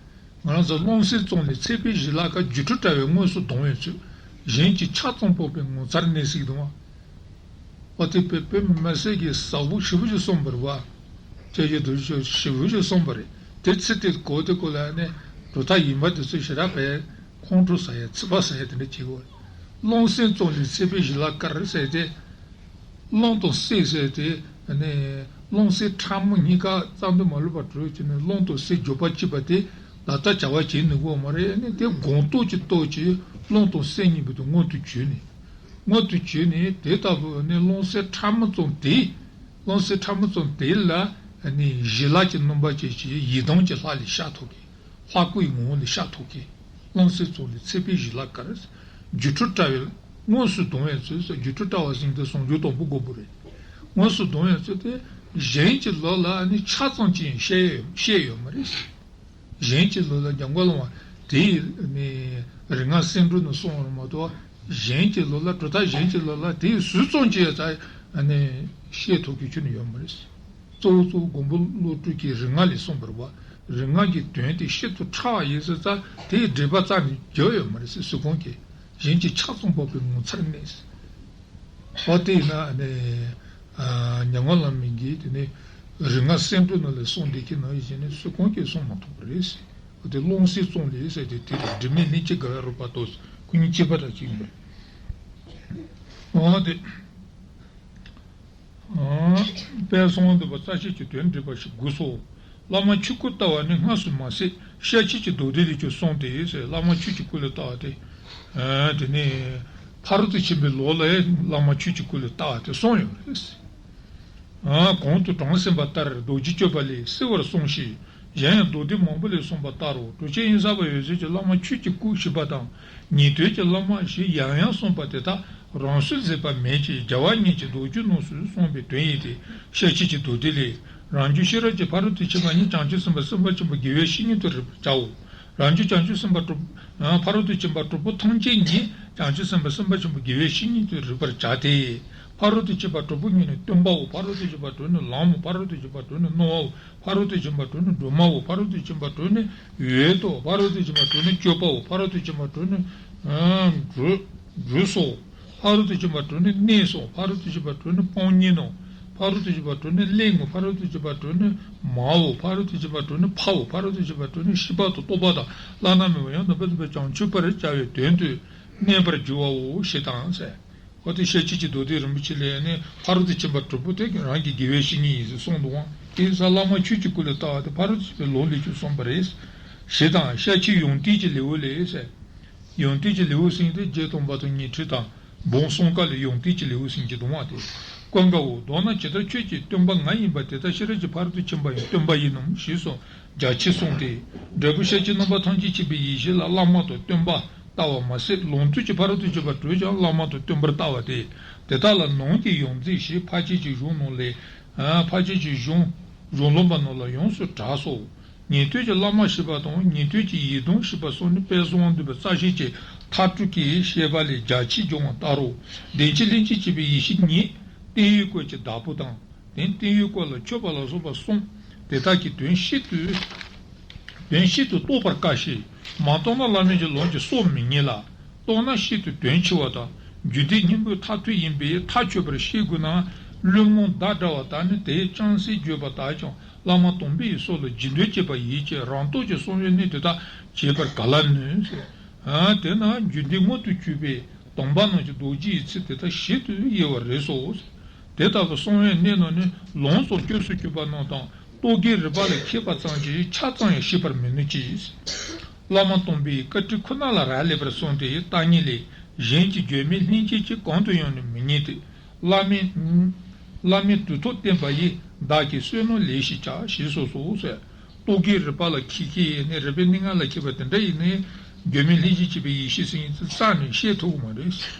ང་རང་ཚོ་རླུང་སེམས་གཙང་ལས་ཚད་པའི་གཞི་ལ་ཀ་སྒྱུ་འཕྲུལ་དྲ་བས་དངོས་སུ་གདོང་བས་ཚུལ། གཞན་གྱིས་ཆ་ཙམ་དཔོག་པའི་ངོ་མཚར་གནས་ཟེར་གྱི་འདུག་བ། ཨོ་དེ་པེ་པེ་མ་སེ་གི་ཟབ་པོ་ཞེ་པོ་ཅིག་གསུངས་པ་རེད་བ། ཁྱེད་ཀྱི་དུ་ཞེ་པོ་ཅིག་གསུངས་པ་རེད། དེ་ཚིག་དེ་གོ་དེ་གོ་ལ་ནི་གྲུབ་མཐའ་ཡིན་པ་དེ་ཚོ་ཞེ་དྲག་པས་ཁོང་ཁྲོ་ཟ་ཡ་ཚིག་པ་ཟ་ཡ་དེ་འདྲ་བྱེད་དགོས། རླུང་སེམས་གཙང་ལས་ཚད་པའི་གཞི་ལ་ཀར་ཟེར་ཏེ། རླུང་དང་སེམས་ཟེར་ཏེ་ནི་རླུང་སེམས་ཕྲ་མོ་གཉིས་ཀ་རྩ་འདུ་མ་ལུས་པ་གྲོལ་བྱས་ནས་རླུང་དང་སེམས་འཇོག་པ་གཅིག་པ་དེ་ལ་ད་བྱ་བ་བྱེད་ནུས་གོ་མ་རེད། ནི་དེ་སྒོང་རྟོགས་ཀྱི་རྟོགས་ཀྱིས་རླུང་དང་སེམས་གཉིས་པོ་དེ་མངོན་དུ་གྱུར་ནས། མངོན་དུ་གྱུར་ནས་དེ་ལྟ་བུ་ནི་རླུང་སེམས་ཕྲ་མོ་ཙམ་དེ། རླུང་སེམས་ཕྲ་མོ་ཙམ་དེ་ལ་ནི་ཞི་ལྷག་གི་སྣང་བ་སྐྱེས་ཀྱི་ཡི་དམ་གྱི་ལྷ་ལས་ཤར་ཐུབ་ཀྱི། ལྷ་སྐུའི་ངོ་བོ་ལས་ཤར་ཐུབ་ཀྱི། རླུང་སེམས་གཙང་ལས་ཚད་པའི་གཞི་ལ་ཀར། སྒྱུ་འཕྲུལ་དྲ་བས་དངོས་སུ་གདོང་བས་ཚུལ་ཟེར། སྒྱུ་འཕྲུལ་དྲ་བ་ཟེར་དེ་ཟུང་འཇུག་དང་པོ་མགོན་པོ་རེད། དངོས་སུ་གདོང་བས་ཚུལ་དེ་གཞན་གྱི་ལུགས་ལ་ནི་ཆ་ཙམ་ཅིག་ཡང་བཤད་ཡོད་བཤད་ཡོད་མ་རེད། གཞན་གྱི་ལུགས་ལ་འཇམ་མགོན་བླ་མ་དེའི་ནི་རིག་སྔགས་སེམས་འགྲོས་ནས་གསུངས་པ་མ་གཏོགས། གཞན་གྱི་ལུགས་ལ་གྲུབ་མཐའ་གཞན་གྱི་ལུགས་ལ་དེའི་ཟུར་ཙམ་ཅིག་ཡང་ད་ནི་བཤད་ཐུབ་ཀྱི་ཁྱོན་ནས་ཡོད་མ་རེད། གཙོ་བོ་གཙོ་བོ་མགོན་པོ་བློ་གྲོས་ཀྱི་རིག་སྔགས་ལས་གསུངས་པ་རེད་བ། རིག་སྔགས་ཀྱི་དོན་དེ་ཤིན་ཏུ་ཕྲ་བ་ཡིན་ཟེར་ཙང་དེའི་འགྲེལ་པ་རྩ་ནས་བརྒྱབ་ཡོད་མ་རེད་ཟེར། གཟུགས་ཁམས་ཀྱི་གཞན་གྱིས་ཆ་ཙམ་དཔོག་པའི་ངོ་མཚར་གནས་ཟེར། འོ་དེ་ཡིན་ན་ནི་ཉམས་མགོན་བླ་མའི་གི་དེ་ནི་ རིག་སྔགས་གསལ་འགྲེལ་ནང་ལ་གསུངས་བསྡད་ཀྱི་ནང་བཞིན་ནས་སུ་གང་གིས་གསུང་མ་ཐུབ་པ་རེད་ཟེར། འོ་དེ་རླུང་སེམས་ཙོང་ལས་ཟེར་དེ་དེ་རེད། དྲི་མེད་ལྷན་སྐྱེས་དགའ་བའི་རོལ་པ་ཏོ། ཁོ་གཉིས་གཅིག་པ་དང་གཅིག་མིན་པ། འོ་དེ། ཨ། དཔལ་གསང་བ་འདུས་པ་རྩ་ཤེས་ཀྱི་དོན་འགྲེལ་པ་ཞིག་དགོས་སོ། བླ་མ་ཆོས་སྐུ་ལྟ་བ་ནི་སྔར་སུ་མ་ཟད་ཤཱཀྱའི་མདོ་སྡེ་ལས་ཀྱང་གསུངས་ཏེ་ཟེར། བླ་མ་ཆོས་ཀྱི་སྐུ་ལ་ལྟ་བ་དེ། ཨ། དེ་ནས་ཕ་རོལ་ཏུ་ཕྱིན་པའི་ལུགས་ལ་བླ་མ་ཆོས་ཀྱི་སྐུ་ལ་ལྟ་བ་དེ་གསུངས་ཡོད་རེད། ཨ། གོང་དུ་དྲངས་ཟིན་པ་ལྟར་རྡོ་རྗེ་སྤྱོད་པ་ལས་གསལ་བར་གསུངས་ཤིང་། གཞན་ཡང་མདོ་སྡེ་མང་པོ་ལས་གསུངས་པ་ལྟར་རོ། གྲུབ་ཆེན་དབེན་ས་པ་འོད་ཟེར་གྱིས་བླ་མ་ཆོས་ཀྱི་སྐུ་ཞེས་པ་དང་། ཉན་ཐོས་ཀྱིས་བླ་མ་ཞེས་ཡང་ཡང་གསུངས་པ་དེ་དག་རང་སུས་མཛད་པ་མེད་ཅིང་རྒྱལ་བ་ཉིད་ཀྱི་མདོ་རྒྱུད་རྣམས་སུ་གསུངས་པའི་དོན་ཡིན་ཏེ། ཤཱཀྱའི་མདོ་སྡེ་ལས། རང་རྒྱུད་ཤེས་རབ་ཀྱི་ཕ་རོལ་ཏུ་ཕྱིན་པ་ཉིད་བྱང་ཆུབ་སེམས་དཔའ་སེམས་དཔའ་ཆེན་པོའི་དགེ་བའི་བཤེས་གཉེན་དུ་རིག་པར་བྱའོ། རང་རྒྱུད་བྱང་ཆུབ་སེམས་དཔའ་དྲུག་ཕ་རོལ་ཏུ་ཕྱིན་པ་དྲུག་པོ་ཐམས་ཅད་ཉིད་བྱང་ཆུབ་སེམས་དཔའ་སེམས་དཔའ་ཆེན་པོའི་དགེ་བའི་བཤེས་གཉེན་དུ་རིག་པར་བྱ་སྟེ། ཕ་རོལ་ཏུ་ཕྱིན་པ་དྲུག་པོ་ཉིད་ནི་སྟོན་པའོ། ཕ་རོལ་ཏུ་ཕྱིན་པ་དྲུག་ནི་ལམ་མོ། ཕ་རོལ་ཏུ་ཕྱིན་པ་དྲུག་ནི་སྣང་བའོ། ཕ་རོལ་ཏུ་ཕྱིན་པ་དྲུག་ནི་སྒྲོན་མའོ། ཕ་རོལ་ཏུ་ཕྱིན་པ་དྲུག་ནི་འོད་དོ། ཕ་རོལ་ཏུ་ཕྱིན་པ་དྲུག་ནི་སྤྱོད་པའོ། ཕ་རོལ་ཏུ་ཕྱིན་པ་དྲུག་ནི་གྲོས་གྲོས་སོ། ཕ་རོལ་ཏུ་ཕྱིན་པ་དྲུག་ནི་གནས་སོ། ཕ་རོལ་ཏུ་ཕྱིན་པ་དྲུག་ནི་སྤང་གཉེན་ནོ། ཕ་རོལ་ཏུ་ཕྱིན་པ་དྲུག་ནི་གླེང་ངོ་། ཕ་རོལ་ཏུ་ཕྱིན་པ་དྲུག་ནི་མའོ། ཕ་རོལ་ཏུ་ཕྱིན་པ་དྲུག་ནི་ཕའོ། ཕ་རོལ་ཏུ་ཕྱིན་པ་དྲུག་ནི་ཤེས་པ་དང་རྟོགས་པ་དང་བླ་ན་མེད་པ་ཡང་དག་པར་རྫོགས་པའི་བྱང་ཆུབ་པར་བྱ་བའི་དོན་དུ་གནས་པར་འགྱུར་བའོ་ཞེས་དང་ཟེར། འོ་དེ་ཤཱཀྱའི་མདོ་སྡེ་རིན་པོ་ཆེ་ལས་ནི་ཕ་རོལ་ཏུ་ཕྱིན་པ་དྲུག་པོ་དེ་རང་གི་དགེ་བའི་བཤེས་གཉེན་ཡིན་ཟེར་གསུངས་འདུག་ཨང་། དེ་ས་བླ་མ་ཆོས་ཀྱི་སྐུ་ལ་ལྟ་བ་དེ་ཕ་རོལ་ཏུ་ཕྱིན་པའི་ལུགས་ལས་ཀྱང་གསུངས་པ་རེད། ཞེས་དང་ཤཱཀྱའི་ཡོན་ཏན་གྱི་ལེའུ་ལས་ཟེར། ཡོན་ཏན་གྱི་ལེའུ་ཟེར་དེ་རྗེ་སྟོན་པ་དང་ཉན་ཐོས་དང་འབུམ་གསུམ་ཀ་ལས་ཡོན་ཏན་གྱི་ལེའུ་ཟེར་གྱི་འདུག་མ་སྟེ། ཀུན་དགའ་བོ། མདོར་ན་ཇི་ལྟར་ཁྱོད་ཀྱིས་སྟོན་པ་ང་ཡིན་པ་དེ་ལྟར་ཤེས་རབ་ཀྱི་ཕ་རོལ་ཏུ་ཕྱིན་པ་ཡང་སྟོན་པ་ཡིན་ནམ་ཞེས་སོགས་རྒྱ་ཆེར་གསུངས་ཏེ། འབྲས་བུ་ཤཱཀྱའི་རྣམ་པ་ཐམས་ཅད་མཁྱེན་པའི་ཡེ་ཤེས་ལ་བླ་མ་དང་སྟོན་པ་ལྟ་བ་མ་ཟད་ལོངས་སྤྱོད་ཀྱི་ཕ་རོལ་ཏུ་ཕྱིན་པ་དྲུག་ཀྱང་བླ་མ་དང་སྟོན་པར་ལྟ་བ་སྟེ། དེ་དག་ལ་ནང་གི་ཡོངས་འཛིན་ཞེས་འཕགས་བྱེད་ཀྱི་གཞུང་ནང་ལས། འཕགས་བྱེད་ཀྱི་གཞུང་གཞུང་ལུང་པ་རྣམས་ལ་ཡོངས་སུ་གྲགས་སོ། ཉན་ཐོས་ཀྱི་བླ་མ་ཞེས་པ་དང་ཉན་ཐོས་ཀྱི་ཡིད་གདུང་ཞེས་པ་སོགས་ནི་དཔལ་གསང་བ་འདུས་པའི་རྩ་ཤེས་ཀྱི་མཐའ་དྲུག་གི་བཤད་པ་ལས་རྒྱ་ཆེར་འབྱུང་བ་ལྟར་རོ། བདེན་བཞི་ལྷན་ཅིག་སྐྱེས་པའི་ཡེ་ཤེས་ཉིད་བརྟན་གཡོའི་སྐོར་གྱི་བདག་པོ་དང་། དེ་བརྟན་གཡོའི་སྐོར་ལ་མཆོད་པ་ལ་སོགས་པ་གསུངས། དེ་དག་གི་དོན་ཤིན་ཏུ་དོན་ཤིན་ཏུ་རྟོགས་པར་དཀའ་ཞིང་། མ་རྟོགས་ན་བླ་མེད་ཀྱི་ལམ་གྱི་སྲོག་མི་རྙེད་ལ། རྟོགས་ན་ཤིན་ཏུ་དོན་ཆེ་བ་དང་། རྒྱུད་སྡེ་སྙིང་པོའི་མཐར་ཐུག་ཡིན་པས་མཐར་ཆོད་པར་ཤེས་དགོས་ན། བླུན་རྨོངས་བདག་འདྲ་བ་དག་ནི་དེའི་ཅུང་ཟད་བརྗོད་པ་དག་ཀྱང་བླ་མ་དམ་པའི་སྲོག་ལ་རྗེས་ཟློས་བྱེད་པ་ཡིན་གྱི་རང་སྟོབས་ཀྱིས་གསང་བའི་གནས་དེ་དག་བྱེད་པར་ག་ལ་ནུས། དེས་ན་རྒྱུད་སྡེ་མངོན་དུ་གྱུར་པའི་དམ་པ་རྣམས་ཀྱི་རྡོ་རྗེ་ཡི་ཚིག་དེ་དག་ཞིབ་ཏུ་དབྱེ་བ་རེད་སོ། དེ་ལྟ་བུ་གསང་བའི་གནས་རྣམས་ནི་ལམ་སོགས་སྐྱབས་སུ་གྱུར་པ་རྣམས་དང་རྟོག་གེའི་རིག་པ་ལ་མཁས་པ་ཙམ་གྱིས་ཆ་ཙམ་ཡང་ཤེས་པར་མི་ནུས་ཀྱི། བླ་མ་དམ་པའི་བཀའ་དྲིན་ཁོ་ན་ལ་རག་ལས་པར་གསུངས་ཏེ་བརྟག་གཉིས་ལས། གཞན་གྱི་བརྗོད་མེད་ལྷན་སྐྱེས་ཀྱིས་གང་དུ་ཡང་ནི་མི་རྙེད་དེ། བླ་མའི་བླ་མའི་དུས་ཐོག་བསྟན་པ་ཡིས་བདག་གི་བསོད་ནམས་ལེགས་ཤིང་བྱ་ཞེས་གསུངས་སོ་ཟེར། རྟོག་གེའི་རིག་པ་ལ་མཁས་མཁས་ཡིན་ནའི་རིག་པའི་གནས་ལྔ་ལ་མཁས་པ་དེ་འདྲ་ཡིན་ནའི་བརྗོད་མེད་ལྷན་སྐྱེས་སྐྱེས་པའི་ཡེ་ཤེས་ཟེར་མཁན་དེ་རྩ་ནས་བཤད་ཐུབ་ཀྱི་མ་རེད།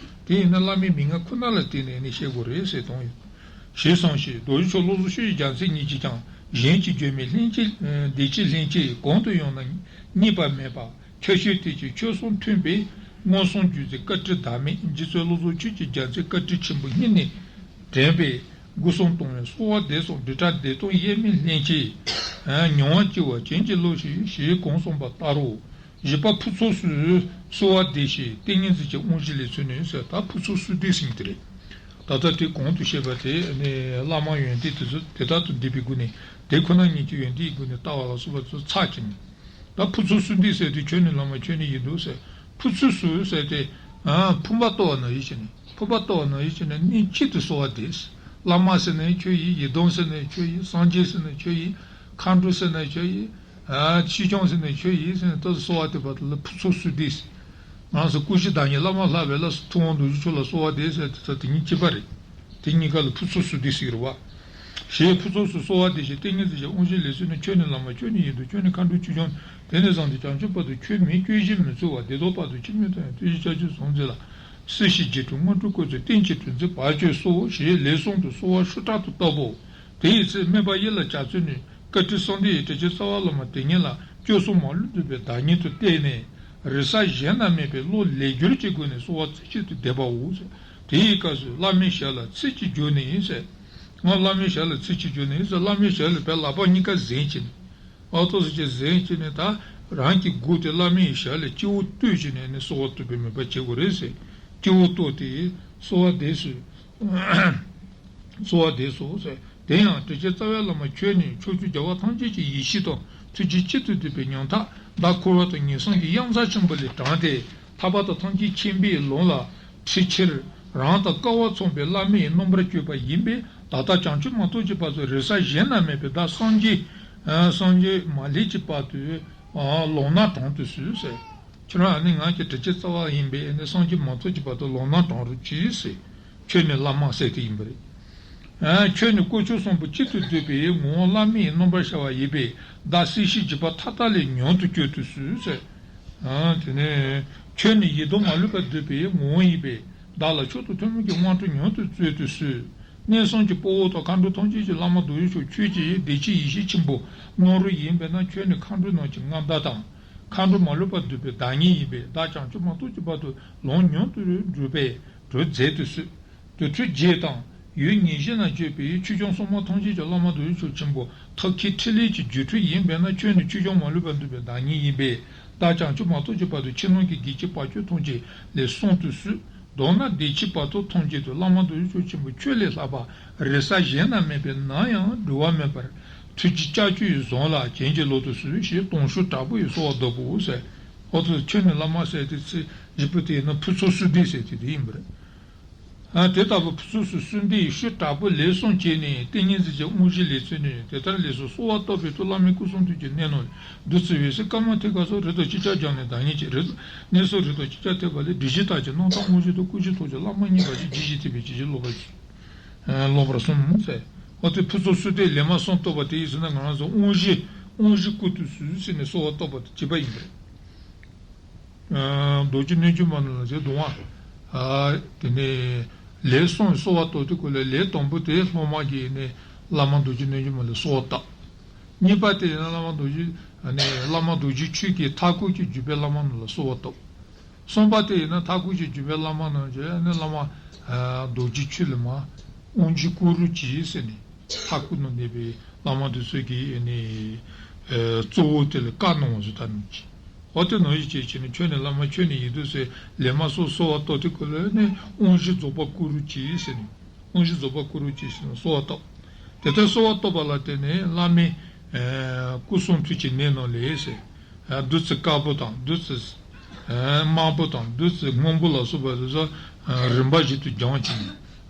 དེ་ཡིན་ན་བླ་མའི་མིང་ཁོ་ན་ལ་བརྟེན་ནས་ནི་བཤད་དགོས་རེད་ཟེར་དོན་ཡོད། ཞེས་གསུངས་ཤིང་རྡོ་རྗེ་འཆང་བློ་བཟང་ཆོས་ཀྱི་རྒྱལ་མཚན་ཉིད་ཀྱིས་ཀྱང་གཞན་གྱི་བརྗོད་མེད་ལྷན་སྐྱེས་བདེ་སྐྱིད་ལྷན་སྐྱེས་གང་དུ་ཡང་ན་རྙེད་པ་མེད་པ། ཁྱད་ཆོས་དེ་ཀྱང་ཆོས་གསུམ་མཐུན་པའི་མངོན་སུམ་རྒྱུད་འཛིན་བཀའ་དྲིན་བདག་མེད་རྗེ་བཙུན་བློ་བཟང་ཆོས་ཀྱི་རྒྱལ་མཚན་བཀའ་དྲིན་ཆེན་པོ་སྙིང་ནས་དྲན་པས་སྒོ་གསུམ་དང་བའི་གསོལ་བ་འདེབས་སོ། འབྲེལ་སྒྲ་བདེ་སྟོང་དབྱེར་མེད་ལྷན་སྐྱེས། མྱོང་བ་སྐྱེ་བ་བྱིན་གྱིས་རློབས་ཤིག་ཞེས་གང་གསུངས་པ་ལྟར་རོ། བཞི་པ་ཕུན་ཚོགས་སུ་གསོལ་བ་འདེབས་ཤིང་ཏིང་ངེ་འཛིན་གྱི་དབང་བཞི་ལས་ཚུལ་ནི་ཟེར། ད་ཕུན་ཚོགས་གསོལ་འདེབས་ཟེར་དེ་རེད། ད་ལྟ་དེ་གོང་དུ་བཤད་པ་དེ་ནི་བླ་མ་ཡོན་ཏན་དེ་ཚོ་དེ་དག་ཏུ་འདུས་པའི་སྒོ་ནས་དེ་ཁོ་ན་ཉིད་ཀྱི་ཡོན་ཏན་གྱི་སྒོ་ནས་ལྟ་བ་ལ་སོགས་པ་ཚོ་ཚར་གྱི་མེད། ད་ཕུན་ཚོགས་གསོལ་འདེབས་ཟེར་དུས་ཁྱོད་ནི་བླ་མ་ཁྱོད་ནི་ཡིན་འདུག་ཟེར། ཕུན་ཚོགས་སུ་ཟེར་ཏེ། ཕུང་པོ་བཏོག་པ་ནང་བཞིན་བྱས་ནས་ཕུང་པོ་བཏོག་པ་ནང་བཞིན་བྱས་ནས་གནས་གཅིག་ཏུ་གསོལ་བ་འདེབས། བླ་མ་ཟེར་ནའི་ཁྱོད་ཡིན། ཡི་དམ་ཟེར་ནའི་ཁྱོད་ཡིན། སངས་རྒྱས་ཟེར་ནའི་ཁྱོད་ཡིན། མཁའ་འགྲོ་ཟེར་ནའི་ཁྱོད་ཡིན། ཆོས་སྐྱོང་ཟེར་ནའི་ཁྱོད་ཡིན་ཟེར་ནས་ད་གསོལ་བ་འདེབས་པ་དེ་ལ་ཕུན་ཚོགས་གསོལ་འདེབས། ང་ཚོ་སྐུ་བཞི་བདག་ཉིད་བླ་མ་ལྷ་བས་ལ་ཐུབ་དབང་རྡོ་རྗེ་འཆང་ལ་གསོལ་བ་འདེབས་ཟེར་དེ་ཚོ་དེ་གཉིས་གཅིག་པ་རེད། དེ་གཉིས་ཀ་ལ་ཕུན་ཚོགས་གསོལ་འདེབས་ཟེར་གྱི་རེད་བ། ཞེས་ཕུན་ཚོགས་སུ་གསོལ་བ་འདེབས་ཤིང་ཏིང་ངེ་འཛིན་གྱི་དབང་བཞི་ལས་ཚུལ་ནི་ཁྱོད་ནི་བླ་མ་ཁྱོད་ནི་ཡིན་འདུག་ཁྱོད་ནི་མཁའ་འགྲོའི་ཆོས་སྐྱོང་དེ་ནས་བཟུང་སྟེ་བྱང་ཆུབ་བར་དུ་ཁྱོད་མིན་བསྐྱོད་གཞི་མི་འཚོལ་བ། བདེ་ཐོག་བར་དུ་ཁྱིམ་མེད་དང་ཡང་བརྟུལ་ཞུགས་ཆར་ཆུ་ཟང་ཟིང་ལ། སྲིད་ཞིའི་རྗེས་དྲན་སྔོན་འགྲོ་བཀོད་ཚོགས་རྟེན་གྱི་གྲུ་འཛིན་བར་གཅོད་སོགས་ཞེས་ལས་གསུམ་དུ་གསོལ་བ་ཤུ་དྲག་ཏུ་བཏབ་བོ། དེ་ཡི་ཚེ་སྨན་པ་ཡིད་ལ་བྱ་ཚུལ་ནི་བཀའ་དྲིན་གསང་བདེ་ཡི་དྲིན་ཅན་རྩ་བ་བླ་མ་དེ་ཉིད་ལ་སྐྱོ་གསུམ་མ་ལུས་འདུས་པའི་བདག་ཉིད་དུ་བལྟས་ནས་རེ་ས་གཞན་ན་མེད་པའི་བློ་ལས་སྦྱོར་གྱི་སྒོ་ནས་གསོལ་བ་རྩེ་གཅིག་ཏུ་འདེབས་པའོ། དེའི་སྐབས་སུ་བླ་མའི་ཞབས་ལ་ཚིགས་གཅིག་བརྒྱུད་ནས་ཟེར། ང་བླ་མའི་ཞབས་ལ་ཚིགས་གཅིག་བརྒྱུད་ནས་ཟེར། བླ་མའི་ཞབས་ལ་བས་ལག་པ་གཉིས་ཀ་གཟན་བྱས་ནས། ཨ་ཏོ་ཟེར་གྱི་གཟན་བྱས་ནས་ད་རང་གི་མགོ་དེ་བླ་མའི་ཞབས་ལ་སྤྱི་བོ་གཏུགས་བྱས་ནས་ནི་གསོལ་བ་བཏབ་པའི་མོས་པ་བྱེད་དགོས་རེད་ཟེར། སྤྱི་བོ་གཏུགས་ཏེ་གསོལ་བ་འདེབས་སོ། གསོལ་བ་འདེབས་སོ་ཟེར། དེ་ཡང་དྲི་ཆེན་རྩ་བའི་བླ་མ་ཁྱོད་ནི་ཕྱོགས་བཅུའི་རྒྱལ་བ་ཐམས་ཅད་ཀྱི་ཡེ་ཤེས་དང་ཐུགས་རྗེ་གཅིག་ཏུ་བསྡུས་པའི་ཉམ་ཐག་བདག་འཁོར་བ་དང་ངན་སོང་གི་གཡང་ས་ཆེན་པོ་ལས་དྲངས་ཏེ། ཐར་པ་དང་ཐམས་ཅད་མཁྱེན་པའི་ལམ་ལ་ཁྲིད་ཕྱིར་རང་དང་སྐལ་བ་མཚུངས་པའི་བླ་མའི་རྣམ་པར་སྤྱོད་པ་ཡིན་པས། ད་ལྟ་བྱང་ཆུབ་མ་ཐོབ་ཀྱི་བར་དུ་རེ་ས་གཞན་ན་མེད་པའི་བདག་སངས་རྒྱས་སངས་རྒྱས་མ་ལྷོད་ཀྱི་བར་དུ་ལམ་སྣ་དྲངས་ཏུ་གསོལ་ཟེར། ཁྱེད་རང་ནི་ང་གི་དྲི་ཆེན་རྩ་བ་ཡིན་པས་ནི་སངས་རྒྱས་མ་ཐོབ་ཀྱི་བར་དུ་ལམ་སྣ་དྲངས་རོགས་གྱིས་ཟེར། ཁྱོད་ནི་བླ་མ་ཟེར་དེ་ཡིན་པ་རེད། ཁྱོད་ནི་དཀོན་མཆོག་གསུམ་པོ་གཅིག་ཏུ་བསྡུས་པའི་ངོ་བོ་བླ་མའི་རྣམ་པར་ཤར་བ་ཡིན་པས། བདག་སྲིད་ཞིའི་འཇིགས་པ་མཐའ་དག་ལས་མྱུར་དུ་སྐྱོབ་ཏུ་གསོལ་ཟེར། དེ་ནས་ཁྱོད་ནི་ཡི་དམ་མ་ལུས་པ་བསྡུས་པའི་ངོ་བོ་ཡིན་པས། བདག་ལ་མཆོག་ཏུ་ཐུན་མོང་གི་དབང་སྒྲུབ་མྱུར་དུ་སྩོལ་དུ་གསོལ། གནས་གསུམ་གྱི་དཔའ་བོ་དང་མཁའ་འགྲོ་ཐམས་ཅད་ཀྱི་བླ་མ་རྡོ་རྗེ་མཆོག་ཁྱོད་ཀྱི་བདེ་ཆེན་ཡེ་ཤེས་ཆེན་པོ་རྣམ་རོལ་ཡིན་པས་ན། ཁྱོད་ནི་མཁའ་འགྲོ་རྣམས་ཀྱི་མངའ་བདག་དང་། མཁའ་འགྲོ་མ་ལུས་པ་བསྡུས་པའི་བདག་ཉིད་ཡིན་པས། བདག་བྱང་ཆུབ་མ་ཐོབ་ཀྱི་བར་དུ་ལམ་མྱུར་དུ་བསྒྲུབ་པའི་གྲོགས་མཛད་དུ་གསོལ། དུར་ཁྲོད་བརྒྱད་དང་ཡུལ་ཉེར་བཞི་ན་སྤྱོད་པའི་ཆོས་སྐྱོང་སྲུང་མ་ཐམས་ཅད་ཀྱི་བླ་མ་རྡོ་རྗེ་མཆོག་ཆེན་པོ་ཐབས་མཁས་ཕྲིན་ལས་ཀྱི་སྒྱུ་འཕྲུལ་ཡིན་པས་ན། ཁྱོད་ནི་ཆོས་སྐྱོང་མ་ལུས་པ་བསྡུས་པའི་བདག་ཉིད་ཡིན་པས། བདག་བྱང་ཆུབ་མ་ཐོབ་ཀྱི་བར་དུ་ཕྱི་ནང་གི་དགེ་བཅུ་བར་ཆད་ཐམས་ཅད་ལས་སྲུང་དུ་གསོལ། མདོར་ན་བདེ་སྐྱིད་བར་དོ་ཐམས་ཅད་དུ་བླ་མ་རྡོ་རྗེ་མཆོག་ཆེན་པོ་ཁྱོད་ལས་ལྷག་པ་རེ་ས་གཞན་ན་མེད་པས་ནམ་ཡང་བསྒྲུབ་པ་མེད་པར། ཐུགས་རྗེ་ལྕགས་ཀྱུས་བཟུང་ལ་བྱིན་གྱིས་རློབ་ཏུ་གསོལ་ཞེས་དང་ཤོས་དྲག་པོ་ཡི་གསོལ་བ་བཏབ་པོ་ཟེར། འོ་ཚོ་ཁྱོད་ནི་བླ་མ་ཟེར་དེ་ཚེ་བཞི་པོ་དེ་ཡིན་ན་ཕུན་ཚོགས་བསོད་བདེ་ཟེར་དེ་དེ་ཡིན་པ་རེད། ཨ་དེ་ལྟ་བུ་ཕུན་ཚོགས་སུ་བསོད་བདེ་ཡི་ཤོས་དྲག་པོ་ལེགས་གསུངས་བྱས་ནས། ཏིང་ངེ་འཛིན་གྱི་དབང་བཞི་ལས་ཚུལ་ནི་དེ་ལྟར་ལེགས་སོ་གསོལ་བ་བཏབ་པའི་མཐུས། བླ་མའི་སྐུ་གསུང་ཐུགས་ཀྱི་གནད་རྣམས་ལས། བདུད་རྩི་འོད་ཟེར་དཀར་དམར་མཐིང་ག་སོགས། རིགས་དང་ཅི་ཆར་སྦྱངས་ནས་བདག་ཉིད་ཀྱི། རིགས་གནས་སོགས་རིགས་དང་ཅི་ཆར་ཐེག་པ་ལས། སྒྲིབ་བཞི་དག་ཅིང་རྣམ་དག་དབང་བཞི་ཐོབ། སྐུ་བཞི་ཐོབ་ཅིང་བླ་མ་མཉེས་པ་ཞིག། ཇི་ཞིག་ཐེག་པའི་ཇི་ཞིག་སློབ་པ་ཞིག། ཨ་སློབ་པར་གསུངས་ཟེར། འོ་དེ་ཕུན་ཚོགས་བསོད་བདེ་ལེགས་མ་གསུམ་བཏབ་པ་དེ་ཡིན་ཟེར་ན། ང་རང་ཚོ་དབང་བཞི་དབང་བཞི་བསྐུར་དུ་གསོལ་ཟེར་ནས་གསོལ་བ་བཏབ་པ་དེ་བྱས་པ་ཡིན་པས། རྡོ་རྗེ་རྣལ་འབྱོར་མ་ནང་ལ་ཟེར་དུས། དེ་ནས་ལེགས་གསུངས་གསོལ་བ་བཏབ་དུས་སྐབས་ལ། ལེགས་དང་པོ་དེ་སློབ་མ་གིས་ནི་བླ་མ་རྡོ་རྗེ་རྣལ་འབྱོར་མ་ལ་གསོལ་བ་བཏབ། གཉིས་པ་དེ་ཡིན་ན་བླ་མ་རྡོ་རྗེ་ནི་བླ་མ་རྡོ་རྗེ་ཆོས་ཀྱི་མཐའ་འཁོར་གྱི་བརྒྱུད་པའི་བླ་མ་རྣམས་ལ་གསོལ་བ་བཏབ། གསུམ་པ་དེ་ཡིན་ན་མཐའ་འཁོར་གྱི་བརྒྱུད་པའི་བླ་མ་རྣམས་ཀྱིས་ནི་བླ་མ་རྡོ་རྗེ་ཆོས་ལས་མར་དབང་བཞི་བསྐུར་རོགས་གྱིས་ཟེར་ནས། མཐའ་འཁོར་ནང་གནས་པའི་བླ་མ་དེ་ཚོ་གིས་ནི་གཙོ་བོ་དེ་ལ་བཀའ་གནང་བ་ཟེར་ད་ནུས་ཀྱི། འོ་དེ་ནང་བཞིན་བྱས་བྱས་ནས། ཁྱོད་ནི་བླ་མ་ཁྱོད་ནི་ཡིན་འདུག་ཟེར། ལེགས་མ་གསུམ་གསོལ་བ་བཏབ་དུས་སྐབས་ལ་ནི་དབང་བཞི་རྫོགས་པ་བསྐུར་རོགས་གྱིས་ཟེར་ནས། དབང་བཞི་རྫོགས་པ་བསྐུར་རོགས་གྱིས་ཟེར་ནས་གསོལ་བ་བཏབ། དེ་ལྟར་གསོལ་བ་བཏབ་པ་ལ་བརྟེན་ནས་བླ་མའི་སྐུ་གསུང་ཐུགས་ཀྱི་གནད་རྣམས་ལས་ཟེར། བདུད་རྩི་དཀར་པོ་དང་། བདུད་རྩི་དམར་པོ་དང་། བདུད་རྩི་སྔོན་པོ་ལ་སོགས་པ་དེ་ཚོ་རིམ་པ་བཞིན་དུ་སྦྱངས་བྱས་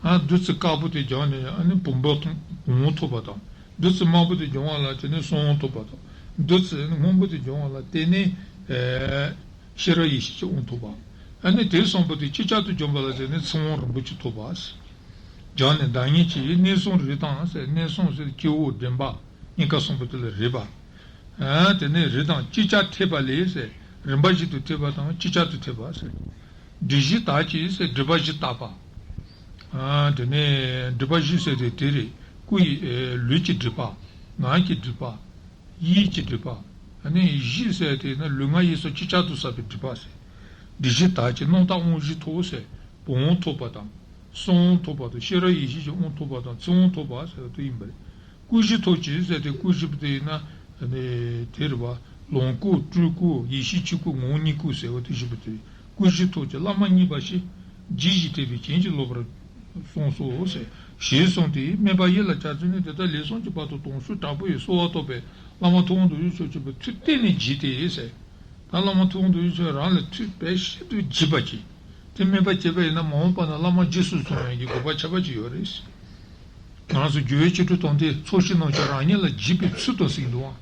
ནས། བདུད་རྩི་དཀར་པོ་དེ་སྦྱངས་ནས་ཨ་ནི་བུམ་པ་ཐོབ། བུམ་ཐོབ་པ་དང་། བདུད་རྩི་དམར་པོ་དེ་སྦྱངས་པ་ལ་བརྟེན་ནས་གསུང་ཐོབ་པ་དང་། བདུད་རྩི་སྔོན་པོ་དེ་སྦྱངས་པ་ལ་བརྟེན་ནས་ཤེས་རབ་ཡེ་ཤེས་ཀྱི་དབང་ཐོབ་པ། ཨ་ནི་དེ་གསུམ་པོ་དེ་ཅིག་ཅར་དུ་སྦྱངས་པ་ལ་བརྟེན་ནས་ཚིག་དབང་རིན་པོ་ཆེ་ཐོབ་པ། སྦྱངས་ནས་བདག་ཉིད་ཀྱི། གནས་གསུམ་རིགས་དང་ཟེར། གནས་གསུམ་ཟེར་སྐྱེ་བོ་འདྲེན་པ་རྙེད་དཀའ་གསུམ་པོ་དེ་ལ་རེག་པ། དེ་ནས་རིགས་དང་ཅིག་ཅར་ཐེག་པ་ལས་ཟེར། རིམ་པ་བཞིན་དུ་ཐེག་པ་དང་ཅིག་ཅར་དུ་ཐེག་པ་ཟེར། སྒྲིབ་བཞི་དག་ཅིང་ཟེར། སྒྲིབ་པ་བཞི་དག་པ། དེ་ནས་སྒྲིབ་པ་བཞི་ཟེར་དེ་དེ་རེད། སྐུ་ཡི་ལུས་ཀྱི་སྒྲིབ་པ། ངག་གི་སྒྲིབ་པ། ཡིད་ཀྱི་སྒྲིབ་པ། ཨ་ནི་བཞི་ཟེར་དེ་ནི་ལུས་ངག་ཡིད་གསུམ་ཅིག་ཅར་དུ་བསགས་པའི་སྒྲིབ་པ་ཟེར། སྒྲིབ་བཞི་དག་ཅིང་རྣམ་དག་དབང་བཞི་ཐོབ་ཟེར། བུམ་དབང་ཐོབ་པ་དང་། གསུང་དབང་ཐོབ་པ་དང་། ཤེས་རབ་ཡེ་ཤེས་ཀྱི་དབང་ཐོབ་པ་དང་། ཚིག་དབང་ཐོབ་པ་ཟེར་བ་དེ་ཡིན་པ་རེད། སྐུ་བཞི་ཐོབ་ཅིང་ཟེར་དེ། སྐུ་བཞི་པོ་དེ་ཡིན་ན་དེ་རེད་བ། ལོངས་སྐུ། སྤྲུལ་སྐུ། ཡེ་ཤེས་ཆོས་སྐུ། ངོ་བོ་ཉིད་སྐུ་ཟེར་བ་དེ་བཞི་པོ་དེ་རེད། སྐུ་བཞི་ཐོབ་ཅིང་བླ་མ་མཉེས་པ་ཞིག། ཇི་ཞིག་ཐེག་པའི་རྒྱན་གྱིས་སློབ་པར་གསུངས་སོ་ཟེར། ཞེས་གསུངས་ཏེ། སྨན་པ་ཡིད་ལ་བྱ་ཚིག་ནི། དེ་ལྟར་ལེགས་གསུངས་ཀྱི་བར་དུ་དང་ཤོས་དྲག་པོ་ཡི་གསོལ་བ་བཏབ་པས། བླ་མ་ཐུབ་དབང་རྡོ་རྗེ་མཆོག་ཆེན་པོའི་ཐུགས་གཏད་ནས་བརྗེད་དེ་ཟེར། ད་བླ་མ་ཐུབ་དབང་རྡོ་རྗེ་མཆོག་རང་ལ་ཐུགས་དཔེ་ཤིན་ཏུ་བརྗེད་པ་ཅིག། དེ་སྨན་པ་བྱས་པ་ཡིན་ན་མ་འོངས་པ་ན་བླ་མ་རྗེས་སུ་བཟུང་ཡག་གི་དགོས་པ་ཁྱད་པར་ཅིག་ཡོད་རེད། ང་རང་ཚོ་སྒྱུ་བའི་སྤྱི་སྤྲོས་དང་། དེ་ཚོགས་ཞིང་རྣམས་ཀྱང་རང་ཉིད་ལ་བརྗིད་པའི་ཚུལ་དུ་ཟེར་གྱི་འདུག་ཨང་།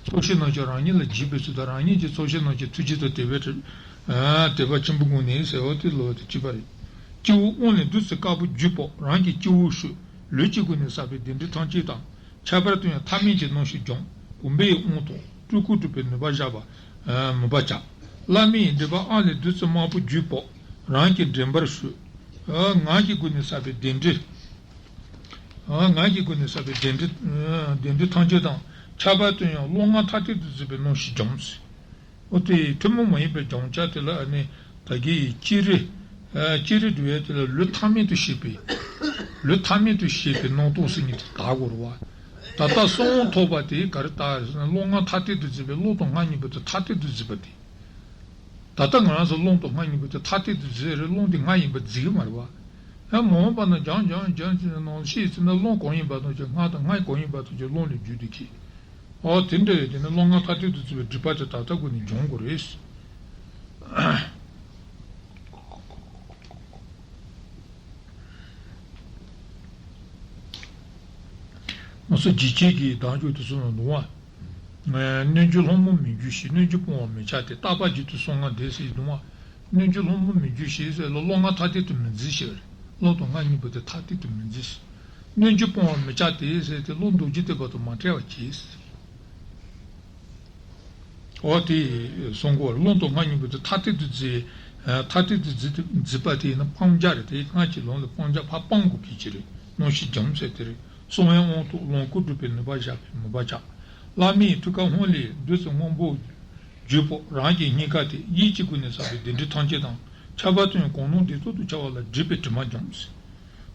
ཚོགས་ཞིང་རྣམས་ཀྱང་རང་ཉིད་ལ་བརྗིད་པའི་ཚུལ་དུ། རང་ཉིད་ཀྱི་ཚོགས་ཞིང་རྣམས་ཀྱི་ཐུགས་རྗེ་དང་དད་པའི་དྲི། ཨ་དད་པ་ཆེན་པོ་ངུ་ནས་ཟེར་བ་དེ་ལོ་དེ་གཅིག་པ་རེད། སྤྱི་བོའི་དབང་ལས་བདུད་རྩི་དཀར་པོ་བརྒྱུད་པ་རང་གི་སྤྱི་བོར་ཞུགས། ལུས་ཀྱི་སྒོ་ནས་བསགས་པའི་བདེ་འབྲས་ཐམས་ཅད་དང་། ཁྱད་པར་དུ་ཡང་ཐ་མལ་གྱི་རྣམ་ཤེས་སྦྱངས། བུམ་པའི་དབང་ཐོབ། སྤྲུལ་སྐུ་སྒྲུབ་པའི་ནུས་པ་བཞག་པ། ཨ་མོས་པ་བྱ། བླ་མའི་འདྲེན་པའི་དབང་ལས་བདུད་རྩི་དམར་པོ་བརྒྱུད་པ་རང་གི་འདྲེན་པར་ཞུགས། ཨ་ངག་གི་སྒོ་ནས་བསགས་པའི་བདེ་འབྲས། ཨ་ངག་གི་སྒོ་ནས་བསགས་པའི་བདེ་འབྲས། ཨ་བདེ་འབྲས་ཐམས་ཅད་དང་། ཁྱད་པར་དུ་ཡང་བློ་ངག་ཐ་དད་དུ་བརྩིས་པའི་རྣམ་ཤེས་སྦྱངས། འོ་དེ་ཐུན་མོང་མ་ཡིན་པའི་སྦྱང་བྱ་དེ་ལ་ཨ་ནི་ད་གིན་ཅི་རིགས། ཨ་ཅི་རིགས་འདྲ་བའི་དེ་ལ་ལུས་ཐ་མལ་དུ་ཤེས་པའི། ལུས་ཐ་མལ་དུ་ཤེས་པའི་སྣང་སྟོང་ཟེར་མཁན་དེ་དག་དགོས་རེད་བ། ད་ལྟ་གསང་བ་ཐོབ་པ་དེ་ག་རེ་དག་ཟེར་ན། བློ་ངག་ཐ་དད་དུ་བརྩིས་པའི་བློ་དང་ངག་གཉིས་པོ་དེ་ཐ་དད་དུ་བརྩིས་པ་དེ། ད་ལྟ་ང་རང་ཚོ་བློ་དང་ངག་གཉིས་པོ་དེ་ཐ་དད་དུ་བརྩིས་རེད། བློ་དེ་ངག་ཡིན་པ་བརྩི་གི་མ་རེད་བ། ཡང་མ་འོངས་པ་ན་སྦྱང་སྦྱང་སྦྱང་བྱས་ནས་ནང་ཤེས་ཚེ་ན་སློང་གང་ཡིན་པ་དང་ཅིག་སྔགས་དང་སྔགས་གང་ཡིན་པ་དང་ཅིག་སློང་ལས་བརྒྱུད་དེ་ཁྱེད། ཨོ་དེ་འདྲ་ཡོད་དེ་ནི་སློང་སྔགས་ཐ་དད་དུ་བརྩི་བའི་སྒྲིབ་པ་དེ་ད་ལྟ་དགོས་ནས་སྦྱོང་དགོས་རེད། ང་ཚོ་ཇི་སྐད་ཀྱི་བདག་འཇུག་དེ་ཚོ་ལ་འདུག་བ། སྣོད་བཅུད་སློང་མོ་མི་འགྱུར་ཞིང་། སྣོད་བཅུད་སྤོང་བར་མི་བྱ་སྟེ། རྟག་པ་འགྱུར་དུ་གསུང་ངག་འདི་ཟེར་གྱི་འདུག་བ། སྣོད་བཅུད་སློང་མོ་མི་འགྱུར་ཞེས་ཟེར་ལ་སློང་ངག་ཐ་དད་དུ་མི་བརྩི་ཞེས་རེད། སློང་དང་སྔགས་གཉིས་པོ་དེ་ཐ་དད་དུ་མི་བརྩི་ཞེས། སྣོད་བཅུད་སྤོང་བར་མི་བྱ་སྟེ་ཟེར་ཏེ་བློ་རྡོ་རྗེ་ཐེག་པ་དང་མ་བྲལ་བར་གྱིས། འོ་དེ་གསུང་གོ། སློང་དང་སྔགས་གཉིས་པོ་དེ་ཐ་དད་དུ་བརྩི། ཐ་དད་དུ་བརྩི་བརྩི་བ་དེ་ཡིན་ན་སྤང་བྱ་རེད་དེ། སྔགས་ཀྱི་ལམ་ལ་སྤང་བྱ་ཕར་སྤང་དགོས་ཀྱི་ཅི་རེད། གནམ་གཤིས་འཇམ་ཟེར་དེ་རེད། གསང་བའི་དབང་ཐོབ་ལོངས་སྐུ་སྒྲུབ་པའི་ནུས་པ་བཞག་པའི་མོས་པ་བྱ། བླ་མའི་ཐུགས་ཀ་ཧཱུྃ་ལས་བདུད་རྩི་སྔོན་པོ་བརྗོད་པོ། རང་གི་སྙིང་ག་སྟེ། ཡིད་ཀྱི་སྒོ་ནས་བསགས་པའི་བདེ་འབྲས་ཐམས་ཅད་དང་ཁྱད་པར་དུ་ཡང་གང་སྣང་བདེ་སྟོང་དུ་འཆར་བ་ལ་སྒྲིབ་པའི་དྲི་མ་འཇོམས།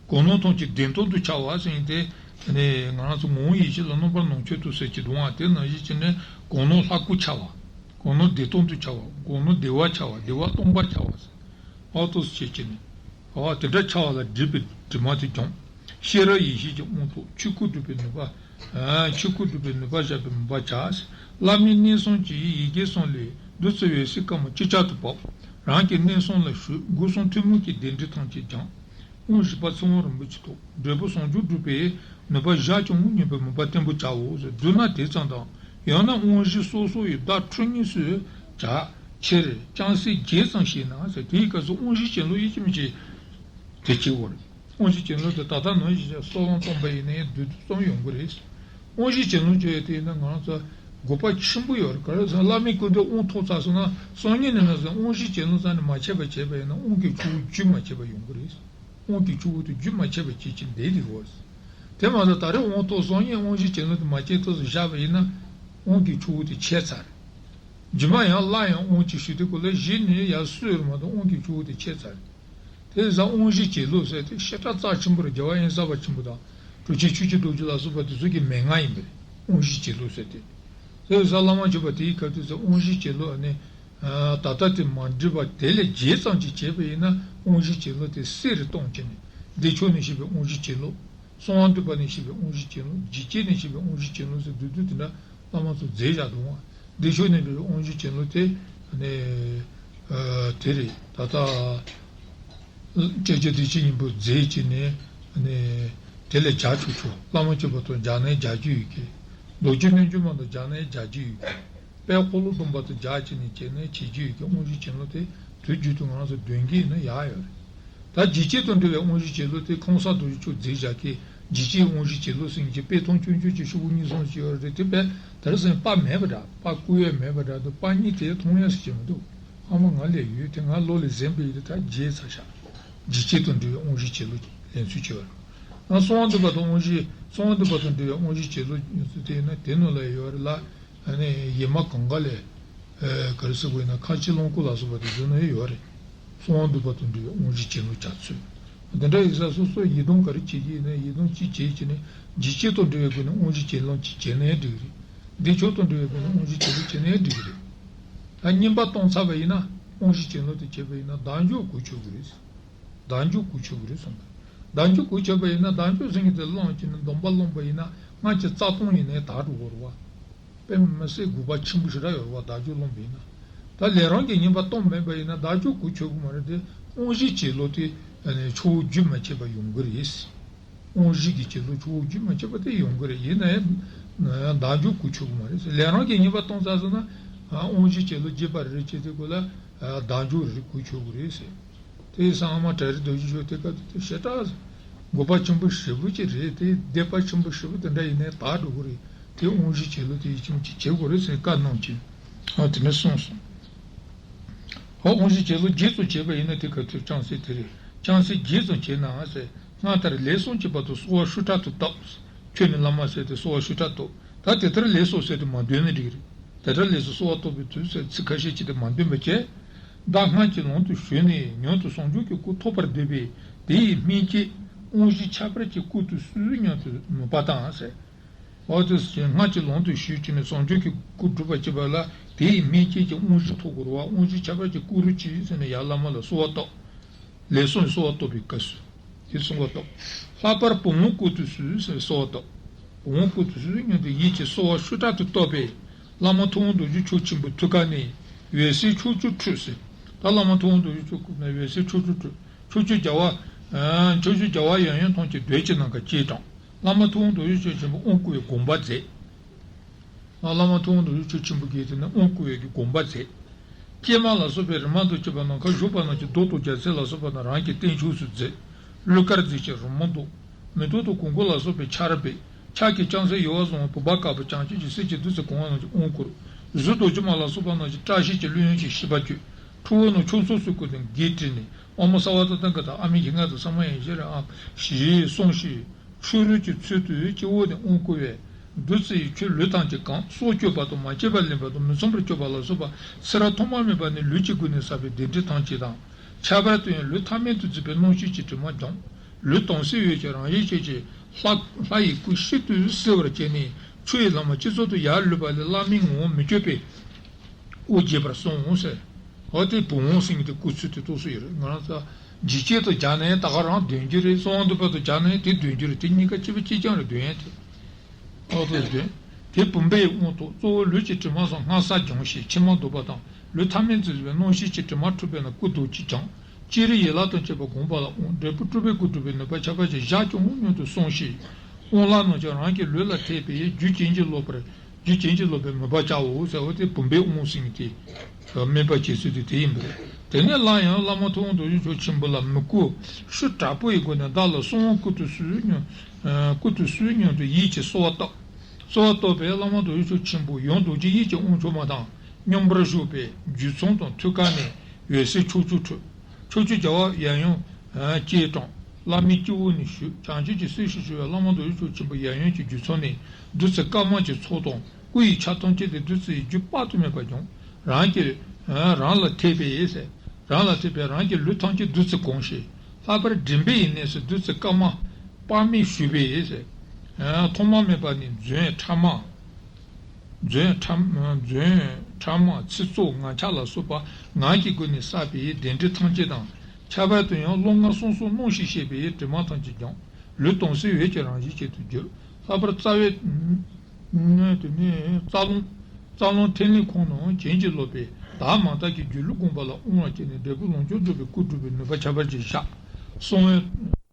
གང་སྣང་ཐམས་ཅད་བདེ་སྟོང་དུ་འཆར་བ་ཟེར་ཡིན་ཏེ། དེ་ནས་ང་རང་ཚོ་ངོ་བོ་ཡེ་ཤེས་ལ་རྣམ་པར་སྣང་མཆོག་ཏུ་ཟེར་གྱི་འདུག་ཨ། དེ་ནང་བཞིན་བྱས་ནས་གང་སྣང་ལྷ་སྐུར་འཆར་བ། གང་སྣང་བདེ་སྟོང་དུ་འཆར་བ། གང་སྣང་བདེ་བར་འཆར་བ། བདེ་བ་སྟོང་པར་འཆར་བ་ཟེར། ཨ་ཏོ་ཟེར་བྱས་བྱས་ནས། ཨ་དེ་འདྲ་འཆར་བ་ལ་སྒྲིབ་པའི་དྲི་མ་དེ་འཇོམས། ཤེས་རབ་ཡེ་ཤེས་ཀྱི་དབང་ཐོབ་ཆོས་སྐུ་སྒྲུབ་པའི་ནུས་པ། ཨ་ཆོས་སྐུ་སྒྲུབ་པའི་ནུས་པ་བཞག་པའི་མོས་པ་བྱ། བླ་མའི་གནས་གསུམ་གྱི་ཡི་གེ་གསུམ་ལས་བདུད་རྩི་འོད་ཟེར་དཀར་མོ་ཅི་ལྕགས་ཐུབ་པ། རང་གི་གནས་གསུམ་ལ་ཞུགས། སྒོ་གསུམ་ཐུན་མོང་གི་བདེ་འབྲས་ཐམས་ཅད་སྦྱངས། དབང་བཞི་པ་ཚེ་དབང་རིན་པོ་ཆེ་ཐོབ། འབྲས་བུ་ཟུང་འཇུག་སྒྲུབ་པའི་ནུས་པ་བཞག་ཀྱང་སྙིང་པོའི་མོས་པ་བརྟན་པོ་བྱའོ་ཟེར། བསྡུ་ན་དེ་ཙམ་དང་། ཡང་ན་དབང་བཞི་སོ་སོ་ཡི་བདག་ཁྲོ་གཉེར་སུ་བྱ། ཕྱིར་ཅུང་ཟད་རྒྱས་ཙམ་བཤད་ན་ཟེར། དེའི་སྐབས་སུ་དབང་བཞིའི་གྱེན་ལོག་ཡིད་ཀྱི་མི་བྱེད། དེ་བྱེད་དགོས་རེད། དབང་བཞིའི་གྱེན་ལོག་དེ་ད་ལྟ་ནང་བཞིན་བྱས་གསོལ་བ་བཏབ་པ་ཡིན་ན་ཡང་བདུད་རྩི་གསུམ་ཡོང་གི་རེད། དབང་བཞིའི་གྱེན་ལོག་བྱས་ཡོད་དེ་ཡིན་ན་ང་རང་ཚོ་དགོས་པ་ཆེན་པོ་ཡོད་རེད། ག་རེ་ཟེར་ན་བླ་མའི་སྐུ་མདུན་དབང་ཐོབ་ཚར་སོང་ན་སང་ཉིན་ནས་ན་ཟེར་དབང་བཞིའི་གྱེན་ལོག་རྩ་ནས་མ་བྱས་པ་བྱས་པ་ཡིན་ན་དབང་གི་ཆུ་བོ་རྒྱུན་མ་ཆད་པ་ཡོང་གི་རེད། དབང་གི་ཆུ་བོ་དེ་རྒྱུན་མ་ཆད་པ་བྱེད་ཀྱིན་བསྡད་དེ་ཡོད། དེ་མ་ཟད་ད་རེས་དབང་ཐོབ་སང་ཉིན་དབང་བཞིའི་གྱེན་ལོག་དེ་མ་བྱས་ཐོག་ཏུ་བཞག་པ་ཡིན་ན་དབང་གི་ཆུ་བོ་དེ་ཆད་ཚར་རེད། རྗེས་མ་ཡང་སླར་ཡང་དབང་ཅིག་ཞུ་དུས་སྐབས་ལ་གཞི་ནས་ཡར་སོས་རེད་མ་གཏོགས་དབང་གི་ཆུ་བོ་དེ་ཆད་ཚར་རེད། དེ་ཡིན་ཙང་དབང་བཞིའི་གྱེན་ལོག་ཟེར་དེ་བཤད་གྲྭ་རྩ་ཆེན་པོ་རེད། རྒྱལ་བ་དབེན་ས་པ་ཆེན་པོ་དང་གྲུབ་ཆེན་ཆོས་ཀྱི་རྡོ་རྗེ་ལ་སོགས་པ་དེ་ཚོ་གི་མན་ངག་ཡིན་པ་རེད། དབང་བཞིའི་གྱེན་ལོག་ཟེར་དེ། དེ་ཡིན་ཙང་བླ་མ་མཆོད་པ་དེའི་སྐབས་དུས་ཙམ་དབང་བཞིའི་གྱེན་ལོག་ནི། ད་ལྟ་དེ་མ་འགྲིག་པ་དེ་ལས་རྒྱས་ཙམ་ཅིག་བྱས་པ་ཡིན་ན་དབང་བཞིའི་གྱེན་ལོག་དེ་གསལ་རུ་གཏོང་བྱས་ནས་བདེ་མཆོག་ནས་བཤད་པའི་དབང་བཞིའི་གྱེན་ལོག་གསང་བ་འདུས་པ་ནས་བཤད་པའི་དབང་བཞིའི་གྱེན་ལོག་འཇིགས་བྱེད་ནས་བཤད་པའི་དབང་བཞིའི་གྱེན་ལོག་ཟེར་བསྡུས་བསྡུས་དེ་འདྲ་བླ་མ་ཚོ་མཛད་བཞག་འདུག་བ། བདེ་མཆོག་ནས་འབད་པའི་དབང་བཞིའི་གྱེན་ལོག་དེ་ནས་དེ་རེད། ད་ལྟ་སྐྱབས་རྗེ་བདེ་ཆེན་སྙིང་པོས་མཛད་བྱས་ནས་དེ་ལས་བྱ་ཆོག་ཆོག་བླ་མ་མཆོད་པ་དང་སྦྱར་ན་ཡང་སྦྱར་རྒྱུ་ཡོད་ཀི། རྡོ་རྗེ་རྣལ་འབྱོར་མ་དང་སྦྱར་ན་ཡང་སྦྱར་རྒྱུ་ཡོད་ཀི། དཔལ་འཁོར་ལོ་སྡོམ་པ་དང་སྦྱར་བྱས་ནས་བྱས་ན་བྱེད་རྒྱུ་ཡོད་ཀི། དབང་བཞིའི་གྱེན་ལོག་དེ་དུས་རྒྱུན་དུ་ང་རང་ཚོ་འདོན་གྱི་ཡིན་ན་ཡག་ཡོད་རེད། ད་འཇིགས་བྱེད་དང་འབྲེལ་བའི་དབང་བཞིའི་གྱེན་ལོག་དེ་ཁོང་ས་རྡོ་རྗེ་མཆོག་མཛད་བཞག་གི་འཇིགས་བྱེད་དབང་བཞིའི་གྱེན་ལོག་ཟེར་མཁན་གྱི་དཔེ་ཐུང་ཆུང་ཆུང་ཅིག་ཤོག་བུ་གཉིས་གསུམ་ཅིག་ཡོད་རེད། དེ་དཔེ་དེ་རིང་སང་པར་མེད་པ་འདྲ། པར་བརྐོ་ཡས་མེད་པ་འདྲ་འདུག་པར་གཉིས་དེ་མཐོང་ཡས་སུ་ཅིག་མི་འདུག་ཨ་མ་ང་ལས་ཡོད་དེ་ང་ལོ་ལས་ཟིན་པ་ཡིན་དེ་ད་བརྗེད་ཚར་ཤག་འཇིགས་བྱེད་དང་འབྲེལ་བའི་དབང་བཞིའི་གྱེན་ལོག་ལེན་ཚུལ་བྱས་པ་རེད། ང་གསང་བ་འདུས་པ་དང་དབང་བཞི་གསང་བ་འདུས་པ་དང་འབྲེལ་བའི་དབང་བཞིའི་གྱེན་ལོག་དེ་ཡིན་ན་དེ་ནང་ལ་ཡོད་རེད་ལ། ཨ་ནི་ཡེ་མ་གངྒཱ་ལས། ཨེ་ག་རེ་ཟེར་དགོས་ཡིན་ན་ཁ་ཆེ་ལོངས་སྐུ་ལ་སོགས་པ་དེ་ཚོ་ནང་ཡོད་རེད། གསང་བ་འདུས་པ་དང་འབྲེལ་བའི་དབང་བཞིའི་གྱེན་ལོག་བྱ་ཚུལ། དེ་འདྲ་ཡིན་ཙང་སོ་སོ་ཡི་དམ་ག་རེ་བྱེད་ཀྱི་ཡིན་ན་ཡི་དམ་གཅིག་བྱེད་ཀྱི་ནས་འཇིགས་བྱེད་དང་འབྲེལ་བའི་སྒོ་ནས་དབང་བཞིའི་གྱེན་ལོག་གཅིག་བྱས་ན་ཡང་འགྲིག་གི་རེད། བདེ་མཆོག་དང་འབྲེལ་བའི་སྒོ་ནས་དབང་བཞིའི་གྱེན་ལོག་བྱས་ན་ཡང་འགྲིག་གི་རེད། ད་བསྙེན་པ་བཏང་ཚར་བ་ཡིན་ན་དབང་བཞིའི་གྱེན་ལོག་དེ་བྱས་པ་ཡིན་ན་བདག་འཇུག་གོ་ཆོད་ཀྱི་རེད། བདག་འཇུག་གོ་ཆོད་ཀྱི་རེད་གསུངས་པས། བདག་འཇུག་གོ་ཆོད་པ་ཡིན་ན་བདག་འཇུག་ཟེར་མཁན་དེ་བླངས་བྱས་ནས་སྡོམ་པ་བླངས་པ་ཡིན་ན་སྔར་གྱི་རྩ་ལྟུང་ཡིན་ནའི་དག་འགྲོ་གི་རེད་བ། དཔེ་མི་སྲིད་དགོས་པ་ཆེན་པོ་ཞེ་དྲག་ཡོད་རེད་བ། བདག་འཇུག་བླངས་པ་ཡིན་ན། ད་ལས་རང་གིས་བསྙེན་པ་བཏང་མེད་པ་ཡིན་ན་བདག་འཇུག་གོ་ཆོད་ཀྱི་མ་རེད་དེ། དབང་བཞིའི་གྱེན་ལོག་དེ་ཆུ་བོ་རྒྱུན་མ་ཆད་པ་ཡོང་གི་རེད། དབང་བཞི་གི་གྱེན་ལོག་ཆུ་བོ་རྒྱུན་མ་ཆད་པ་དེ་ཡོང་གི་རེད། ཡིན་ན་ཡང་བདག་འཇུག་གོ་ཆོད་ཀྱི་མ་རེད། ལས་རང་གིས་བསྙེན་པ་བཏང་ཚར་སོང་ན་དབང་བཞིའི་གྱེན་ལོག་རྒྱས་པ་རེ་རེ་བྱེད་དུས་སྐབས་ལ་བདག་འཇུག་རེ་གོ་ཆོད་ཀྱི་རེད་ཟེར། དེ་ཡིན་ཙང་ཨ་མ་གྲ་རི་རྡོ་རྗེ་མཆོག་དེ་སྐབས་དེ་ཞེ་དྲག་དགོས་པ་ཆེན་པོ་ཞེ་པོ་ཅིག་རེད། དེ་དད་པ་ཆེན་པོ་ཞེ་པོ་དེ་འདྲ་ཡིན་ནའི་དག་འགྲོ་གི་རེད། དེ་དབང་བཞིའི་གྱེན་ལོག་དེ་ཡིད་ཆེས་ཅིག་བྱེད་དགོས་རེད་ཟེར་བཀའ་གནང་བྱས། ཨ་དེ་ནས་གསུངས་སོང་། ཧོ་དབང་བཞིའི་གྱེན་ལོག་རྒྱས་ཙམ་བྱས་པ་ཡིན་ན་དེ་ག་ཚོད་ཅུང་ཟད་དེ་རེད། ཅུང་ཟད་རྒྱས་ཙམ་བྱས་ནའང་ཟེར། སྔར་ལྟར་ལས་གསུམ་གྱི་བར་དུ་གསོལ་བ་ཤུགས་དྲག་ཏུ་བཏབ། ཁྱོད་ནི་བླ་མ་ཟེར་ཏེ་གསོལ་བ་ཤུགས་དྲག་བཏབ། ད་དེ་ལྟར་ལས་གསུམ་ཟེར་ཏེ་མ་འདོན་ན་འགྲིག་གི་རེད། དེ་ལྟར་ལས་གསུམ་གསོལ་བ་བཏབ་པའི་དུས་ཟེར་ཚིག་ཁ་ཤས་ཅིག་དེ་མ་འདོན་པ་བྱས། བདག་སྔགས་ཀྱི་ལམ་དུ་ཞུགས་ནས་མྱུར་དུ་ཟུང་འཇུག་གི་སྐུ་ཐོབ་པར་འདོད་པས་དེ་ཡི་སྨིན་བྱེད་དབང་བཞི་ཁྱད་པར་གྱི་སྐུ་དུ་གསོལ་སྙམ་དུ་མོས་པ་དང་ཟེར། འོ་དེ་སྔགས་ཀྱི་ལམ་དུ་ཞུགས་བྱས་ནས་ཟུང་འཇུག་གི་སྐུ་སྒྲུབ་པར་བྱེད་པ་ལ་དེ་ཡི་སྨིན་བྱེད་ཀྱི་དབང་བཞི་ཐོབ་དགོས་རེད་བ། དབང་བཞི་ཁྱད་པར་གྱི་སྐུ་རུ་གྱིས་ཟེར་ནས་ཡར་བླ་མ་ལ་གསོལ་བ་བཏབ། ལས་གསུམ་གསོལ་བ་བཏབ་པའི་སྐབས་སུ། དེ་གསོལ་བ་བཏབ། ལྷག་པར་བུམ་དབང་བསྐུར་དུ་གསོལ་ཟེར་གསོལ་བ་བཏབ། བུམ་དབང་བསྐུར་དུ་གསོལ་སྙམ་དུ་ཡིད་ཀྱི་གསོལ་བ་ཤུགས་དྲག་ཏུ་བཏབ་པས། བླ་མ་ཐུབ་དབང་རྡོ་རྗེ་མཆོག་ཆེན་པོའི་ཐུགས་ཀ་ནས་འོད་ཟེར་ཕྱོགས་བཅུར་འཕྲོས་ཟེར། ད་བླ་མ་ཐུབ་དབང་རྡོ་རྗེ་མཆོག་སྐུ་ནས་འོད་ཟེར་ཕྱོགས་བཅུར་འཕྲོས། ཕྱོགས་བཅུའི་རྒྱལ་བ། ཕྱོགས་བཅུའི་རྒྱལ་བ་ཡབ་ཡུམ་ཐམས་ཅད་རྡོལ་གྱི་ནམ་མཁར་སྐྱེས་དང་། བླ་མ་ཐུབ་དབང་རྡོ་རྗེ་མཆོག་ཆེན་པོ་དབང་བསྐུར་བའི་དགོངས་པ་མཛད། བླ་མ་ཐུབ་དབང་རྡོ་རྗེ་མཆོག་ཆེན་པོ་གིས་དེ་ནས་དབང་བསྐུར་བའི་གི་དགོངས་པ་མཛད། ཀྱེ་མ་ལ་སོགས་པའི་རི་མོ་དང་བཅས་པ་ནམ་མཁར་བཞུགས་པ་རྣམས་ཀྱི་མདོག་དང་རྒྱལ་མཚན་ལ་སོགས་པ་རྣམས་རང་གི་རྟེན་མཆོག་ཏུ་མཛད། གླུ་གར་མཛད་ཅིང་རི་མོ་འདོགས། མེ་ཏོག་དང་གོས་གོས་ལ་སོགས་པའི་ཆར་འབེབས། ཕྱག་གི་ལྕམ་སྲས་ཡུ་བ་བཟུང་བ་བུམ་པ་དཀར་པོ་བྱང་ཆུབ་ཀྱི་སེམས་ཀྱི་བདུད་རྩི་གང་བ་རྣམས་ཀྱི་དབང་བསྐུར། གཟུགས་རྡོ་རྗེ་མ་ལ་སོགས་པ་རྣམས་ཀྱི་བཀྲ་ཤིས་ཀྱི་གླུ་དབྱངས་ཀྱིས་ཤིས་པ་བརྗོད། ཁྲོ་བོ་རྣམས་ཁྱུང་ཚོགས་སུ་བསྐོར་ཏེ་བགེགས་བསྐྲད་ནས། ཨོཾ་སརྦ་ཏ་ཏང་ག་ཏ། ཨ་མི་ཤི་ང་ཏ། ས་མ་ཡ་ཤི་ར་ཨ། ཞེས་གསུངས་ཤིང་། ཕྱི་རོལ་གྱི་ཚུལ་དུ་སྤྱི་བོ་ནས་དབང་བསྐུར་བས། བདུད་རྩི་ཡིས་ཁྱོད་ལུས་ཐམས་ཅད་གང་། སྲོག་གཅོད་པ་དང་མ་བྱས་པ་ལེན་པ་དང་མི་འཚམ་པར་སྤྱོད་པ་ལ་སོགས་པ་ཚེ་རབས་ཐོག་མ་མེད་པ་ནས་ལུས་ཀྱི་སྒོ་ནས་བསགས་པའི་བདེན་འབྲས་ཐམས་ཅད་དང་། ཁྱད་པར་དུ་ཡང་ལུས་ཐ་མལ་དུ་བརྫུས་པའི་རྣམ་ཤེས་ཀྱི་དྲི་མ་སྦྱངས། ལུས་དྭངས་གསལ་འོད་ཀྱི་རང་བཞིན་ཅན་གྱི་ལྷ་ལྷ་ཡི་སྐུ་ཤིན་ཏུ་གསལ་བར་བྱས་ནས་ཆོས་ཀྱི་ལམ་སྤྱི་གཙུག་ཏུ་ཡར་ལུས་པ་ལས་བླ་མའི་ངོ་བོ་མི་བསྐྱོད་པའི་དབུ་རྒྱས་པར་གསུངས་ཟེར། འོ་དེ་བུམ་དབང་ཟེར་མཁན་དེ་སྐུ་ཚུལ་དེ་རྟོགས་སུ་ཡོད་རེད། ང་རང་ཚོ་འཇིགས་བྱེད་དུ་སྦྱར་ན་ཡང་ད་ག་རང་འདོན་རྒྱུ་རེད། གསང་བ་འདུས་པ་དུ་སྦྱར་ན་ཡང་དེ་འདོན་རྒྱུ་རེད། དེ་གཉིས་ཀ་གཅིག་པ་གཅིག་རྐྱང་རེད། འདོན་ཡ་དེ། འོ་དེ་འདོན། དེ་བུམ་པའི་དབང་ཐོབ། གཙོ་བོ་ལུས་ཀྱི་དྲི་མ་སོགས་སྔ་ས་སྦྱངས་ཤིང་ཕྱི་མ་འདོར་བ་དང་། ལུས་ཐ་མལ་དུ་བརྫུས་པའི་རྣམ་ཤེས་ཀྱི་དྲི་མ་འཁྲུད་པས་ན་སྐུ་རྡོ་རྗེ་སྦྱངས། སྤྱིར་ཡན་ལག་དང་བཅས་པ་བསྒོམ་པ་ལ་དབང་། འབྲས་བུ་སྤྲུལ་པའི་སྐུ་སྒྲུབ་པའི་ནུས་པ་ཁྱད་པར་ཅན་བཞག་ཀྱང་འོང་སྙམ་དུ་གསུངས་ཤིང་། དབང་ལྷ་རྣམས་ཀྱང་རང་གི་ལུས་ལ་ཐེབས་པས་རྒྱུད་བྱིན་གྱིས་རློབ་པར། རྒྱུད་བྱིན་གྱིས་རློབ་པའི་མོས་པ་བྱའོ་ཟེར་བ་དེ་བུམ་པའི་དབང་ཟེར་མཁན་དེ། སྨོན་པ་བྱེད་ཚུལ་དེ་དེ་ཡིན་པ་རེད། དེ་ནས་སླར་ཡང་བླ་མ་ཐུབ་དབང་རྡོ་རྗེ་མཆོག་ཆེན་པོ་ལ་མོས་གུས་ཤུགས་དྲག་པོ་ཡི་སྒོ་ནས་བདག་ལ་གསང་བ་བསྐུར་དུ་གསོལ་སྙམ། ཨ། བསྐུར་དུ་གསོལ་སྙམ་དུ་ཡིད་ཀྱིས་གསོལ་བ་བཏབ། གསོལ་བ་བཏབ་པས་བླ་མ་རྡོ་རྗེ་མཆོག་ཆེན་པོ་ཡང་རྡོ་རྗེ་ཡིད་ཀྱི་དབང་ཕྱུག་མ་དང་མཉམ་པར་བཞག་པས་རྒྱུད་ཚང་དང་ཐུགས་ཀ་ནས་འོད་ཟེར་ཕྱོགས་བཅུར་འཕྲོས། ཕྱོགས་བཅུའི་རྒྱལ་བ་ཡབ་ཡུམ་སྐྱེས་དང་། བླ་མའི་སྤྱི་བོ་ནས་ཞུགས། བྱང་ཆུབ་ཀྱི་སེམས་ཤིན་ཏུ་ཞི་བས་བླ་མ་རྡོ་རྗེ་མཆོག་ཆེན་པོ་ཡབ་ཡུམ་གྱི་རྒྱུད་ཚང་ནས་བདུད་རྩི་དཀར་དམར་གྱི་ཚོགས་དང་། སྐུ་ཡི་ཆ་ཐམས་ཅད་དེ་བདུད་རྩི་ཡི་རྒྱུན་དཔག་ཏུ་མེད་པ་བྱུང་། རང་གི་རང་ལ་ཐེབས་པས་ཟེར། རང་ལ་ཐེབས་པས་རང་གི་ལུས་ཐམས་ཅད་བདུད་རྩིས་གང་ཞིང་། ལྷག་པར་མགྲིན་པའི་གནས་སུ་བདུད་རྩི་དཀར་དམར་དཔག་མེད་ཞུགས་པས་ཟེར། ཐོག་མ་མེད་པ་ནས་རྫུན་ཕྲ་མ། རྫུན་ཕྲ་རྫུན་ཕྲ་མ་ཚིག་རྩུབ་ངག་འཁྱལ་ལ་སོགས་པ་ངག་གི་སྒོ་ནས་བསགས་པའི་བདེན་འབྲས་ཐམས་ཅད་དང་། ཁྱད་པར་དུ་ཡང་བློ་ངན་སོང་སོགས་སྣང་ཞིང་སྐྱེས་པའི་དྲི་མ་ཐམས་ཅད་སྦྱངས། ལུས་དྭངས་གསལ་འོད་ཀྱི་རང་བཞིན་ཅན་དུ་གྱུར། ལྷག་པར་རྩ་བའི། དེ་ནས་རྩ་རླུང་། རྩ་རླུང་ཐིག་ལེ་ཁོང་རྣམས་བྱིན་གྱིས་རློབ་པས་བདག་མ་དག་གི་སྒྱུ་ལུས་བསྒོམ་པ་ལ་དབང་བ་བྱས་ནས་འབྲས་བུ་ལོངས་སྤྱོད་རྫོགས་པའི་སྐུ་འགྲུབ་པའི་ནུས་པ་ཁྱད་པར་ཅན་ཤར། གསང་བའི།